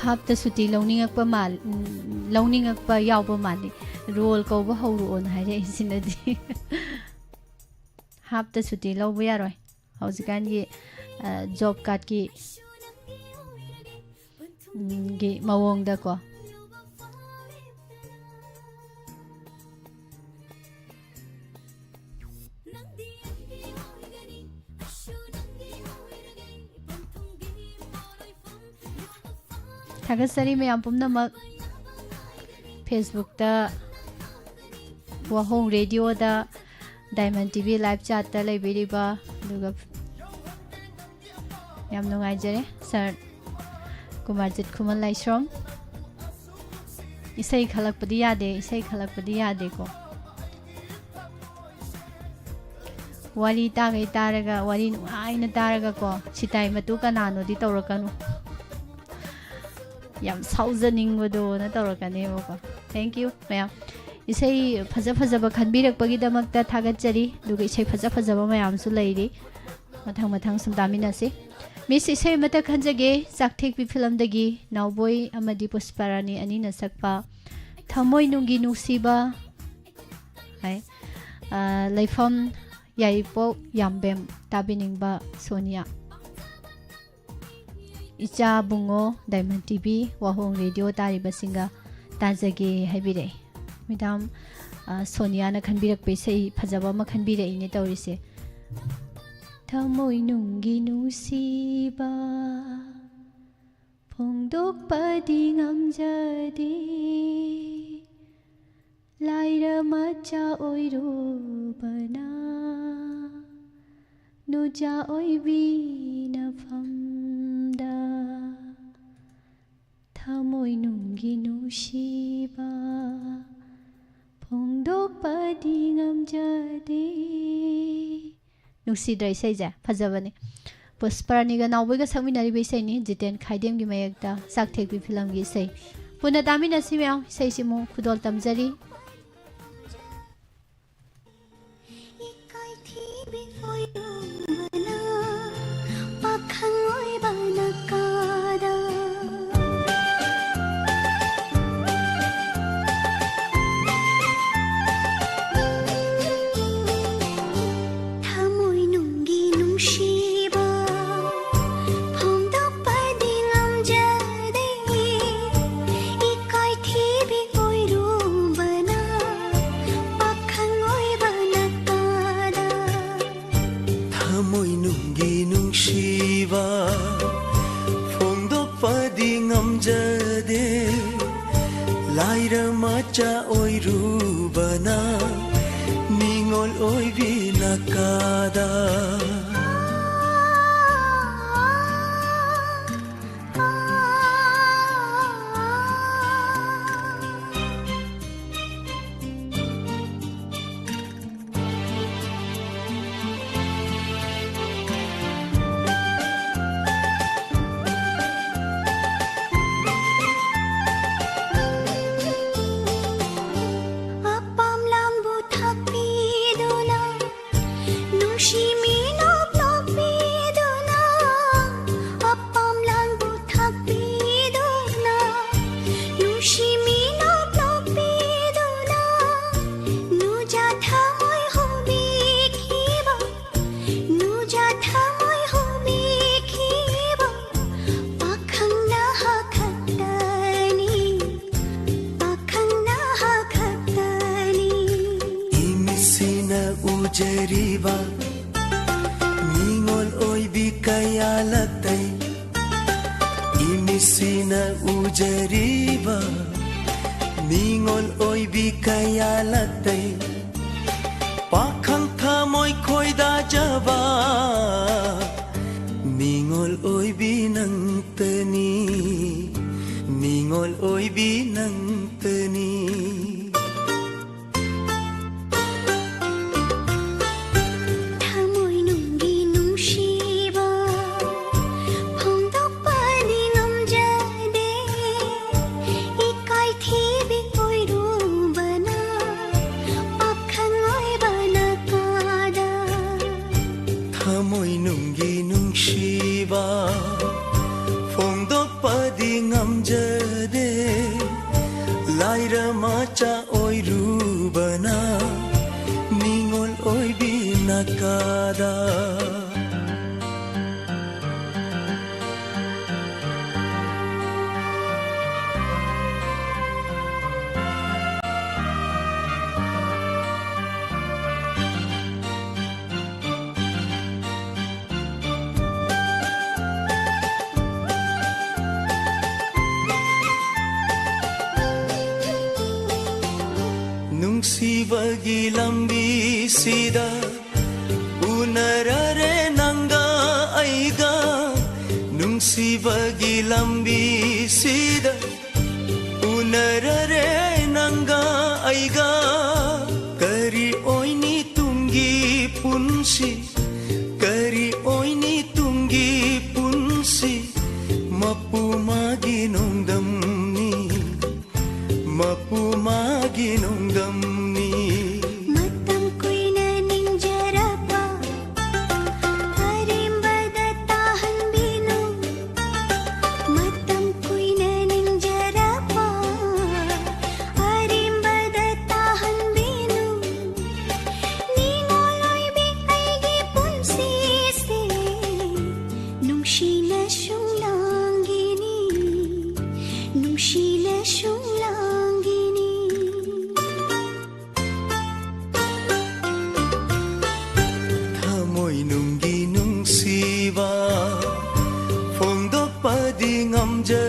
ꯍꯥꯞꯇ ꯁꯨꯇꯤ ꯂꯧꯅꯤꯡꯉꯛꯄ ꯃꯥꯜ-, ꯎꯝ, ꯂꯧꯅꯤꯡꯉꯛꯄ ꯌꯥꯎꯕ ꯃꯥꯜꯂꯤ꯫ ꯔꯣꯜ ꯀꯧꯕ ꯍꯧꯔꯛꯑꯣꯅ ꯍꯥꯏꯔꯛꯏꯁꯤꯅꯗꯤ꯫ ꯍꯥꯞꯇ ꯁꯨꯇꯤ ꯂꯧꯕ ꯌꯥꯔꯣꯏ꯫ ꯍꯧꯖꯤꯛꯀꯥꯟꯒꯤ, ꯑ, ꯖꯣꯕ ꯀꯥꯔꯗꯀꯤ, ꯎꯝ, ꯒꯤ ꯃꯑꯣꯡꯗꯀꯣ꯫ ꯊꯥꯒꯠꯆꯔꯤ ꯃꯌꯥꯝ ꯄꯨꯝꯅꯃꯛ꯫ ꯐꯦꯁꯕꯨꯛꯇ, ꯋꯥꯍꯣꯡ ꯔꯦꯗꯤꯑꯣꯗ, ꯗꯥꯏꯃꯟ ꯇꯤ ꯚꯤ ꯂꯥꯏꯚ ꯆꯥꯠꯇ ꯂꯩꯕꯤꯔꯤꯕ, ꯑꯗꯨꯒ ꯌꯥꯝ ꯅꯨꯡꯉꯥꯏꯖꯔꯦ ꯁꯥꯔ ꯀꯨꯃꯥꯔꯖꯤꯠ ꯈꯨꯃꯟ ꯂꯥꯏꯁ꯭ꯔꯝ꯫ ꯏꯁꯩ ꯈꯜꯂꯛꯄꯗꯤ ꯌꯥꯗꯦ, ꯏꯁꯩ ꯈꯜꯂꯛꯄꯗꯤ ꯌꯥꯗꯦꯀꯣ꯫ ꯋꯥꯔꯤ ꯇꯥꯈꯩ ꯇꯥꯔꯒ, ꯋꯥꯔꯤ ꯅꯨꯡꯉꯥꯏꯅ ꯇꯥꯔꯒꯀꯣ, "ꯁꯤꯇꯥꯏ ꯃꯇꯨ ꯀꯅꯥꯅꯣꯗꯤ" ꯇꯧꯔꯛꯀꯅꯨ꯫ ꯌꯥꯝ ꯁꯥꯎꯖꯅꯤꯡꯕꯗꯣꯅ ꯇꯧꯔꯛꯀꯅꯦꯕꯀꯣ꯫ Thank you ꯃꯌꯥꯝ꯫ ꯏꯁꯩ ꯐꯖ ꯐꯖꯕ ꯈꯟꯕꯤꯔꯛꯄꯒꯤꯗꯃꯛꯇ ꯊꯥꯒꯠꯆꯔꯤ꯫ ꯑꯗꯨꯒ ꯏꯁꯩ ꯐꯖ ꯐꯖꯕ ꯃꯌꯥꯝꯁꯨ ꯂꯩꯔꯤ꯫ ꯃꯊꯪ ꯃꯊꯪ ꯁꯨꯝ ꯇꯥꯃꯤꯟꯅꯁꯤ꯫ ꯃꯤꯁ, ꯏꯁꯩ ꯑꯃꯇ ꯈꯟꯖꯒꯦ, ꯆꯥꯛꯊꯦꯛꯄꯤ ꯐꯤꯂꯝꯗꯒꯤ ꯅꯥꯎꯕꯣꯏ ꯑꯃꯗꯤ ꯄꯨꯁꯄꯥꯔꯥꯅꯤ ꯑꯅꯤꯅ ꯁꯛꯄ ꯊꯃꯣꯏ ꯅꯨꯡꯒꯤ ꯅꯨꯡꯁꯤꯕ ꯍꯥꯏ꯫ ꯑ, ꯂꯩꯐꯝ ꯌꯥꯏꯔꯤꯄꯣꯛ ꯌꯥꯝꯕꯦꯝ, ꯇꯥꯕꯤꯅꯤꯡꯕ ꯁꯣꯅꯤꯌꯥ꯫ ꯏꯆꯥ ꯕꯨꯡꯉꯣ ꯗꯥꯏꯃꯟ ꯇꯤ ꯚꯤ ꯋꯥꯍꯣꯡ ꯔꯦꯗꯤꯑꯣ ꯇꯥꯔꯤꯕꯁꯤꯡꯒ ꯇꯥꯖꯒꯦ ꯍꯥꯏꯕꯤꯔꯛꯏ꯫ ꯃꯦꯗꯥꯝ, ꯑ, ꯁꯣꯅꯤꯌꯥꯅ ꯈꯟꯕꯤꯔꯛꯄ ꯏꯁꯩ ꯐꯖꯕ ꯑꯃ ꯈꯟꯕꯤꯔꯛꯏꯅꯦ ꯇꯧꯔꯤꯁꯦ꯫ ꯊꯃꯣꯏ ꯅꯨꯡꯒꯤ ꯅꯨꯡꯁꯤꯕ ꯐꯣꯡꯗꯣꯛꯄꯗꯤ ꯉꯝꯖꯗꯦ, ꯂꯥꯏꯔ ꯃꯆꯥ ꯑꯣꯏꯔꯨꯕꯅ ꯅꯨꯆꯥ ꯑꯣꯏꯕꯤ ꯅꯐꯝꯗ ꯊꯃꯣꯏ ꯅꯨꯡꯒꯤ ꯅꯨꯡꯁꯤꯕ ꯐꯣꯡꯗꯣꯛꯄꯗꯤ ꯉꯝꯖꯗꯦ꯫ ꯅꯨꯡꯁꯤꯗ꯭ꯔ ꯏꯁꯩꯁꯦ? ꯐꯖꯕꯅꯤ꯫ ꯄꯨꯁꯄꯔꯥꯅꯤꯒ ꯅꯥꯎꯕꯣꯏꯒ ꯁꯛꯃꯤꯟꯅꯔꯤꯕ ꯏꯁꯩꯅꯤ, ꯖꯤꯇꯦꯟ ꯈꯥꯏꯗꯦꯝꯒꯤ ꯃꯌꯦꯛꯇ ꯆꯥꯛꯊꯦꯛꯄꯤ ꯐꯤꯂꯝꯒꯤ ꯏꯁꯩ꯫ ꯄꯨꯟꯅ ꯇꯥꯃꯤꯟꯅꯁꯤ ꯃꯌꯥꯝ, ꯏꯁꯩꯁꯤ ꯑꯃꯨꯛ ꯈꯨꯗꯣꯜ ꯇꯝꯖꯔꯤ꯫ ꯏꯀꯥꯏꯊꯤꯕꯤ ꯑꯣꯏꯔꯨꯕꯅ ꯄꯥꯈꯪ ꯑꯣꯏꯕꯅ ꯀꯥꯗ꯫ ꯊꯃꯣꯏ ꯅꯨꯡꯒꯤ ꯅꯨꯡꯁꯤꯕ ꯐꯣꯡꯗꯣꯛꯄꯗꯤ ꯉꯝꯖꯗꯦ꯫ ꯏꯀꯥꯏꯊꯤꯕꯤ ꯑꯣꯏꯔꯨꯕꯅ ꯄꯥꯈꯪ ꯑꯣꯏꯕꯅ ꯀꯥꯗ꯫ ꯊꯃꯣꯏ ꯅꯨꯡꯒꯤ ꯅꯨꯡꯁꯤꯕ ꯐꯣꯡꯗꯣꯛꯄꯗꯤ ꯉꯝꯖꯗꯦ꯫ ꯂꯥꯏꯔ ꯃꯆꯥ ꯑꯣꯏꯔꯨꯕꯅ ꯅꯤꯉꯣꯜ ꯑꯣꯏꯕꯤꯅ ꯀꯥꯗ꯫ ꯑꯄꯥꯝ ꯂꯥꯡꯕꯨ ꯊꯥꯛꯄꯤꯗꯨꯅ ꯅꯨꯡꯁꯤꯃꯤꯅ ꯅ ꯎꯖꯔꯤꯕ ꯃꯤꯉꯣꯜ ꯑꯣꯏꯕꯤ ꯀꯌꯥ ꯂꯥꯛꯇꯦ꯫ ꯄꯥꯈꯪ ꯊꯃꯣꯏ ꯈꯣꯏꯗꯥꯖꯕ ꯃꯤꯉꯣꯜ ꯑꯣꯏꯕꯤ ꯅꯪꯇꯅꯤ, ꯃꯤꯉꯣꯜ ꯑꯣꯏꯕꯤ ꯅꯪꯇꯅꯤ꯫ ꯊꯃꯣꯏꯅꯨꯡꯒꯤ ꯅꯨꯡꯁꯤꯕ ꯐꯣꯡꯗꯣꯛꯄꯗꯤ ꯉꯝꯖꯗꯦ꯫ ꯏꯀꯥꯏ ꯊꯤꯕꯤ ꯑꯣꯏꯔꯨꯕꯅ ꯄꯥꯈꯪ ꯑꯣꯏꯕꯅ ꯀꯥꯗ꯫ ꯊꯃꯣꯏꯅꯨꯡꯒꯤ ꯅꯨꯡꯁꯤꯕ ꯐꯣꯡꯗꯣꯛꯄꯗꯤ ꯉꯝꯖꯗꯦ꯫ ꯂꯥꯏꯔ ꯃꯆꯥ ꯑꯣꯏꯔꯨꯕꯅ ꯃꯤꯉꯣꯜ ꯑꯣꯏꯕꯤ ꯅꯥꯀꯥꯗ꯫ ꯅꯨꯡꯁꯤꯕꯒꯤ ꯂꯝꯕꯤꯁꯤꯗ ꯎꯅꯔꯔꯦ ꯅꯪꯒ ꯑꯩꯒ꯫ ꯅꯨꯡꯁꯤꯕꯒꯤ ꯂꯝꯕꯤꯁꯤꯗ ꯎꯅꯔꯔꯦ ꯅꯪꯒ ꯑꯩꯒ꯫ ꯀꯔꯤ ꯑꯣꯏꯅꯤ ꯇꯨꯡꯒꯤ ꯄꯨꯟꯁꯤ? ꯀꯔꯤ ꯑꯣꯏꯅꯤ ꯇꯨꯡꯒꯤ ꯄꯨꯟꯁꯤ? ꯃꯄꯨ ꯃꯥꯒꯤ ꯅꯣꯡꯗꯝꯅꯤ, ꯃꯄꯨ ꯃꯥꯒꯤ ꯅꯣꯡꯗꯝꯅꯤ꯫ ꯃꯇꯝ ꯀꯨꯏꯅ ꯅꯤꯡꯖꯔꯛꯄ ꯑꯔꯦꯝꯕꯗ ꯇꯥꯍꯟꯕꯤꯅꯨ꯫ ꯃꯇꯝ ꯀꯨꯏꯅ ꯅꯤꯡꯖꯔꯛꯄ ꯑꯔꯦꯝꯕꯗ ꯇꯥꯍꯟꯕꯤꯅꯨ꯫ ꯅꯤꯡꯉꯣꯜ ꯑꯣꯏꯕꯤ ꯑꯩꯒꯤ ꯄꯨꯟꯁꯤꯁꯦ ꯅꯨꯡꯁꯤꯅ ꯁꯨꯝ ꯂꯥꯡꯒꯤꯅꯤ, ꯅꯨꯡꯁꯤꯅ ꯁꯨꯝ ꯂꯥꯡꯒꯤꯅꯤ꯫ ꯊꯃꯣꯏꯅꯨꯡꯒꯤ ꯅꯨꯡꯁꯤꯕ ꯐꯣꯡꯗꯣꯛꯄꯗꯤ ꯉꯝꯖ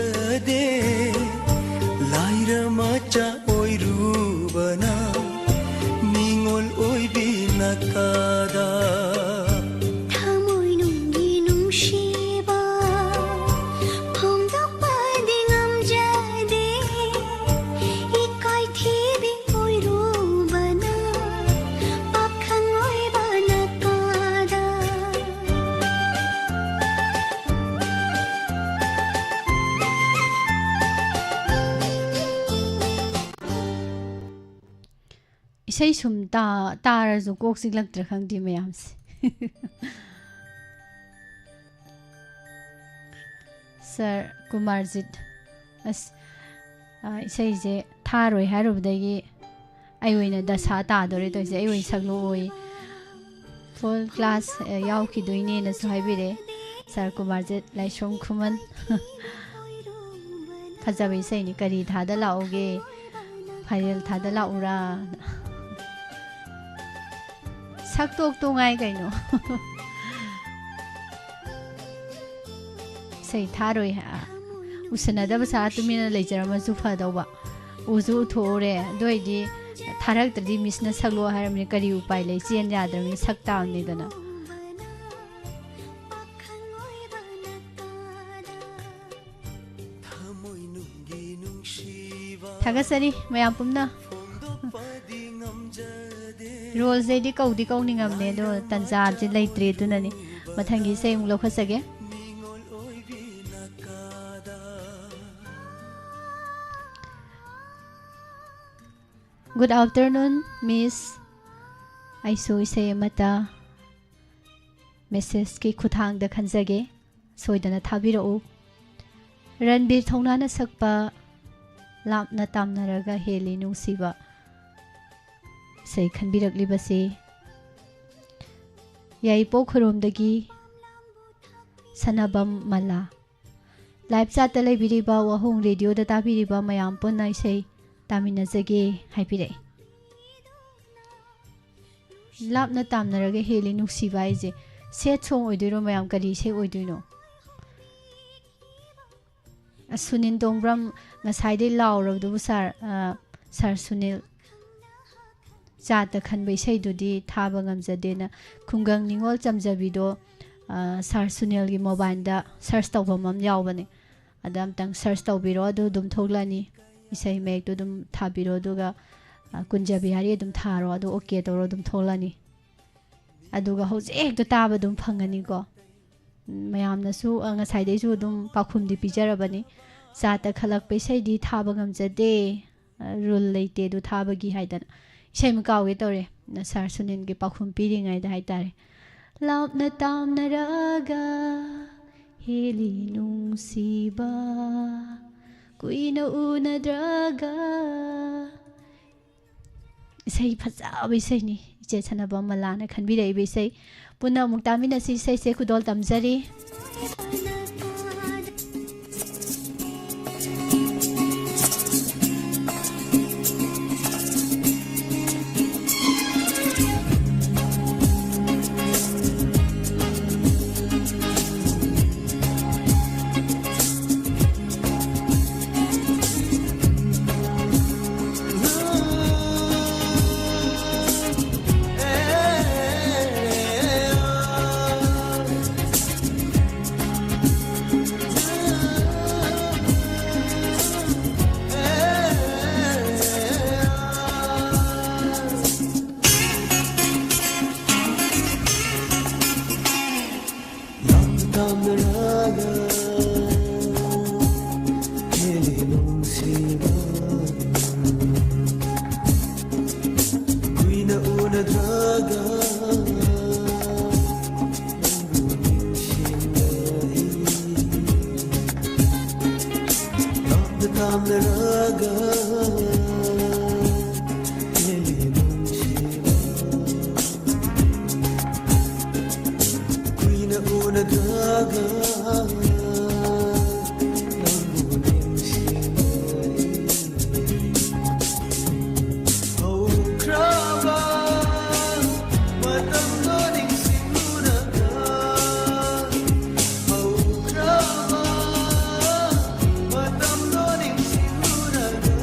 ꯏꯁꯩ ꯁꯨꯝ ꯇꯥ-, ꯇꯥꯔꯁꯨ ꯀꯣꯛ ꯆꯤꯛꯂꯛꯇ꯭ꯔꯥ ꯈꯪꯗꯦ ꯃꯌꯥꯝꯁꯦ꯫ ꯁꯥꯔ ꯀꯨꯃꯥꯔꯖꯤꯠ, ꯑꯁ, ꯑ, ꯏꯁꯩꯁꯦ ꯊꯥꯔꯣꯏ ꯍꯥꯏꯔꯨꯕꯗꯒꯤ ꯑꯩ ꯑꯣꯏꯅ ꯗꯁꯥ ꯇꯥꯗꯣꯔꯦ ꯇꯧꯔꯤꯁꯦ, ꯑꯩ ꯑꯣꯏꯅ ꯁꯛꯂꯛꯑꯣꯌꯦ꯫ Full class, ꯑ, ꯌꯥꯎꯈꯤꯗꯣꯏꯅꯦꯅꯁꯨ ꯍꯥꯏꯕꯤꯔꯛꯑꯦ ꯁꯥꯔ ꯀꯨꯃꯥꯔꯖꯤꯠ ꯂꯥꯏꯁ꯭ꯔꯣꯝ ꯈꯨꯃꯟ꯫ ꯐꯖꯕ ꯏꯁꯩꯅꯤ꯫ ꯀꯔꯤ ꯊꯥꯗ ꯂꯥꯛꯎꯒꯦ? ꯐꯥꯏꯔꯦꯜ ꯊꯥꯗ ꯂꯥꯛꯎꯔꯥ? ꯁꯛꯇꯣꯛꯇꯣ ꯉꯥꯏ ꯀꯩꯅꯣ꯫ ꯏꯁꯩ ꯊꯥꯔꯣꯏ ꯍꯥ-, ꯎꯁꯟꯅꯗꯕ ꯁꯥ ꯇꯨꯃꯤꯟꯅ ꯂꯩꯖꯔꯝꯃꯁꯨ ꯐꯗꯧꯕ꯫ ꯎꯁꯨ ꯎꯊꯣꯛꯎꯔꯦ꯫ ꯑꯗꯨ ꯑꯣꯏꯗꯤ ꯊꯥꯔꯛꯇ꯭ꯔꯗꯤ ꯃꯤꯁꯅ ꯁꯛꯂꯣ ꯍꯥꯏꯔꯝꯅꯤ꯫ ꯀꯔꯤ ꯎꯄꯥꯏ ꯂꯩ? ꯆꯦꯟ ꯌꯥꯗ꯭ꯔꯕꯅꯤ꯫ ꯁꯛ ꯇꯥꯕꯅꯤꯗꯅ꯫ ꯊꯥꯒꯠꯆꯔꯤ ꯃꯌꯥꯝ ꯄꯨꯝꯅ꯫ ꯔꯣꯜꯁꯦ ꯑꯩꯗꯤ ꯀꯧꯗꯤ ꯀꯧꯅꯤꯡꯉꯝꯅꯦ, ꯑꯗꯣ ꯇꯟꯖꯥꯁꯦ ꯂꯩꯇ꯭ꯔꯦ, ꯑꯗꯨꯅꯅꯤ꯫ ꯃꯊꯪꯒꯤ ꯏꯁꯩ ꯑꯃꯨꯛ ꯂꯧꯈꯠꯆꯒꯦ꯫ Good afternoon, Miss꯫ ꯑꯩꯁꯨ ꯏꯁꯩ ꯑꯃꯠꯇ messageꯀꯤ ꯈꯨꯠꯊꯥꯡꯗ ꯈꯟꯖꯒꯦ꯫ ꯁꯣꯏꯗꯅ ꯊꯥꯕꯤꯔꯛꯎ꯫ ꯔꯟꯕꯤꯔ ꯊꯧꯅꯥꯅ ꯁꯛꯄ ꯂꯥꯞꯅ ꯇꯥꯝꯅꯔꯒ ꯍꯦꯜꯂꯤ ꯅꯨꯡꯁꯤꯕ ꯏꯁꯩ ꯈꯟꯕꯤꯔꯛꯂꯤꯕꯁꯤ ꯌꯥꯏꯔꯤꯄꯣꯛ ꯈꯨꯔꯣꯝꯗꯒꯤ ꯁꯅꯥꯕꯝ ꯃꯂꯥ꯫ Live chatꯇ ꯂꯩꯕꯤꯔꯤꯕ ꯋꯥꯍꯣꯡ radioꯗ ꯇꯥꯕꯤꯔꯤꯕ ꯃꯌꯥꯝ ꯄꯨꯟꯅ ꯏꯁꯩ ꯇꯥꯃꯤꯟꯅꯖꯒꯦ ꯍꯥꯏꯕꯤꯔꯛꯏ꯫ ꯂꯥꯞꯅ ꯇꯥꯝꯅꯔꯒ ꯍꯦꯜꯂꯤ ꯅꯨꯡꯁꯤꯕ ꯍꯥꯏꯁꯦ sad song ꯑꯣꯏꯗꯣꯏꯔꯣ ꯃꯌꯥꯝ? ꯀꯔꯤ ꯏꯁꯩ ꯑꯣꯏꯗꯣꯏꯅꯣ? ꯑꯁ, ꯁꯨꯅꯤꯜ ꯇꯣꯡꯕ꯭ꯔꯝ ꯉꯁꯥꯏꯗꯩ ꯂꯥꯎꯔꯕꯗꯨꯕꯨ ꯁꯥꯔ, ꯑ, ꯁꯥꯔ ꯁꯨꯅꯤꯜ꯫ Chatꯇ ꯈꯟꯕ ꯏꯁꯩꯗꯨꯗꯤ ꯊꯥꯕ ꯉꯝꯖꯗꯦꯅ ꯈꯨꯡꯒꯪ ꯅꯤꯉꯣꯜ ꯆꯝꯖꯕꯤꯗꯣ, ꯑ, ꯁꯥꯔ ꯁꯨꯅꯤꯜꯒꯤ mobileꯗ search ꯇꯧꯐꯝ ꯑꯃ ꯌꯥꯎꯕꯅꯦ꯫ ꯑꯗ ꯑꯝꯇꯪ search ꯇꯧꯕꯤꯔꯣ, ꯑꯗꯨ ꯑꯗꯨꯝ ꯊꯣꯛꯂꯛꯑꯅꯤ꯫ ꯏꯁꯩ ꯃꯌꯦꯛꯇꯨ ꯑꯗꯨꯝ ꯊꯥꯕꯤꯔꯣ, ꯑꯗꯨꯒ, ꯑ, ꯀꯨꯟꯖ ꯕꯤꯍꯥꯔꯤ ꯑꯗꯨꯝ ꯊꯥꯔꯣ, ꯑꯗꯨ okay ꯇꯧꯔꯣ, ꯑꯗꯨꯝ ꯊꯣꯛꯂꯛꯑꯅꯤ꯫ ꯑꯗꯨꯒ ꯍꯧꯖꯤꯛ ꯍꯦꯛꯇ ꯇꯥꯕ ꯑꯗꯨꯝ ꯐꯪꯒꯅꯤꯀꯣ꯫ ꯎꯝ, ꯃꯌꯥꯝꯅꯁꯨ, ꯑ, ꯉꯁꯥꯏꯗꯩꯁꯨ ꯑꯗꯨꯝ ꯄꯥꯎꯈꯨꯝꯗꯤ ꯄꯤꯖꯔꯕꯅꯤ꯫ Chatꯇ ꯈꯜꯂꯛꯄ ꯏꯁꯩꯗꯤ ꯊꯥꯕ ꯉꯝꯖꯗꯦ, ꯑ, rule ꯂꯩꯇꯦ ꯑꯗꯨ ꯊꯥꯕꯒꯤ ꯍꯥꯏꯗꯅ꯫ ꯏꯁꯩ ꯑꯃ ꯀꯥꯎꯒꯦ ꯇꯧꯔꯦ, ꯁꯥꯔ ꯁꯨꯅꯤꯜꯒꯤ ꯄꯥꯎꯈꯨꯝ ꯄꯤꯔꯤꯉꯩꯗ ꯍꯥꯏꯇꯥꯔꯦ꯫ ꯂꯥꯞꯅ ꯇꯥꯝꯅꯔꯒ ꯍꯦꯜꯂꯤ ꯅꯨꯡꯁꯤꯕ, ꯀꯨꯏꯅ ꯎꯅꯗ꯭ꯔꯒ꯫ ꯏꯁꯩ ꯐꯖꯕ ꯏꯁꯩꯅꯤ, ꯏꯆꯦ ꯁꯅꯕ ꯃꯂꯥꯅ ꯈꯟꯕꯤꯔꯛꯏꯕ ꯏꯁꯩ꯫ ꯄꯨꯟꯅ ꯑꯃꯨꯛ ꯇꯥꯃꯤꯟꯅꯁꯤ, ꯏꯁꯩꯁꯦ ꯈꯨꯗꯣꯜ ꯇꯝꯖꯔꯤ꯫ ꯂꯥꯞꯅ ꯇꯥꯝꯅꯔꯒ ꯍꯦꯜꯂꯤ ꯅꯨꯡꯁꯤꯕ, ꯀꯨꯏꯅ ꯎꯅꯗ꯭ꯔꯒ ꯅꯪꯕꯨ ꯅꯤꯡꯁꯤꯡꯂꯛꯏ꯫ ꯂꯥꯞꯅ ꯇꯥꯝꯅꯔꯒ ꯍꯦꯜꯂꯤ ꯅꯨꯡꯁꯤꯕ, ꯀꯨꯏꯅ ꯎꯅꯗ꯭ꯔꯒ ꯅꯪꯕꯨ ꯅꯤꯡꯁꯤꯡꯂꯛꯏ꯫ ꯍꯧꯈ꯭ꯔꯕ ꯃꯇꯝꯗꯣ ꯅꯤꯡꯁꯤꯡꯂꯨꯔꯒ, ꯍꯧꯈ꯭ꯔꯕ ꯃꯇꯝꯗꯣ ꯅꯤꯡꯁꯤꯡꯂꯨꯔꯒ,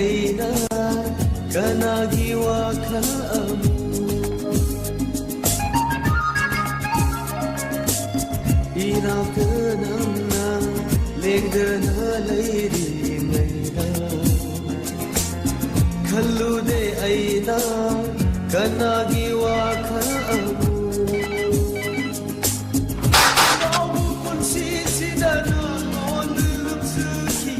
ꯑꯩꯅ ꯀꯅꯥꯒꯤ ꯋꯥꯈꯜ ꯑꯃꯨꯛ ꯏꯅꯥꯛꯇ ꯅꯪꯅ ꯂꯦꯡꯗꯅ ꯂꯩꯔꯤꯉꯩꯗ ꯈꯜꯂꯨꯗꯦ ꯑꯩꯅ ꯀꯅꯥꯒꯤ ꯋꯥꯈꯜ ꯑꯃꯨꯛ ꯑꯉꯥꯎꯕ ꯄꯨꯟꯁꯤꯁꯤꯗ ꯅꯉꯣꯟꯗ ꯂꯨꯞꯆꯈꯤ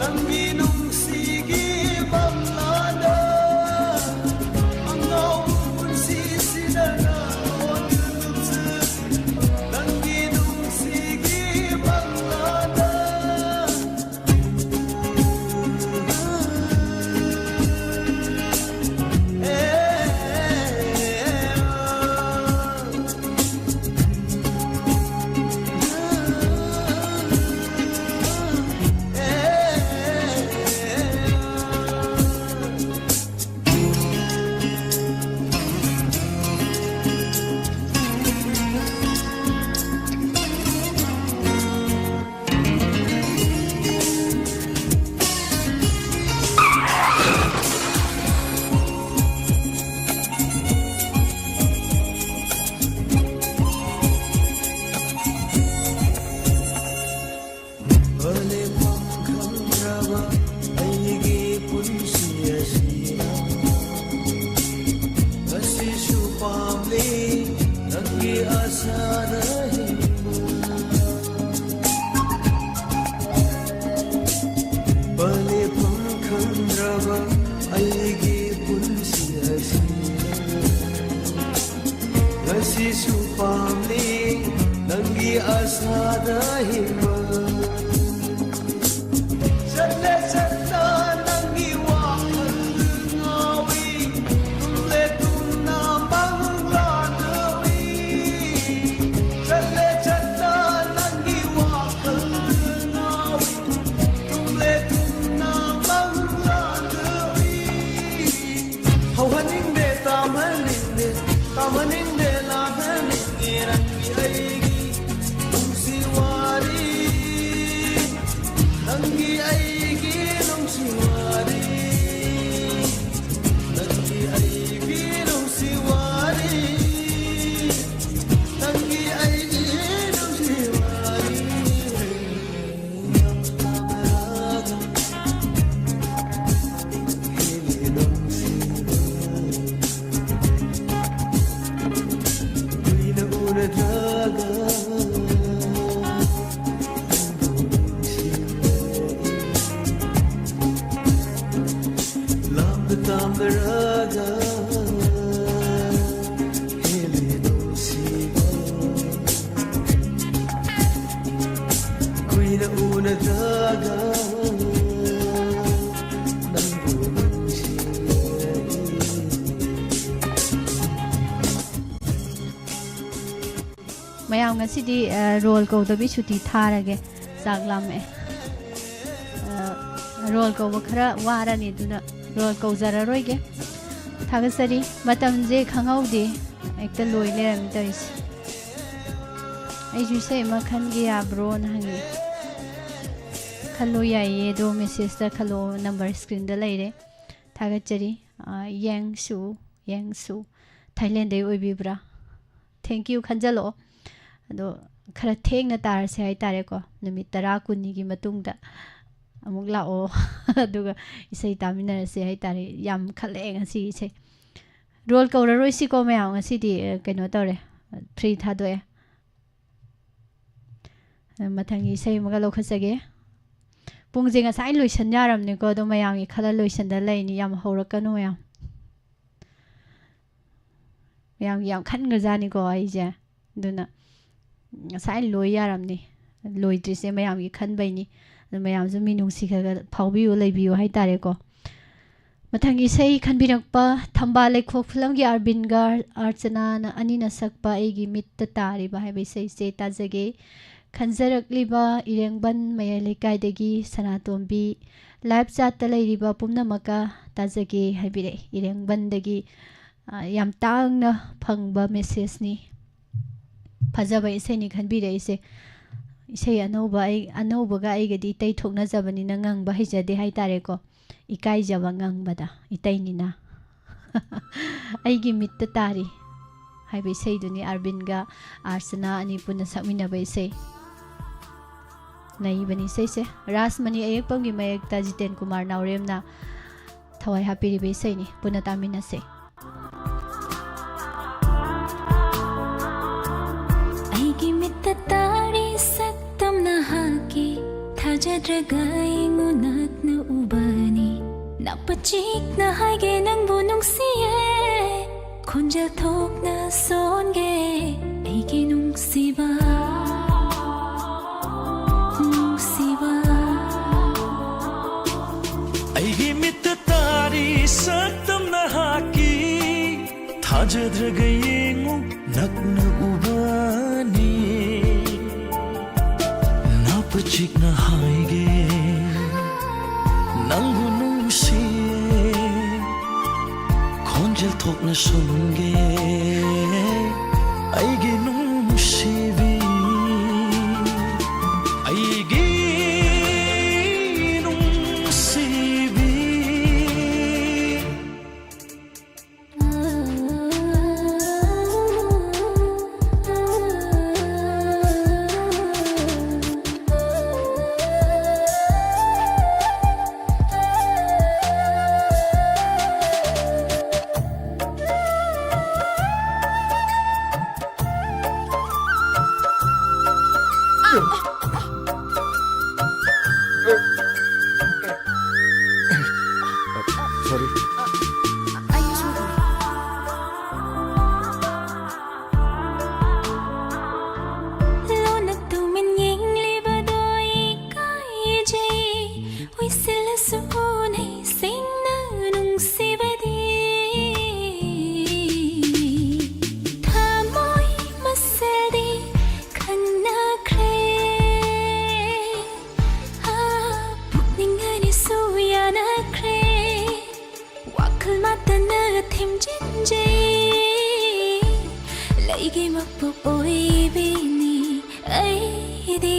ꯅꯪꯒꯤ ꯅꯨꯡꯁꯤꯒꯤ ꯃꯪꯂꯥꯟꯗ ꯑꯉꯥꯎꯕ ꯄꯨꯟꯁꯤꯁꯤꯗ ꯅꯉꯣꯟꯗ ꯂꯨꯞꯆꯈꯤ ꯅꯪꯒꯤ ꯅꯨꯡꯁꯤꯒꯤ ꯃꯪꯂꯥꯟꯗ ꯂꯦꯞꯐꯝ ꯈꯪꯗ꯭ꯔꯕ ꯑꯩꯒꯤ ꯄꯨꯟꯁꯤ ꯑꯁꯤꯗ ꯉꯁꯤꯁꯨ ꯄꯥꯝꯂꯤ ꯅꯪꯒꯤ ꯑꯁꯥꯗ ꯍꯤꯡꯕ꯫ ꯂꯦꯞꯐꯝ ꯈꯪꯗ꯭ꯔꯕ ꯑꯩꯒꯤ ꯄꯨꯟꯁꯤ ꯑꯁꯤꯗ ꯉꯁꯤꯁꯨ ꯄꯥꯝꯂꯤ ꯅꯪꯒꯤ ꯑꯁꯥꯗ ꯍꯤꯡꯕ꯫ ꯆꯠꯂꯦ ꯆꯠꯇ ꯅꯪꯒꯤ ꯋꯥꯈꯜ ꯉꯥꯎꯏ, ꯇꯨꯝꯂꯦ ꯇꯨꯝꯅ ꯃꯪꯂꯥꯟ ꯎꯏ꯫ ꯆꯠꯂꯦ ꯆꯠꯇ ꯅꯪꯒꯤ ꯋꯥꯈꯜ ꯉꯥꯎꯏ, ꯇꯨꯝꯂꯦ ꯇꯨꯝꯅ ꯃꯪꯂꯥꯟ ꯎꯏ꯫ ꯍꯧꯍꯟꯅꯤꯡꯗꯦ, ꯇꯥꯃꯟꯅꯤꯡꯗꯦ, ꯇꯥꯃꯟꯅꯤꯡꯗꯦ, ꯂꯥꯛꯍꯟꯅꯤꯡꯉꯦ ꯅꯪꯒꯤ ꯑꯩꯒꯤ ꯅꯨꯡꯁꯤ ꯋꯥꯔꯤ꯫ ꯎꯅꯔꯒ ꯍꯦꯜꯂꯦ ꯅꯨꯡꯁꯤꯕ꯫ ꯀꯨꯏꯅ ꯎꯅꯗ꯭ꯔꯒ ꯅꯪꯕꯨ ꯅꯤꯡꯁꯤꯡꯂꯛꯏ꯫ ꯃꯌꯥꯝ ꯉꯁꯤꯗꯤ, ꯑ, ꯔꯣꯜ ꯀꯧꯗꯕꯤ ꯁꯨꯇꯤ ꯊꯥꯔꯒꯦ꯫ ꯆꯥꯛ ꯂꯥꯝꯃꯛꯑꯦ꯫ ꯑ, ꯔꯣꯜ ꯀꯧꯕ ꯈꯔ ꯋꯥꯔꯅꯤ, ꯑꯗꯨꯅ ꯔꯣꯜ ꯀꯧꯖꯔꯔꯣꯏꯒꯦ꯫ ꯊꯥꯒꯠꯆꯔꯤ꯫ ꯃꯇꯝꯁꯦ ꯈꯪꯍꯧꯗꯦ, ꯍꯦꯛꯇ ꯂꯣꯏ ꯂꯩꯔꯝꯃꯤ ꯇꯧꯔꯤꯁꯦ꯫ ꯑꯩꯁꯨ ꯏꯁꯩ ꯑꯃ ꯈꯟꯒꯦ ꯌꯥꯕ꯭ꯔꯣꯅ ꯍꯪꯉꯤ꯫ ꯈꯜꯂꯣ, ꯌꯥꯏꯌꯦ, ꯑꯗꯣ ꯃꯦꯁꯦꯖꯇ ꯈꯜꯂꯣ, ꯅꯝꯕꯔ ꯁ꯭ꯀ꯭ꯔꯤꯟꯗ ꯂꯩꯔꯦ꯫ ꯊꯥꯒꯠꯆꯔꯤ꯫ ꯑ, ꯌꯦꯡꯁꯨ, ꯌꯦꯡꯁꯨ꯫ ꯊꯥꯏꯂꯦꯟꯗꯩ ꯑꯣꯏꯕꯤꯕ꯭ꯔꯥ? Thank you, ꯈꯟꯖꯜꯂꯛꯑꯣ꯫ ꯑꯗꯣ ꯈꯔ ꯊꯦꯡꯅ ꯇꯥꯔꯁꯦ ꯍꯥꯏꯇꯥꯔꯦꯀꯣ, ꯅꯨꯃꯤꯠ ꯇꯔꯥ ꯀꯨꯟꯅꯤꯒꯤ ꯃꯇꯨꯡꯗ ꯑꯃꯨꯛ ꯂꯥꯛꯑꯣ꯫ ꯑꯗꯨꯒ ꯏꯁꯩ ꯇꯥꯃꯤꯟꯅꯔꯁꯦ ꯍꯥꯏꯇꯥꯔꯦ꯫ ꯌꯥꯝ ꯈꯜꯂꯛꯑꯦ ꯉꯁꯤ ꯏꯁꯩ꯫ ꯔꯣꯜ ꯀꯧꯔꯔꯣꯏꯁꯤꯀꯣ ꯃꯌꯥꯝ, ꯉꯁꯤꯗꯤ, ꯑ, ꯀꯩꯅꯣ ꯇꯧꯔꯦ, ꯐ꯭ꯔꯤ ꯊꯥꯗꯣꯛꯑꯦ꯫ ꯑ, ꯃꯊꯪꯒꯤ ꯏꯁꯩ ꯑꯃꯒ ꯂꯧꯈꯠꯆꯒꯦ꯫ ꯄꯨꯡꯁꯦ ꯉꯁꯥꯏ ꯂꯣꯏꯁꯟ ꯌꯥꯔꯝꯅꯤꯀꯣ, ꯑꯗꯣ ꯃꯌꯥꯝꯒꯤ ꯈꯜꯂ ꯂꯣꯏꯁꯟꯗ ꯂꯩꯅꯤ꯫ ꯌꯥꯝ ꯍꯧꯔꯛꯀꯅꯨ ꯃꯌꯥꯝ꯫ ꯃꯌꯥꯝꯒꯤ ꯌꯥꯝ ꯈꯟꯈ꯭ꯔꯖꯥꯠꯅꯤꯀꯣ ꯑꯩꯁꯦ꯫ ꯑꯗꯨꯅ ꯉꯁꯥꯏ ꯂꯣꯏ ꯌꯥꯔꯝꯅꯤ꯫ ꯂꯣꯏꯗ꯭ꯔꯤꯁꯦ ꯃꯌꯥꯝꯒꯤ ꯈꯟꯕꯩꯅꯤ꯫ ꯑꯗꯨ ꯃꯌꯥꯝꯁꯨ ꯃꯤꯅꯨꯡꯁꯤ ꯈꯔ ꯈꯔ ꯐꯥꯎꯕꯤꯌꯨ, ꯂꯩꯕꯤꯌꯨ ꯍꯥꯏꯇꯥꯔꯦꯀꯣ꯫ ꯃꯊꯪꯒꯤ ꯏꯁꯩ ꯈꯟꯕꯤꯔꯛꯄ ꯊꯝꯕꯥꯜ ꯂꯩꯈꯣꯛ ꯐꯤꯂꯝꯒꯤ ꯑꯔꯕꯤꯟꯒ ꯑꯔꯆꯅꯥꯅ ꯑꯅꯤꯅ ꯁꯛꯄ ꯑꯩꯒꯤ ꯃꯤꯠꯇ ꯇꯥꯔꯤꯕ ꯍꯥꯏꯕ ꯏꯁꯩꯁꯦ ꯇꯥꯖꯒꯦ꯫ ꯈꯟꯖꯔꯛꯂꯤꯕ ꯏꯔꯦꯡꯕꯟ ꯃꯌꯥꯏ ꯂꯩꯀꯥꯏꯗꯒꯤ ꯁꯅꯥꯇꯣꯝꯕꯤ, ꯂꯥꯏꯚ ꯆꯥꯠꯇ ꯂꯩꯔꯤꯕ ꯄꯨꯝꯅꯃꯛꯀ ꯇꯥꯖꯒꯦ ꯍꯥꯏꯕꯤꯔꯛꯏ꯫ ꯏꯔꯦꯡꯕꯟꯗꯒꯤ, ꯑ, ꯌꯥꯝ ꯇꯥꯡꯅ ꯐꯪꯕ ꯃꯦꯁꯦꯖꯅꯤ꯫ ꯐꯖꯕ ꯏꯁꯩꯅꯤ ꯈꯟꯕꯤꯔꯛꯏꯁꯦ꯫ ꯏꯁꯩ ꯑꯅꯧꯕ ꯑꯩ, ꯑꯅꯧꯕꯒ ꯑꯩꯒꯗꯤ ꯏꯇꯩ ꯊꯣꯛꯅꯖꯕꯅꯤꯅ ꯉꯪꯕ ꯍꯩꯖꯗꯦ ꯍꯥꯏꯇꯥꯔꯦꯀꯣ꯫ ꯏꯀꯥꯏꯖꯕ ꯉꯪꯕꯗ ꯏꯇꯩꯅꯤꯅ꯫ ꯑꯩꯒꯤ ꯃꯤꯠꯇ ꯇꯥꯔꯤ ꯍꯥꯏꯕ ꯏꯁꯩꯗꯨꯅꯤ, ꯑꯔꯕꯤꯟꯒ ꯑꯥꯔꯆꯅꯥ ꯑꯅꯤ ꯄꯨꯟꯅ ꯁꯛꯃꯤꯟꯅꯕ ꯏꯁꯩ꯫ ꯅꯩꯕꯅꯤ ꯏꯁꯩꯁꯦ꯫ ꯔꯥꯖꯃꯅꯤ ꯑꯌꯦꯛꯄꯝꯒꯤ ꯃꯌꯦꯛꯇ ꯖꯤꯇꯦꯟ ꯀꯨꯃꯥꯔ ꯅꯥꯎꯔꯦꯝꯅ ꯊꯋꯥꯏ ꯍꯥꯞꯄꯤꯔꯤꯕ ꯏꯁꯩꯅꯤ꯫ ꯄꯨꯟꯅ ꯇꯥꯃꯤꯟꯅꯁꯦ꯫ ꯑꯩꯒꯤ ꯃꯤꯠꯇ ꯇꯥꯔꯤ ꯁꯛꯇꯝ ꯅꯍꯥꯛꯀꯤ, ꯊꯥꯖꯗ꯭ꯔꯒ ꯑꯩꯉꯣꯟꯗꯅ ꯎꯕꯅꯤ꯫ ꯅꯞꯄ ꯆꯤꯛꯅ ꯍꯥꯏꯒꯦ ꯅꯪꯕꯨ ꯅꯨꯡꯁꯤꯌꯦ, ꯈꯣꯟꯖꯦꯜ ꯊꯣꯛꯅ ꯁꯣꯟꯒꯦ ꯑꯩꯒꯤ ꯅꯨꯡꯁꯤꯕ, ꯅꯨꯡꯁꯤꯕ꯫ ꯑꯩꯒꯤ ꯃꯤꯠꯇ ꯇꯥꯔꯤ ꯁꯛꯇꯝ ꯅꯍꯥꯛꯀꯤ, ꯊꯥꯖꯗ꯭ꯔꯒ ꯌꯦꯡꯉꯨ ꯅꯛꯅ ꯎꯕꯅꯤ꯫ ꯅꯥꯄ ꯆꯤꯛꯅ ꯍꯥꯏꯒꯦ ꯅꯪꯕꯨ ꯅꯨꯡꯁꯤꯌꯦ, ꯈꯣꯟꯖꯦꯜ ꯊꯣꯛꯅ ꯁꯣꯟꯒꯦ ꯑꯩꯒꯤ ꯅꯨꯡꯁꯤꯕꯤ, ꯑꯩꯒꯤ ꯅꯨꯡꯁꯤꯕꯤ꯫ Sorry. ꯂꯣꯟꯅ ꯇꯨꯃꯤꯟ ꯌꯦꯡꯂꯤꯕꯗꯣ ꯑꯩ ꯏꯀꯥꯏꯖꯩ꯫ ꯍꯨꯏꯁꯤꯜꯂꯁꯨ ꯎꯅꯩꯁꯤꯡꯅ ꯅꯨꯡꯁꯤꯕꯗꯤ꯫ ꯊꯃꯣꯏ ꯃꯁꯦꯜꯗꯤ ꯈꯪꯅꯈ꯭ꯔꯦ꯫ ꯄꯨꯛꯅꯤꯡ ꯑꯅꯤꯁꯨ ꯌꯥꯅꯈ꯭ꯔꯦ꯫ ꯋꯥꯈꯜ ꯃꯥꯇꯅ ꯊꯦꯝꯖꯤꯟꯖꯩ꯫ ꯂꯩꯒꯤ ꯃꯄꯣꯛ ꯑꯣꯏꯕꯤꯅꯤ ꯑꯩꯗꯤ꯫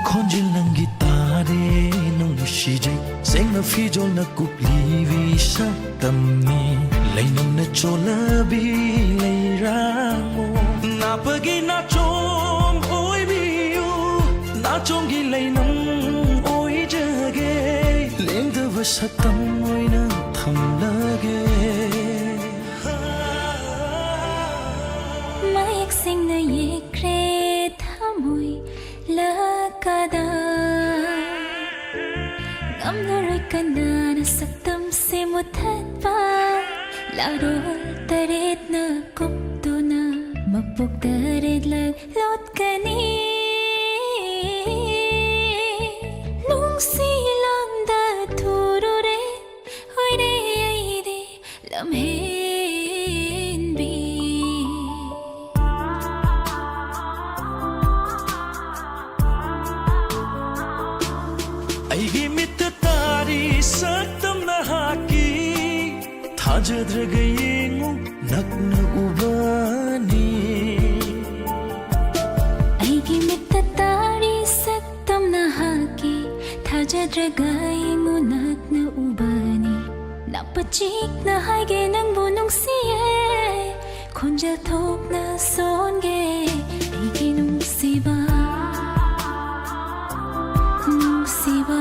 ꯈꯣꯟꯖꯦꯜ ꯅꯪꯒꯤ ꯇꯥꯔꯦ ꯅꯨꯡꯁꯤꯖꯩ, ꯁꯦꯡꯅ ꯐꯤꯖꯣꯜꯅ ꯀꯨꯞꯂꯤꯕꯤ ꯁꯛꯇꯝꯅꯤ꯫ ꯂꯩꯅꯝꯅ ꯆꯣꯜꯂꯕꯤ ꯂꯩꯔꯥꯡꯃꯣ, ꯅꯥꯄꯒꯤ ꯅꯥꯆꯣꯝ ꯑꯣꯏꯕꯤꯌꯨ, ꯅꯥꯆꯣꯝꯒꯤ ꯂꯩꯅꯝ ꯑꯣꯏꯖꯒꯦ, ꯂꯦꯡꯗꯕ ꯁꯛꯇꯝ ꯑꯣꯏꯅ ꯊꯝꯂꯒꯦ꯫ ꯃꯌꯦꯛ ꯁꯦꯡꯅ ꯌꯦꯛꯈ꯭ꯔꯦ ꯊꯃꯣꯏ ꯂꯀꯥꯗ, ꯉꯝꯂꯔꯣꯏ ꯀꯅꯥꯅ ꯁꯛꯇꯝꯁꯦ ꯃꯨꯊꯠꯄ꯫ ꯂꯥꯔꯣꯜ ꯇꯔꯦꯠꯅ ꯀꯨꯞꯇꯨꯅ ꯃꯄꯣꯛ ꯇꯔꯦꯠꯂꯛ ꯂꯣꯠꯀꯅꯤ꯫ ꯅꯨꯡꯁꯤ ꯂꯥꯡꯗ ꯊꯨꯔꯨꯔꯦ ꯍꯣꯏꯔꯦ ꯑꯩꯗꯤ ꯂꯝꯍꯦꯟꯕꯤ꯫ ꯑꯩꯒꯤ ꯃꯤꯠꯇ ꯇꯥꯔꯤ ꯁꯛꯇꯝ ꯅꯍꯥꯛꯀꯤ, ꯊꯥꯖꯗ꯭ꯔꯒ ꯌꯦꯡꯉꯨ ꯅꯛꯅ ꯎꯕꯅꯤ꯫ ꯑꯩꯒꯤ ꯃꯤꯠꯇ ꯇꯥꯔꯤ ꯁꯛꯇꯝ ꯅꯍꯥꯛꯀꯤ, ꯊꯥꯖꯗ꯭ꯔꯒ ꯌꯦꯡꯉꯨ ꯅꯛꯅ ꯎꯕꯅꯤ꯫ ꯅꯥꯛꯄ ꯆꯤꯛꯅ ꯍꯥꯏꯒꯦ ꯅꯪꯕꯨ ꯅꯨꯡꯁꯤꯌꯦ, ꯈꯣꯟꯖꯦꯜ ꯊꯣꯛꯅ ꯁꯣꯟꯒꯦ ꯑꯩꯒꯤ ꯅꯨꯡꯁꯤꯕ, ꯅꯨꯡꯁꯤꯕ꯫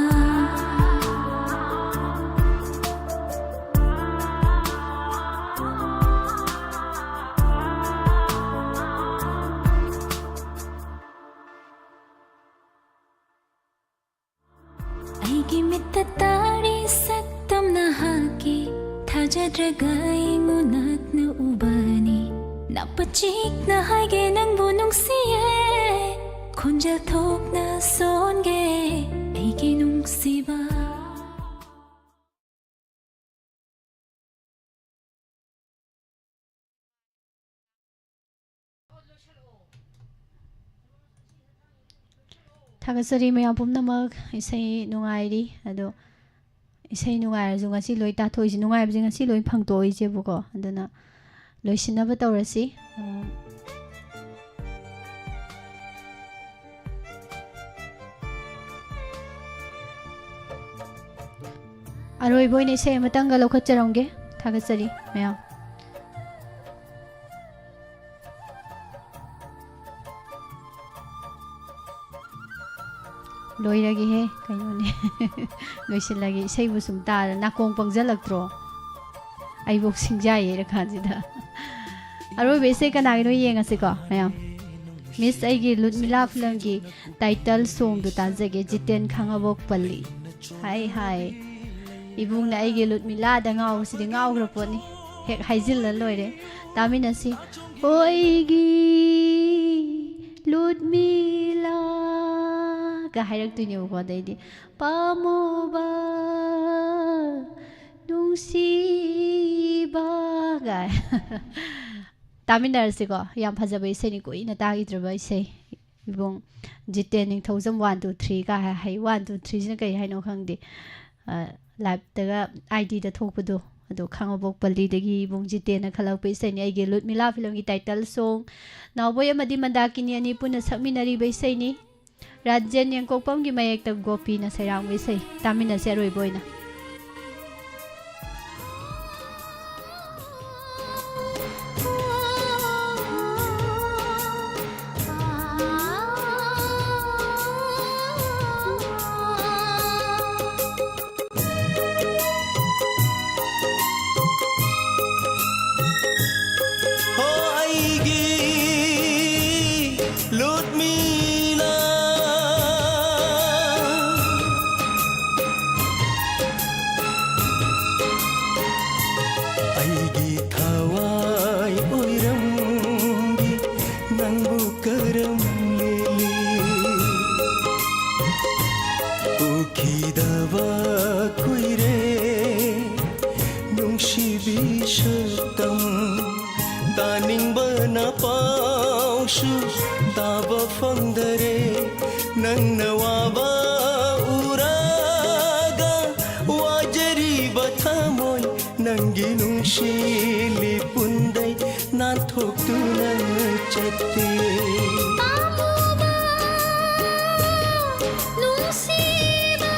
ꯑꯩꯒꯤ ꯃꯤꯠꯇ ꯇꯥꯔꯤ ꯁꯛꯇꯝ ꯅꯍꯥꯛꯀꯤ, ꯊꯥꯖꯗ꯭ꯔꯒ ꯌꯦꯡꯉꯨ ꯅꯛꯅ ꯎꯕꯅꯤ꯫ ꯅꯥꯛꯄ ꯆꯤꯛꯅ ꯍꯥꯏꯒꯦ ꯅꯪꯕꯨ ꯅꯨꯡꯁꯤꯌꯦ, ꯈꯣꯟꯖꯦꯜ ꯊꯣꯛꯅ ꯁꯣꯟꯒꯦ ꯑꯩꯒꯤ ꯅꯨꯡꯁꯤꯕ꯫ ꯊꯥꯒꯠꯆꯔꯤ ꯃꯌꯥꯝ ꯄꯨꯝꯅꯃꯛ꯫ ꯏꯁꯩ ꯅꯨꯡꯉꯥꯏꯔꯤ ꯑꯗꯣ, ꯏꯁꯩ ꯅꯨꯡꯉꯥꯏꯔꯁꯨ ꯉꯁꯤ ꯂꯣꯏ ꯇꯥꯊꯣꯛꯏꯁꯦ, ꯅꯨꯡꯉꯥꯏꯕꯁꯦ ꯉꯁꯤ ꯂꯣꯏ ꯐꯪꯗꯣꯛꯏꯁꯦꯕꯀꯣ꯫ ꯑꯗꯨꯅ ꯂꯣꯏꯁꯤꯟꯅꯕ ꯇꯧꯔꯁꯤ꯫ ꯑ, ꯑꯔꯣꯏꯕ ꯑꯣꯏꯅ ꯏꯁꯩ ꯑꯃꯇꯪꯒ ꯂꯧꯈꯠꯆꯔꯝꯒꯦ꯫ ꯊꯥꯒꯠꯆꯔꯤ ꯃꯌꯥꯝ꯫ ꯂꯣꯏꯔꯒꯦꯍꯦ, ꯀꯩꯅꯣꯅꯦ꯫ ꯂꯣꯏꯁꯤꯜꯂꯒꯦ꯫ ꯏꯁꯩꯕꯨ ꯁꯨꯝ ꯇꯥꯔ ꯅꯥꯀꯣꯡ ꯄꯪꯖꯜꯂꯛꯇ꯭ꯔꯣ? ꯑꯩꯕꯨ ꯁꯤꯡꯖꯥ ꯌꯩꯔ ꯀꯥꯟꯁꯤꯗ꯫ ꯑꯔꯣꯏꯕ ꯏꯁꯩ ꯀꯅꯥꯒꯤꯅꯣ ꯌꯦꯡꯉꯁꯤꯀꯣ ꯃꯌꯥꯝ꯫ ꯃꯤꯁ ꯑꯩꯒꯤ ꯂꯨꯠꯃꯤꯂꯥ ꯐꯤꯂꯝꯒꯤ ꯇꯥꯏꯇꯜ ꯁꯣꯡꯗꯨ ꯇꯥꯖꯒꯦ, ꯖꯤꯇꯦꯟ ꯈꯥꯉꯕꯣꯛ ꯄꯜꯂꯤ꯫ ꯍꯥꯏ ꯍꯥꯏ꯫ ꯏꯕꯨꯡꯅ ꯑꯩꯒꯤ ꯂꯨꯠꯃꯤꯂꯥꯗ ꯉꯥꯎꯕꯁꯤꯗꯤ ꯉꯥꯎꯈ꯭ꯔ ꯄꯣꯠꯅꯤ꯫ ꯍꯦꯛ ꯍꯥꯏꯖꯤꯜꯂ ꯂꯣꯏꯔꯦ꯫ ꯇꯥꯃꯤꯟꯅꯁꯤ꯫ ꯑꯣꯏꯒꯤ ꯂꯨꯠꯃꯤꯂꯥꯒ ꯍꯥꯏꯔꯛꯇꯣꯏꯅꯦꯕꯀꯣ꯫ ꯑꯗꯩꯗꯤ ꯄꯥꯝꯃꯨꯕ ꯅꯨꯡꯁꯤꯕꯒ꯫ ꯇꯥꯃꯤꯟꯅꯔꯁꯤꯀꯣ꯫ ꯌꯥꯝ ꯐꯖꯕ ꯏꯁꯩꯅꯤ, ꯀꯨꯏꯅ ꯇꯥꯈꯤꯗ꯭ꯔꯕ ꯏꯁꯩ꯫ ꯏꯕꯨꯡ ꯖꯤꯇꯦꯟ ꯅꯤꯡꯊꯧꯖꯝ ꯋꯥꯟ ꯇꯨ ꯊ꯭ꯔꯤ ꯀꯥ ꯍꯥꯏ꯫ ꯍꯩ, ꯋꯥꯟ ꯇꯨ ꯊ꯭ꯔꯤꯁꯤꯅ ꯀꯩ ꯍꯥꯏꯅꯣ ꯈꯪꯗꯦ꯫ ꯑ, ꯂꯥꯏꯞꯇꯒ ꯑꯥꯏ ꯗꯤꯗ ꯊꯣꯛꯄꯗꯣ꯫ ꯑꯗꯣ ꯈꯥꯉꯕꯣꯛ ꯄꯜꯂꯤꯗꯒꯤ ꯏꯕꯨꯡ ꯖꯤꯇꯦꯟꯅ ꯈꯜꯂꯛꯄ ꯏꯁꯩꯅꯤ꯫ ꯑꯩꯒꯤ ꯂꯨꯠꯃꯤꯂꯥ ꯐꯤꯂꯝꯒꯤ ꯇꯥꯏꯇꯜ ꯁꯣꯡ꯫ ꯅꯥꯎꯕꯣꯏ ꯑꯃꯗꯤ ꯃꯟꯗꯥꯀꯤꯅꯤ ꯑꯅꯤ ꯄꯨꯟꯅ ꯁꯛꯃꯤꯟꯅꯔꯤꯕ ꯏꯁꯩꯅꯤ꯫ ꯔꯥꯖꯦꯟ ꯌꯦꯡꯀꯣꯛꯄꯝꯒꯤ ꯃꯌꯦꯛꯇ ꯒꯣꯄꯤꯅ ꯁꯩꯔꯥꯡꯕ ꯏꯁꯩ꯫ ꯇꯥꯃꯤꯟꯅꯁꯦ ꯑꯔꯣꯏꯕ ꯑꯣꯏꯅ꯫ ꯍꯣ ꯑꯩꯒꯤ ꯂꯨꯠꯃꯤꯂꯥ꯫ ꯑꯩꯒꯤ ꯊꯋꯥꯏ ꯑꯣꯏꯔꯝꯕꯤ ꯅꯪꯕꯨ ꯀꯔꯝ ꯂꯦꯜꯂꯤ? ꯎꯈꯤꯗꯕ ꯀꯨꯏꯔꯦ ꯅꯨꯡꯁꯤꯕꯤ ꯁꯛꯇꯝ꯫ ꯇꯥꯅꯤꯡꯕꯅ ꯄꯥꯎꯁꯨ ꯇꯥꯕ ꯐꯪꯗꯔꯦ꯫ ꯅꯪꯅ ꯋꯥꯕ ꯎꯔꯒ ꯋꯥꯖꯔꯤꯕ ꯊꯃꯣꯏ ꯅꯪꯒꯤ ꯅꯨꯡꯁꯤ ꯂꯤꯄꯨꯟꯗꯩ ꯅꯥꯟꯊꯣꯛꯇꯨꯅ ꯆꯠꯇꯦ꯫ ꯄꯥꯝꯃꯨꯕ ꯅꯨꯡꯁꯤꯕ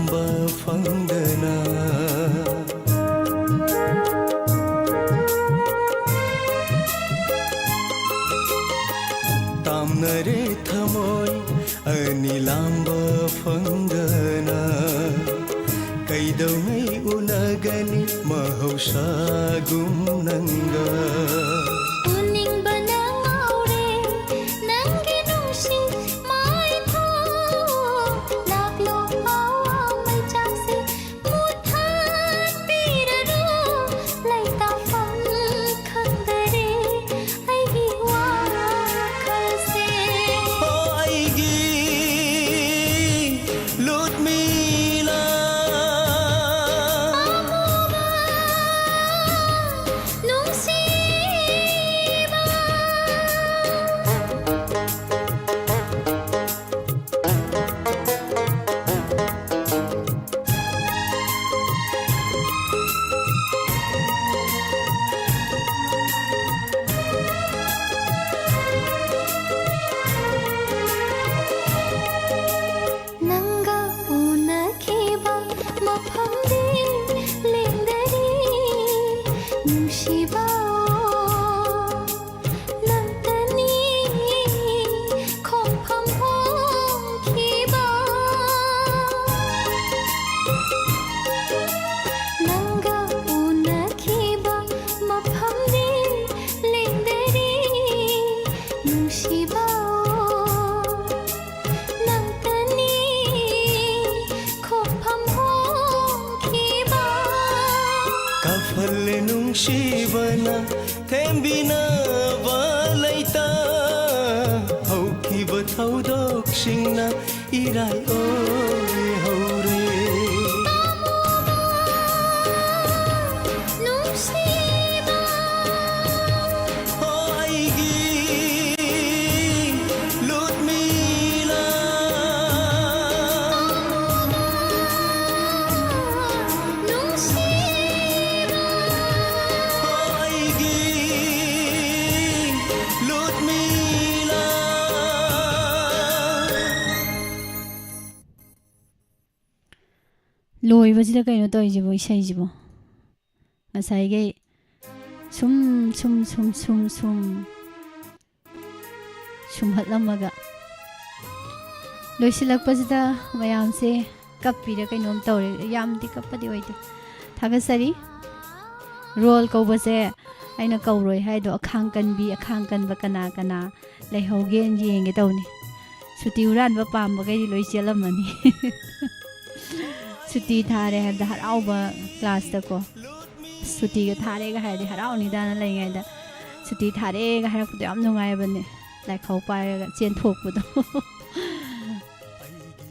ꯐꯪꯗꯅ ꯇꯥꯝꯅꯔꯦ ꯊꯃꯣꯏ ꯑꯅꯤ ꯂꯥꯝꯕ ꯐꯪꯗꯅ꯫ ꯀꯩꯗꯧꯉꯩ ꯎꯅꯒꯅꯤ ꯃꯍꯧꯁꯥꯒꯨꯝ ꯅꯪꯒ? ꯎꯅꯤꯡꯕꯅ ꯉꯥꯎꯔꯦ ꯅꯪꯒꯤ ꯅꯨꯡꯁꯤ ꯃꯥꯏꯊꯣꯡ꯫ ꯂꯥꯛꯂꯣ ꯍꯋꯥ ꯃꯩꯆꯥꯛꯁꯦ ꯃꯨꯊꯠꯄꯤꯔꯔꯣ꯫ ꯂꯩꯇꯥꯐꯝ ꯈꯪꯗꯔꯦ ꯑꯩꯒꯤ ꯋꯥꯈꯜꯁꯦ꯫ ꯑꯣ ꯑꯩꯒꯤ ꯂꯨꯠꯃꯤꯂꯥ꯫ ꯑꯃꯨꯕ ꯅꯨꯡꯁꯤꯕ꯫ ꯅꯪꯒ ꯎꯅꯈꯤꯕ ꯃꯐꯝꯗꯤ ꯂꯦꯡꯗꯔꯤ ꯅꯨꯡꯁꯤꯕ꯫ ꯅꯪꯇꯅꯤ ꯈꯣꯡꯐꯝ ꯍꯣꯡꯈꯤꯕ꯫ ꯅꯪꯒ ꯎꯅꯈꯤꯕ ꯃꯐꯝꯗꯤ ꯂꯦꯡꯗꯔꯤ ꯅꯨꯡꯁꯤꯕ꯫ ꯅꯪꯇꯅꯤ ꯈꯣꯡꯐꯝ ꯍꯣꯡꯈꯤꯕ꯫ ꯀꯥꯐꯜꯂꯦ ꯅꯨꯡꯁꯤꯕꯅ ꯊꯦꯝꯕꯤꯅꯕ ꯂꯩꯇ꯫ ꯍꯧꯈꯤꯕ ꯊꯧꯗꯣꯛꯁꯤꯡꯅ ꯏꯔꯥꯏ ꯑꯣꯏꯍꯧꯔꯦ꯫ ꯅꯨꯡꯁꯤꯕ꯫ ꯑꯣ ꯑꯩꯒꯤ ꯂꯨꯠꯃꯤꯂꯥ꯫ ꯅꯨꯡꯁꯤꯕ꯫ ꯑꯣ ꯑꯩꯒꯤ ꯂꯨꯠꯃꯤꯂꯥ꯫ ꯂꯣꯏꯕꯁꯤꯗ ꯀꯩꯅꯣ ꯇꯧꯔꯤꯁꯤꯕꯣ, ꯏꯁꯩꯁꯤꯕꯣ? ꯉꯁꯥꯏꯒꯩ ꯁꯨꯝ ꯁꯨꯝ ꯁꯨꯝ ꯁꯨꯝ ꯁꯨꯝ ꯁꯨꯝꯍꯠꯂꯝꯃꯒ, ꯂꯣꯏꯁꯤꯜꯂꯛꯄꯁꯤꯗ ꯃꯌꯥꯝꯁꯦ ꯀꯞꯄꯤꯔ ꯀꯩꯅꯣꯝ ꯇꯧꯔꯦ꯫ ꯌꯥꯝꯗꯤ ꯀꯞꯄꯗꯤ ꯑꯣꯏꯗꯦ꯫ ꯊꯥꯒꯠꯆꯔꯤ꯫ ꯔꯣꯜ ꯀꯧꯕꯁꯦ ꯑꯩꯅ ꯀꯧꯔꯣꯏ ꯍꯥꯏꯗꯣ, ꯑꯈꯥꯡ ꯀꯟꯕꯤ, ꯑꯈꯥꯡ ꯀꯟꯕ ꯀꯅꯥ ꯀꯅꯥ ꯂꯩꯍꯧꯒꯦꯅ ꯌꯦꯡꯒꯦ ꯇꯧꯅꯤ꯫ ꯁꯨꯇꯤ ꯍꯨꯔꯥꯟꯕ ꯄꯥꯝꯕꯈꯩꯗꯤ ꯂꯣꯏ ꯆꯦꯜꯂꯝꯃꯅꯤ꯫ ꯁꯨꯇꯤ ꯊꯥꯔꯦ ꯍꯥꯏꯕꯗ ꯍꯔꯥꯎꯕ ꯀ꯭ꯂꯥꯁꯇꯀꯣ꯫ ꯁꯨꯇꯤꯒ ꯊꯥꯔꯦꯒ ꯍꯥꯏꯔꯗꯤ ꯍꯔꯥꯎꯅꯤꯗꯥꯅ ꯂꯩꯉꯩꯗ, ꯁꯨꯇꯤ ꯊꯥꯔꯦꯒ ꯍꯥꯏꯔꯛꯄꯗꯣ ꯌꯥꯝ ꯅꯨꯡꯉꯥꯏꯕꯅꯦ꯫ ꯂꯥꯏꯈꯥꯎ ꯄꯥꯏꯔꯒ ꯆꯦꯟꯊꯣꯛꯄꯗꯣ꯫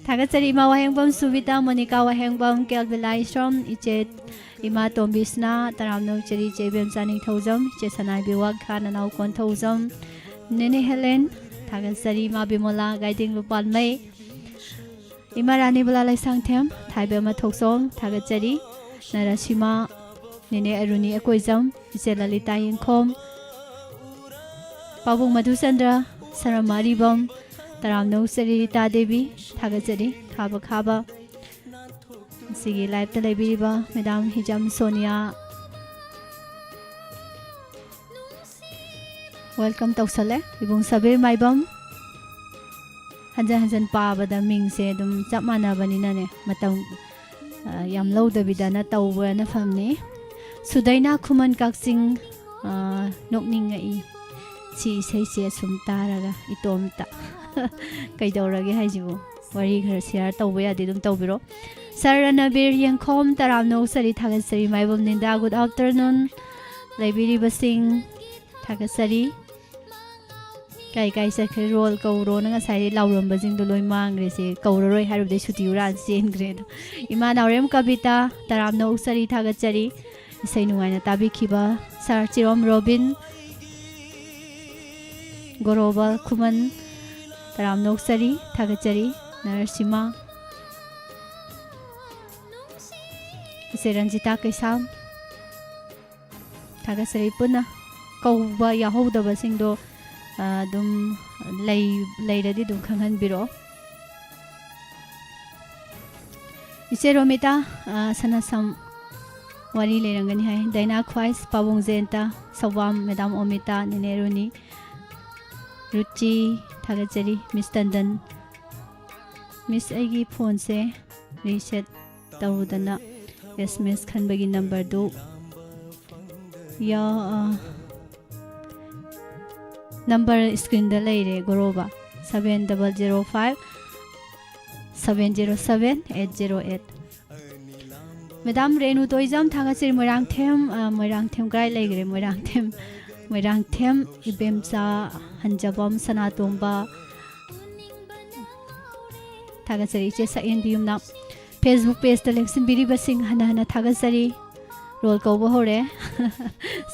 ꯊꯥꯒꯠꯆꯔꯤ ꯏꯃꯥ ꯋꯥꯍꯦꯡꯕꯝ ꯁꯨꯕꯤꯇꯥ, ꯃꯣꯅꯤꯀꯥ ꯋꯥꯍꯦꯡꯕꯝ, ꯀꯦꯜꯕꯤꯂꯥ ꯏꯁ꯭ꯔꯣꯝ, ꯏꯆꯦ ꯏꯃꯥ ꯇꯣꯝꯕꯤꯁꯅꯥ, ꯇꯔꯥꯝꯅ ꯑꯣꯛꯆꯔꯤ ꯏꯆꯦ ꯏꯕꯦꯝꯆꯥ ꯅꯤꯡꯊꯧꯖꯝ, ꯏꯆꯦ ꯁꯅꯥꯏꯕꯤ ꯋꯥꯒ, ꯅꯅꯥꯎ ꯀꯣꯟꯊꯧꯖꯝ, ꯅꯦꯅꯦ ꯍꯦꯂꯦꯟ, ꯊꯥꯒꯠꯆꯔꯤ ꯏꯃꯥ ꯕꯤꯃꯣꯂꯥ, ꯒꯥꯏꯗꯤꯡ ꯂꯨꯄꯥꯜꯃꯩ, ꯏꯃꯥ ꯔꯥꯅꯤ ꯕꯂꯥ ꯂꯩꯁꯥꯡꯊꯦꯝ, ꯊꯥꯏꯕꯦꯝꯃ ꯊꯣꯛꯆꯣꯝ, ꯊꯥꯒꯠꯆꯔꯤ꯫ ꯅꯔꯥꯁꯤꯃꯥ, ꯅꯦꯅꯦ ꯑꯔꯨꯅꯤ ꯑꯀꯣꯏꯖꯝ, ꯏꯆꯦ ꯂꯂꯤꯇꯥ ꯌꯦꯡꯈꯣꯝ, ꯄꯥꯕꯨꯡ ꯃꯙꯨꯆꯟꯗ꯭ꯔ, ꯁꯔꯃ ꯑꯔꯤꯕꯝ, ꯇꯔꯥꯝꯅ ꯑꯣꯛꯆꯔꯤ ꯔꯤꯇꯥ ꯗꯦꯕꯤ, ꯊꯥꯒꯠꯆꯔꯤ꯫ ꯈꯥꯕ ꯈꯥꯕ꯫ ꯉꯁꯤꯒꯤ ꯂꯥꯏꯞꯇ ꯂꯩꯕꯤꯔꯤꯕ ꯃꯦꯗꯥꯝ ꯍꯤꯖꯝ ꯁꯣꯅꯤꯌꯥ, ꯋꯦꯜꯀꯝ ꯇꯧꯁꯜꯂꯦ꯫ ꯏꯕꯨꯡ ꯁꯕꯤꯔ ꯃꯥꯏꯕꯝ꯫ ꯍꯟꯖꯟ ꯍꯟꯖꯟ ꯄꯥꯕꯗ ꯃꯤꯡꯁꯦ ꯑꯗꯨꯝ ꯆꯞ ꯃꯥꯟꯅꯕꯅꯤꯅꯅꯦ, ꯃꯇꯝ, ꯑ, ꯌꯥꯝ ꯂꯧꯗꯕꯤꯗꯅ ꯇꯧꯕꯅ ꯐꯝꯅꯤ꯫ ꯁꯨꯗꯩꯅ ꯈꯨꯃꯟ ꯀꯛꯆꯤꯡ, ꯑ, ꯅꯣꯛꯅꯤꯡꯉꯛꯏ꯫ ꯁꯤ ꯏꯁꯩꯁꯦ ꯑꯁꯨꯝ ꯇꯥꯔꯒ ꯏꯇꯣꯝꯇ ꯀꯩꯗꯧꯔꯒꯦ ꯍꯥꯏꯁꯤꯕꯨ? ꯋꯥꯔꯤ ꯈꯔ ꯁꯤꯌꯥꯔ ꯇꯧꯕ ꯌꯥꯗꯤ ꯑꯗꯨꯝ ꯇꯧꯕꯤꯔꯣ꯫ ꯁꯔ ꯔꯅꯕꯤꯔ ꯌꯦꯡꯈꯣꯝ, ꯇꯔꯥꯝꯅ ꯑꯣꯛꯆꯔꯤ, ꯊꯥꯒꯠꯆꯔꯤ꯫ ꯃꯥꯏꯕꯝ ꯅꯤꯟꯗꯥ, ꯒꯨꯗ ꯑꯥꯐꯇꯔꯅꯨꯟ꯫ ꯂꯩꯕꯤꯔꯤꯕꯁꯤꯡ, ꯊꯥꯒꯠꯆꯔꯤ꯫ ꯀꯥꯏ ꯀꯥꯏ ꯆꯠꯈ꯭ꯔꯦ? ꯔꯣꯜ ꯀꯧꯔꯣꯅ ꯉꯁꯥꯏꯗꯩ ꯂꯥꯎꯔꯝꯕꯁꯤꯡꯗꯣ ꯂꯣꯏ ꯃꯥꯡꯈ꯭ꯔꯦ꯫ ꯁꯦ ꯀꯧꯔꯔꯣꯏ ꯍꯥꯏꯔꯨꯕꯗꯩ ꯁꯨꯇꯤ ꯍꯨꯔꯥꯟ ꯆꯦꯟꯈ꯭ꯔꯦ ꯑꯗꯣ꯫ ꯏꯃꯥ ꯅꯥꯎꯔꯦꯝ ꯀꯕꯤꯇꯥ, ꯇꯔꯥꯝꯅ ꯑꯣꯛꯆꯔꯤ, ꯊꯥꯒꯠꯆꯔꯤ꯫ ꯏꯁꯩ ꯅꯨꯡꯉꯥꯏꯅ ꯇꯥꯕꯤꯈꯤꯕ ꯁꯥꯔ ꯆꯤꯔꯣꯝ ꯔꯣꯕꯤꯟ, ꯒꯣꯔꯣꯕ ꯈꯨꯃꯟ, ꯇꯔꯥꯝꯅ ꯑꯣꯛꯆꯔꯤ, ꯊꯥꯒꯠꯆꯔꯤ꯫ ꯅꯔꯁꯤꯃꯥ, ꯏꯆꯦ ꯔꯟꯖꯤꯇꯥ ꯀꯩꯁꯥꯝ, ꯊꯥꯒꯠꯆꯔꯤ꯫ ꯄꯨꯟꯅ ꯀꯧꯕ ꯌꯥꯎꯍꯧꯗꯕꯁꯤꯡꯗꯣ, ꯑ, ꯑꯗꯨꯝ ꯂꯩ-, ꯂꯩꯔꯗꯤ ꯑꯗꯨꯝ ꯈꯪꯍꯟꯕꯤꯔꯛꯑꯣ꯫ ꯏꯆꯦ ꯔꯣꯃꯤꯇꯥ, ꯑ, ꯁꯅꯥꯁꯝ ꯋꯥꯔꯤ ꯂꯩꯔꯝꯒꯅꯤ ꯍꯥꯏ꯫ ꯗꯥꯏꯅꯥ ꯈ꯭ꯋꯥꯏꯁ, ꯄꯥꯕꯨꯡ ꯖꯌꯟꯇ, ꯁꯧꯕꯥꯝ, ꯃꯦꯗꯥꯝ ꯑꯣꯃꯤꯇꯥ, ꯅꯦꯅꯦ ꯔꯨꯅꯤ, ꯔꯨꯆꯤ, ꯊꯥꯒꯠꯆꯔꯤ꯫ ꯃꯤꯁ ꯇꯟꯗꯟ, ꯃꯤꯁ, ꯑꯩꯒꯤ ꯐꯣꯟꯁꯦ ꯔꯤꯁꯦꯠ ꯇꯧꯔꯨꯗꯅ ꯑꯦꯁ ꯑꯦꯝ ꯑꯦꯁ ꯈꯟꯕꯒꯤ ꯅꯝꯕꯔꯗꯨ ꯌꯥ-, ꯑ, ꯅꯝꯕꯔ ꯁ꯭ꯀ꯭ꯔꯤꯟꯗ ꯂꯩꯔꯦ, ꯒꯣꯔꯣꯕ, seven double zero five seven zero seven eight zero eight꯫ Madam Renu Toijam, ꯊꯥꯒꯠꯆꯔꯤ꯫ ꯃꯣꯏꯔꯥꯡꯊꯦꯝ, ꯑ, ꯃꯣꯏꯔꯥꯡꯊꯦꯝ ꯀꯗꯥꯏ ꯂꯩꯈ꯭ꯔꯦ? ꯃꯣꯏꯔꯥꯡꯊꯦꯝ, ꯃꯣꯏꯔꯥꯡꯊꯦꯝ ꯏꯕꯦꯝꯆꯥ, ꯍꯟꯖꯕꯝ, ꯁꯅꯥꯇꯣꯝꯕ, ꯊꯥꯒꯠꯆꯔꯤ꯫ ꯏꯆꯦ ꯁꯛꯍꯦꯟꯕꯤ ꯌꯨꯝꯅꯥꯝ, Facebook pageꯇ ꯂꯦꯡꯁꯤꯟꯕꯤꯔꯤꯕꯁꯤꯡ ꯍꯟꯅ ꯍꯟꯅ ꯊꯥꯒꯠꯆꯔꯤ꯫ ꯔꯣꯜ ꯀꯧꯕ ꯍꯧꯔꯦ꯫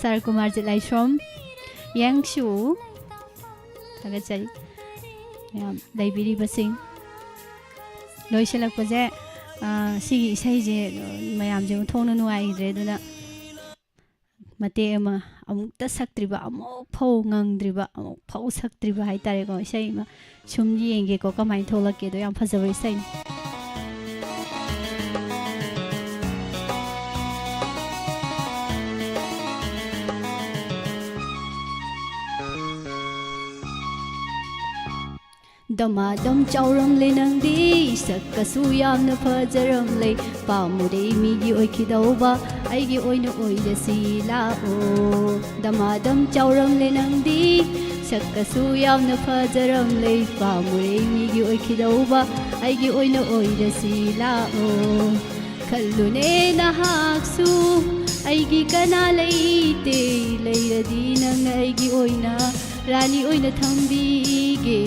ꯁꯥꯔ ꯀꯨꯃꯥꯔꯖꯤꯠ ꯂꯥꯏꯁ꯭ꯔꯣꯝ, ꯌꯦꯡꯁꯨ, ꯊꯥꯒꯠꯆꯔꯤ꯫ ꯃꯌꯥꯝ ꯂꯩꯕꯤꯔꯤꯕꯁꯤꯡ, ꯂꯣꯏꯁꯤꯜꯂꯛꯄꯁꯦ, ꯑ, ꯁꯤꯒꯤ ꯏꯁꯩꯁꯦ, ꯑ, ꯃꯌꯥꯝꯁꯦ ꯑꯣꯟꯊꯣꯛꯅ ꯅꯨꯡꯉꯥꯏꯈꯤꯗ꯭ꯔꯦ꯫ ꯑꯗꯨꯅ ꯃꯇꯦꯛ ꯑꯃ, ꯑꯃꯨꯛꯇ ꯁꯛꯇ꯭ꯔꯤꯕ, ꯑꯃꯨꯛ ꯐꯥꯎ ꯉꯪꯗ꯭ꯔꯤꯕ, ꯑꯃꯨꯛ ꯐꯥꯎ ꯁꯛꯇ꯭ꯔꯤꯕ ꯍꯥꯏꯇꯥꯔꯦꯀꯣ, ꯏꯁꯩ ꯑꯃ ꯁꯨꯝ ꯌꯦꯡꯒꯦꯀꯣ, ꯀꯃꯥꯏꯅ ꯊꯣꯛꯂꯛꯀꯦꯗꯣ꯫ ꯌꯥꯝ ꯐꯖꯕ ꯏꯁꯩꯅꯤ꯫ ꯗꯃꯥꯗꯝ ꯆꯥꯎꯔꯝꯂꯦ ꯅꯪꯗꯤ, ꯁꯛꯀꯁꯨ ꯌꯥꯝꯅ ꯐꯖꯔꯝꯂꯦ꯫ ꯄꯥꯝꯃꯨꯔꯦ ꯃꯤꯒꯤ ꯑꯣꯏꯈꯤꯗꯧꯕ, ꯑꯩꯒꯤ ꯑꯣꯏꯅ ꯑꯣꯏꯔꯁꯤ ꯂꯥꯛꯑꯣ꯫ ꯗꯃꯥꯗꯝ ꯆꯥꯎꯔꯝꯂꯦ ꯅꯪꯗꯤ, ꯁꯛꯀꯁꯨ ꯌꯥꯝꯅ ꯐꯖꯔꯝꯂꯦ꯫ ꯄꯥꯝꯃꯨꯔꯦ ꯃꯤꯒꯤ ꯑꯣꯏꯈꯤꯗꯧꯕ, ꯑꯩꯒꯤ ꯑꯣꯏꯅ ꯑꯣꯏꯔꯁꯤ ꯂꯥꯛꯑꯣ꯫ ꯈꯜꯂꯨꯅꯦ ꯅꯍꯥꯛꯁꯨ, ꯑꯩꯒꯤ ꯀꯅꯥ ꯂꯩꯇꯦ, ꯂꯩꯔꯗꯤ ꯅꯪꯅ ꯑꯩꯒꯤ ꯑꯣꯏꯅ ꯔꯥꯅꯤ ꯑꯣꯏꯅ ꯊꯝꯕꯤꯒꯦ꯫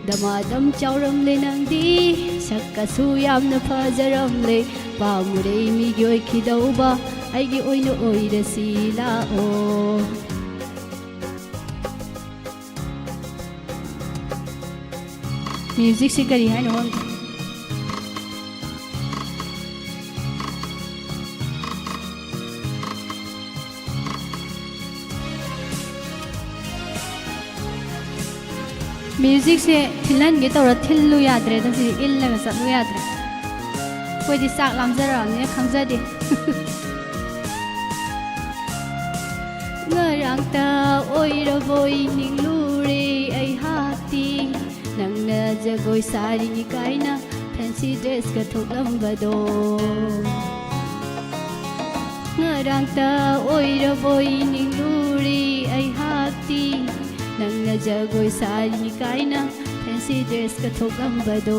ꯗꯃꯥꯗꯝ ꯆꯥꯎꯔꯝꯂꯦ ꯅꯪꯗꯤ, ꯁꯛꯀꯁꯨ ꯌꯥꯝꯅ ꯐꯖꯔꯝꯂꯦ꯫ ꯄꯥꯝꯃꯨꯔꯦ ꯃꯤꯒꯤ ꯑꯣꯏꯈꯤꯗꯧꯕ, ꯑꯩꯒꯤ ꯑꯣꯏꯅ ꯑꯣꯏꯔꯁꯤ ꯂꯥꯛꯑꯣ꯫ ꯃ꯭ꯌꯨꯖꯤꯛꯁꯤ ꯀꯔꯤ ꯍꯥꯏꯅꯣ ꯈꯪꯗꯦ꯫ ꯃ꯭ꯌꯨꯖꯤꯛꯁꯦ ꯊꯤꯜꯍꯟꯒꯦ ꯇꯧꯔ ꯊꯤꯜꯂꯨ ꯌꯥꯗ꯭ꯔꯦꯗ, ꯁꯤꯗꯤ ꯏꯜꯂꯒ ꯆꯠꯂꯨ ꯌꯥꯗ꯭ꯔꯦ꯫ ꯑꯩꯈꯣꯏꯗꯤ ꯆꯥꯛ ꯂꯥꯝꯖꯔꯛꯑꯕꯅꯤꯅ ꯈꯪꯖꯗꯦ꯫ ꯉꯔꯥꯡꯇ ꯑꯣꯏꯔꯕꯣꯏ ꯅꯤꯡꯂꯨꯔꯦ ꯑꯩꯍꯥꯛꯇꯤ, ꯅꯪꯅ ꯖꯒꯣꯏ ꯁꯥꯔꯤꯅꯤ ꯀꯥꯏꯅ fancy dressꯀ ꯊꯣꯛꯂꯝꯕꯗꯣ꯫ ꯉꯔꯥꯡꯇ ꯑꯣꯏꯔꯕꯣꯏ ꯅꯤꯡꯂꯨꯔꯦ ꯑꯩꯍꯥꯛꯇꯤ, ꯅꯪꯅ ꯖꯒꯣꯏ ꯁꯥꯔꯤꯅꯤ ꯀꯥꯏꯅ fancy dressꯀ ꯊꯣꯛꯂꯝꯕꯗꯣ꯫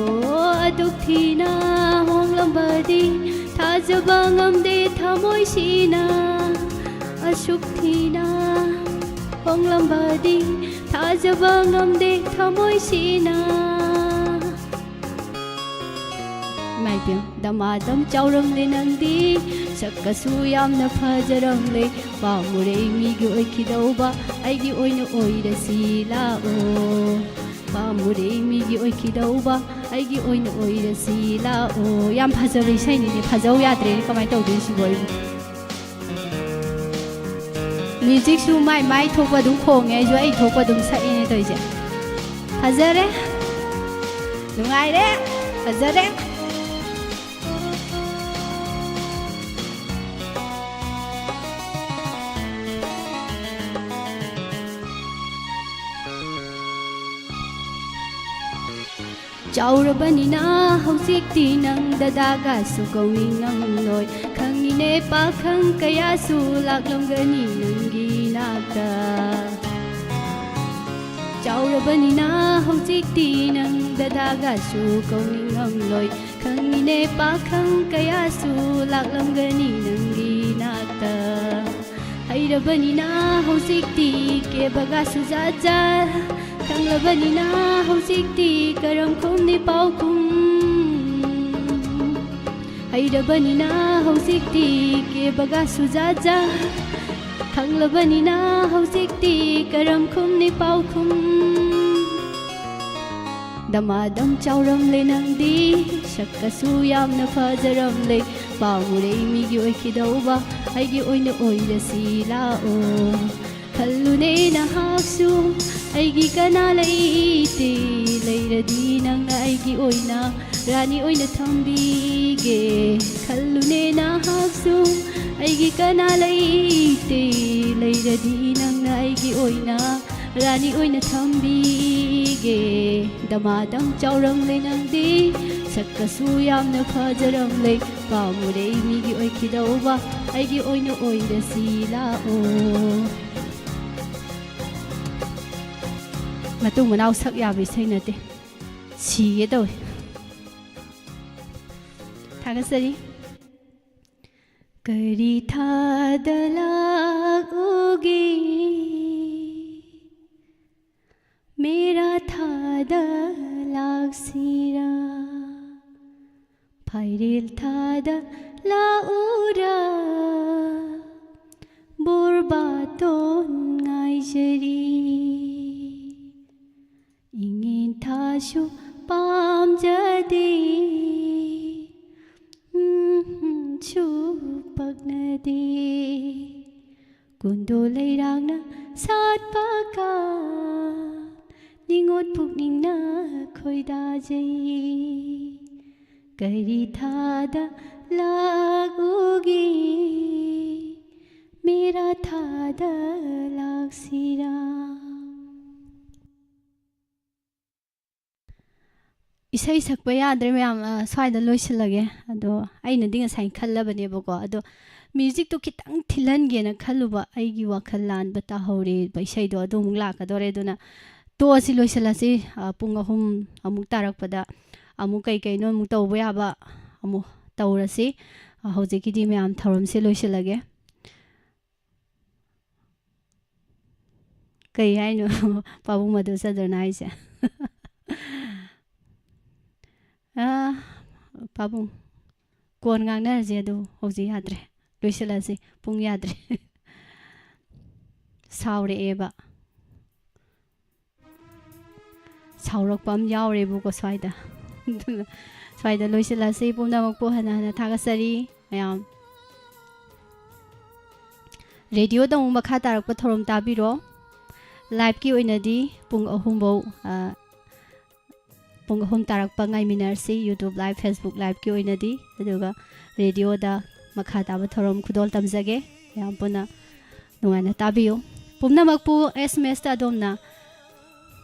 ꯑꯗꯨꯛ ꯊꯤꯅ ꯍꯣꯡꯂꯝꯕꯗꯤ ꯊꯥꯖꯕ ꯉꯝꯗꯦ ꯊꯃꯣꯏꯁꯤꯅ, ꯑꯁꯨꯛ ꯊꯤꯅ ꯍꯣꯡꯂꯝꯕꯗꯤ ꯊꯥꯖꯕ ꯉꯝꯗꯦ ꯊꯃꯣꯏꯁꯤꯅ꯫ ꯏꯃꯥ ꯏꯕꯦꯝ, ꯗꯃꯥꯗꯝ ꯆꯥꯎꯔꯝꯂꯦ ꯅꯪꯗꯤ, ꯁꯛꯀꯁꯨ ꯌꯥꯝꯅ ꯐꯖꯔꯝꯂꯦ꯫ ꯄꯥꯝꯃꯨꯔꯦ ꯃꯤꯒꯤ ꯑꯣꯏꯈꯤꯗꯧꯕ, ꯑꯩꯒꯤ ꯑꯣꯏꯅ ꯑꯣꯏꯔꯁꯤ ꯂꯥꯛꯑꯣ꯫ ꯄꯥꯝꯃꯨꯔꯦ ꯃꯤꯒꯤ ꯑꯣꯏꯈꯤꯗꯧꯕ, ꯑꯩꯒꯤ ꯑꯣꯏꯅ ꯑꯣꯏꯔꯁꯤ ꯂꯥꯛꯑꯣ꯫ ꯌꯥꯝ ꯐꯖꯕ ꯏꯁꯩꯅꯤꯅꯦ, ꯐꯖꯧ ꯌꯥꯗ꯭ꯔꯦꯅꯦ, ꯀꯃꯥꯏꯅ ꯇꯧꯗꯣꯏꯅꯣ ꯁꯤꯕꯨ ꯑꯩꯕꯨ? Musicꯁꯨ ꯃꯥꯏ ꯃꯥꯏ ꯊꯣꯛꯄ ꯑꯗꯨꯝ ꯈꯣꯡꯉꯦ, ꯑꯩꯁꯨ ꯑꯩ ꯊꯣꯛꯄ ꯑꯗꯨꯝ ꯁꯛꯑꯦꯅꯦ ꯇꯧꯔꯤꯁꯦ꯫ ꯐꯖꯔꯦ, ꯅꯨꯡꯉꯥꯏꯔꯦ, ꯐꯖꯔꯦ꯫ ꯆꯥꯎꯔꯕꯅꯤꯅ ꯍꯧꯖꯤꯛꯇꯤ ꯅꯪ ꯗꯗꯥꯒꯁꯨ ꯀꯧꯅꯤꯡꯉꯝꯂꯣꯏ꯫ ꯈꯪꯉꯤꯅꯦ ꯄꯥꯈꯪ ꯀꯌꯥꯁꯨ ꯂꯥꯛꯂꯝꯒꯅꯤ ꯅꯪꯒꯤ ꯅꯥꯛꯇ꯫ ꯆꯥꯎꯔꯕꯅꯤꯅ ꯍꯧꯖꯤꯛꯇꯤ ꯅꯪ ꯗꯗꯥꯒꯁꯨ ꯀꯧꯅꯤꯡꯉꯝꯂꯣꯏ꯫ ꯈꯪꯉꯤꯅꯦ ꯄꯥꯈꯪ ꯀꯌꯥꯁꯨ ꯂꯥꯛꯂꯝꯒꯅꯤ ꯅꯪꯒꯤ ꯅꯥꯛꯇ꯫ ꯍꯩꯔꯕꯅꯤꯅ ꯍꯧꯖꯤꯛꯇꯤ ꯀꯦꯕꯒꯁꯨ ꯖꯥꯠ ꯖꯥꯠ꯫ ꯈꯪꯂꯕꯅꯤꯅ ꯍꯧꯖꯤꯛꯇꯤ ꯀꯔꯝ ꯈꯨꯝꯅꯤ ꯄꯥꯎꯈꯨꯝ꯫ ꯍꯩꯔꯕꯅꯤꯅ ꯍꯧꯖꯤꯛꯇꯤ ꯀꯦꯕꯒꯁꯨ ꯖꯥꯠ ꯖꯥꯠ꯫ ꯈꯪꯂꯕꯅꯤꯅ ꯍꯧꯖꯤꯛꯇꯤ ꯀꯔꯝ ꯈꯨꯝꯅꯤ ꯄꯥꯎꯈꯨꯝ꯫ ꯗꯃꯥꯗꯝ ꯆꯥꯎꯔꯝꯂꯦ ꯅꯪꯗꯤ, ꯁꯛꯀꯁꯨ ꯌꯥꯝꯅ ꯐꯖꯔꯝꯂꯦ꯫ ꯄꯥꯝꯃꯨꯔꯦ ꯃꯤꯒꯤ ꯑꯣꯏꯈꯤꯗꯧꯕ, ꯑꯩꯒꯤ ꯑꯣꯏꯅ ꯑꯣꯏꯔꯁꯤ ꯂꯥꯛꯑꯣ꯫ ꯈꯜꯂꯨꯅꯦ ꯅꯍꯥꯛꯁꯨ, ꯑꯩꯒꯤ ꯀꯅꯥ ꯂꯩꯇꯦ, ꯂꯩꯔꯗꯤ ꯅꯪꯅ ꯑꯩꯒꯤ ꯑꯣꯏꯅ ꯔꯥꯅꯤ ꯑꯣꯏꯅ ꯊꯝꯕꯤꯒꯦ꯫ ꯈꯜꯂꯨꯅꯦ ꯅꯍꯥꯛꯁꯨ, ꯑꯩꯒꯤ ꯀꯅꯥ ꯂꯩꯇꯦ, ꯂꯩꯔꯗꯤ ꯅꯪꯅ ꯑꯩꯒꯤ ꯑꯣꯏꯅ ꯔꯥꯅꯤ ꯑꯣꯏꯅ ꯊꯝꯕꯤꯒꯦ꯫ ꯗꯃꯥꯗꯝ ꯆꯥꯎꯔꯝꯂꯦ ꯅꯪꯗꯤ, ꯁꯛꯀꯁꯨ ꯌꯥꯝꯅ ꯐꯖꯔꯝꯂꯦ꯫ ꯄꯥꯝꯃꯨꯔꯦ ꯃꯤꯒꯤ ꯑꯣꯏꯈꯤꯗꯧꯕ, ꯑꯩꯒꯤ ꯑꯣꯏꯅ ꯑꯣꯏꯔꯁꯤ ꯂꯥꯛꯑꯣ꯫ ꯃꯇꯨꯡ ꯃꯅꯥꯎ ꯁꯛ ꯌꯥꯕ ꯏꯁꯩ ꯅꯠꯇꯦ꯫ ꯁꯤꯒꯦ ꯇꯧꯋꯦ꯫ ꯊꯥꯒꯠꯆꯔꯤ꯫ ꯀꯔꯤ ꯊꯥꯗ ꯂꯥꯛꯎꯒꯦ? ꯃꯦꯔꯥ ꯊꯥꯗ ꯂꯥꯛꯁꯤꯔꯥ? ꯐꯥꯏꯔꯦꯜ ꯊꯥꯗ ꯂꯥꯛꯎꯔꯥ? ꯕꯣꯔ ꯕꯥꯇꯣꯟ ꯉꯥꯏꯖꯔꯤ꯫ ꯏꯉꯦꯟ ꯊꯥꯁꯨ ꯄꯥꯝꯖꯗꯦ, ꯎꯝ, ꯁꯨ ꯄꯛꯅꯗꯦ꯫ ꯀꯨꯟꯗꯣ ꯂꯩꯔꯥꯡꯅ ꯁꯥꯠꯄ ꯀꯥꯟ, ꯅꯤꯉꯣꯠ ꯄꯨꯛꯅꯤꯡꯅ ꯈꯣꯏꯗꯥꯖꯩ꯫ ꯀꯔꯤ ꯊꯥꯗ ꯂꯥꯛꯎꯒꯦ? ꯃꯦꯔꯥ ꯊꯥꯗ ꯂꯥꯛꯁꯤꯔꯥ? ꯏꯁꯩ ꯁꯛꯄ ꯌꯥꯗ꯭ꯔꯦ ꯃꯌꯥꯝ, ꯑ, ꯁ꯭ꯋꯥꯏꯗ ꯂꯣꯏꯁꯤꯜꯂꯒꯦ꯫ ꯑꯗꯣ ꯑꯩꯅꯗꯤ ꯉꯁꯥꯏ ꯈꯜꯂꯕꯅꯦꯕꯀꯣ, ꯑꯗꯣ ꯃ꯭ꯌꯨꯖꯤꯛꯇꯣ ꯈꯤꯇꯪ ꯊꯤꯜꯍꯟꯒꯦꯅ ꯈꯜꯂꯨꯕ, ꯑꯩꯒꯤ ꯋꯥꯈꯜ ꯂꯥꯟꯕ ꯇꯥꯍꯧꯔꯦꯕ꯫ ꯏꯁꯩꯗꯣ ꯑꯗꯨ ꯑꯃꯨꯛ ꯂꯥꯛꯀꯗꯧꯔꯦ, ꯑꯗꯨꯅ ꯇꯣꯛꯑꯁꯤ, ꯂꯣꯏꯁꯤꯜꯂꯁꯤ꯫ ꯑ, ꯄꯨꯡ ꯑꯍꯨꯝ ꯑꯃꯨꯛ ꯇꯥꯔꯛꯄꯗ ꯑꯃꯨꯛ ꯀꯩ ꯀꯩꯅꯣ ꯑꯃꯨꯛ ꯇꯧꯕ ꯌꯥꯕ ꯑꯃꯨꯛ ꯇꯧꯔꯁꯤ꯫ ꯑ, ꯍꯧꯖꯤꯛꯀꯤꯗꯤ ꯃꯌꯥꯝ ꯊꯧꯔꯝꯁꯦ ꯂꯣꯏꯁꯤꯜꯂꯒꯦ꯫ ꯀꯩ ꯍꯥꯏꯅꯣ? ꯄꯥꯕꯨꯡ ꯃꯗꯨꯆꯟꯗ꯭ꯔꯅ ꯍꯥꯏꯁꯦ꯫ ꯑꯥ, ꯄꯥꯕꯨꯡ, ꯀꯣꯟ ꯉꯥꯡꯅꯔꯁꯦ, ꯑꯗꯨ ꯍꯧꯖꯤꯛ ꯌꯥꯗ꯭ꯔꯦ, ꯂꯣꯏꯁꯤꯜꯂꯁꯤ, ꯄꯨꯡ ꯌꯥꯗ꯭ꯔꯦ꯫ ꯁꯥꯎꯔꯛꯑꯦꯕ꯫ ꯁꯥꯎꯔꯛꯄ ꯑꯃ ꯌꯥꯎꯔꯦꯕꯀꯣ ꯁ꯭ꯋꯥꯏꯗ꯫ ꯑꯗꯨꯅ ꯁ꯭ꯋꯥꯏꯗ ꯂꯣꯏꯁꯤꯜꯂꯁꯤ꯫ ꯄꯨꯝꯅꯃꯛꯄꯨ ꯍꯟꯅ ꯍꯟꯅ ꯊꯥꯒꯠꯆꯔꯤ ꯃꯌꯥꯝ꯫ ꯔꯦꯗꯤꯑꯣꯗ ꯑꯃꯨꯛ ꯃꯈꯥ ꯇꯥꯔꯛꯄ ꯊꯧꯔꯝ ꯇꯥꯕꯤꯔꯣ꯫ Liveꯀꯤ ꯑꯣꯏꯅꯗꯤ ꯄꯨꯡ ꯑꯍꯨꯝ ꯐꯥꯎ, ꯑ, ꯄꯨꯡ ꯑꯍꯨꯝ ꯇꯥꯔꯛꯄ ꯉꯥꯏꯃꯤꯟꯅꯔꯁꯤ, YouTube live, Facebook liveꯀꯤ ꯑꯣꯏꯅꯗꯤ꯫ ꯑꯗꯨꯒ radioꯗ ꯃꯈꯥ ꯇꯥꯕ ꯊꯧꯔꯝ ꯈꯨꯗꯣꯜ ꯇꯝꯖꯒꯦ꯫ ꯃꯌꯥꯝ ꯄꯨꯟꯅ ꯅꯨꯡꯉꯥꯏꯅ ꯇꯥꯕꯤꯌꯨ꯫ ꯄꯨꯝꯅꯃꯛꯄꯨ SMSꯇ ꯑꯗꯣꯝꯅ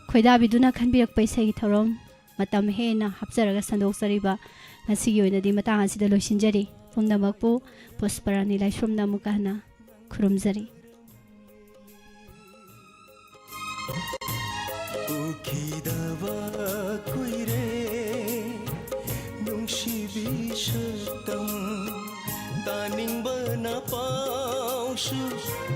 ꯈꯣꯏꯗꯥꯕꯤꯗꯨꯅ ꯈꯟꯕꯤꯔꯛꯄ ꯏꯁꯩꯒꯤ ꯊꯧꯔꯝ ꯃꯇꯝ ꯍꯦꯟꯅ ꯍꯥꯞꯆꯔꯒ ꯁꯟꯗꯣꯛꯆꯔꯤꯕ ꯉꯁꯤꯒꯤ ꯑꯣꯏꯅꯗꯤ ꯃꯇꯥꯡ ꯑꯁꯤꯗ ꯂꯣꯏꯁꯤꯟꯖꯔꯤ꯫ ꯄꯨꯝꯅꯃꯛꯄꯨ ꯄꯨꯁꯄꯔꯥꯅꯤ ꯂꯥꯏꯁ꯭ꯔꯝꯅ ꯑꯃꯨꯛꯀ ꯍꯟꯅ ꯈꯨꯔꯨꯝꯖꯔꯤ꯫ ꯎꯈꯤꯗꯕ ꯀꯨꯏꯔꯦ ꯅꯨꯡꯁꯤꯕꯤ ꯁꯛꯇꯝ, ꯇꯥꯅꯤꯡꯕꯅ ꯄꯥꯎꯁꯨ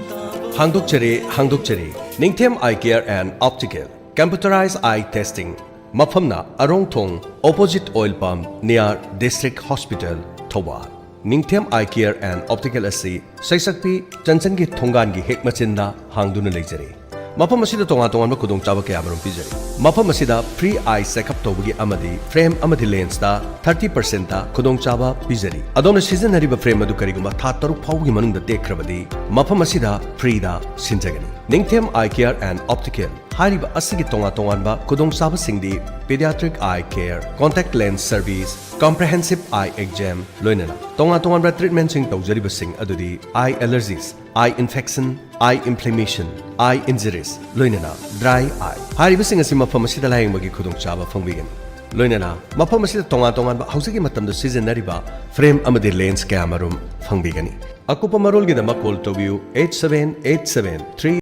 ꯇꯥꯕ ꯍꯥꯡꯗꯣꯛꯆꯔꯦ, ꯍꯥꯡꯗꯣꯛꯆꯔꯦ꯫ ꯅꯤꯡꯊꯦꯝ Eye Care and Optical, Computerized Eye Testing, ꯃꯐꯝꯅ ꯑꯔꯣꯡꯊꯣꯡ, opposite oil pump, near District Hospital, Thoubal. ꯅꯤꯡꯊꯦꯝ Eye Care and Optical ꯑꯁꯤ ꯁꯩꯁꯛꯄꯤ ꯆꯟꯆꯟꯒꯤ ꯊꯣꯡꯒꯥꯟꯒꯤ ꯍꯦꯛ ꯃꯆꯤꯟꯗ ꯍꯥꯡꯗꯨꯅ ꯂꯩꯖꯔꯤ꯫ ꯃꯐꯝ ꯑꯁꯤꯗ ꯇꯣꯉꯥꯟ ꯇꯣꯉꯥꯟꯕ ꯈꯨꯗꯣꯡꯆꯥꯕ ꯀꯌꯥꯃꯔꯨꯝ ꯄꯤꯖꯔꯤ꯫ ꯃꯐꯝ ꯑꯁꯤꯗ free eye checkup ꯇꯧꯕꯒꯤ ꯑꯃꯗꯤ frame ꯑꯃꯗꯤ lensꯇ thirty percentꯇ ꯈꯨꯗꯣꯡꯆꯥꯕ ꯄꯤꯖꯔꯤ꯫ ꯑꯗꯣꯝꯅ ꯁꯤꯖꯤꯟꯅꯔꯤꯕ frame ꯑꯗꯨ ꯀꯔꯤꯒꯨꯝꯕ ꯊꯥ ꯇꯔꯨꯛ ꯐꯥꯎꯕꯒꯤ ꯃꯅꯨꯡꯗ ꯇꯦꯛꯈ꯭ꯔꯕꯗꯤ, ꯃꯐꯝ ꯑꯁꯤꯗ freeꯗ ꯁꯤꯟꯖꯒꯅꯤ꯫ ꯅꯤꯡꯊꯦꯝ Eye Care and Optical ꯍꯥꯏꯔꯤꯕ ꯑꯁꯤꯒꯤ ꯇꯣꯉꯥꯟ ꯇꯣꯉꯥꯟꯕ ꯈꯨꯗꯣꯡꯆꯥꯕꯁꯤꯡꯗꯤ pediatric eye care, contact lens service, comprehensive eye exam, ꯂꯣꯏꯅꯅ ꯇꯣꯉꯥꯟ ꯇꯣꯉꯥꯟꯕ treatmentꯁꯤꯡ ꯇꯧꯖꯔꯤꯕꯁꯤꯡ ꯑꯗꯨꯗꯤ eye allergies, eye infection, eye inflammation, eye injuries, ꯂꯣꯏꯅꯅ dry eye꯫ ꯍꯥꯏꯔꯤꯕꯁꯤꯡ ꯑꯁꯤ ꯃꯐꯝ ꯑꯁꯤꯗ ꯂꯥꯌꯦꯡꯕꯒꯤ ꯈꯨꯗꯣꯡꯆꯥꯕ ꯐꯪꯕꯤꯒꯅꯤ꯫ ꯂꯣꯏꯅꯅ ꯃꯐꯝ ꯑꯁꯤꯗ ꯇꯣꯉꯥꯟ ꯇꯣꯉꯥꯟꯕ ꯍꯧꯖꯤꯛꯀꯤ ꯃꯇꯝꯗ ꯁꯤꯖꯤꯟꯅꯔꯤꯕ frame ꯑꯃꯗꯤ lens ꯀꯌꯥꯃꯔꯨꯝ ꯐꯪꯕꯤꯒꯅꯤ꯫ ꯑꯀꯨꯞꯄ ꯃꯔꯣꯜꯒꯤꯗꯃꯛ call ꯇꯧꯕꯤꯌꯨ eight seven eight seven three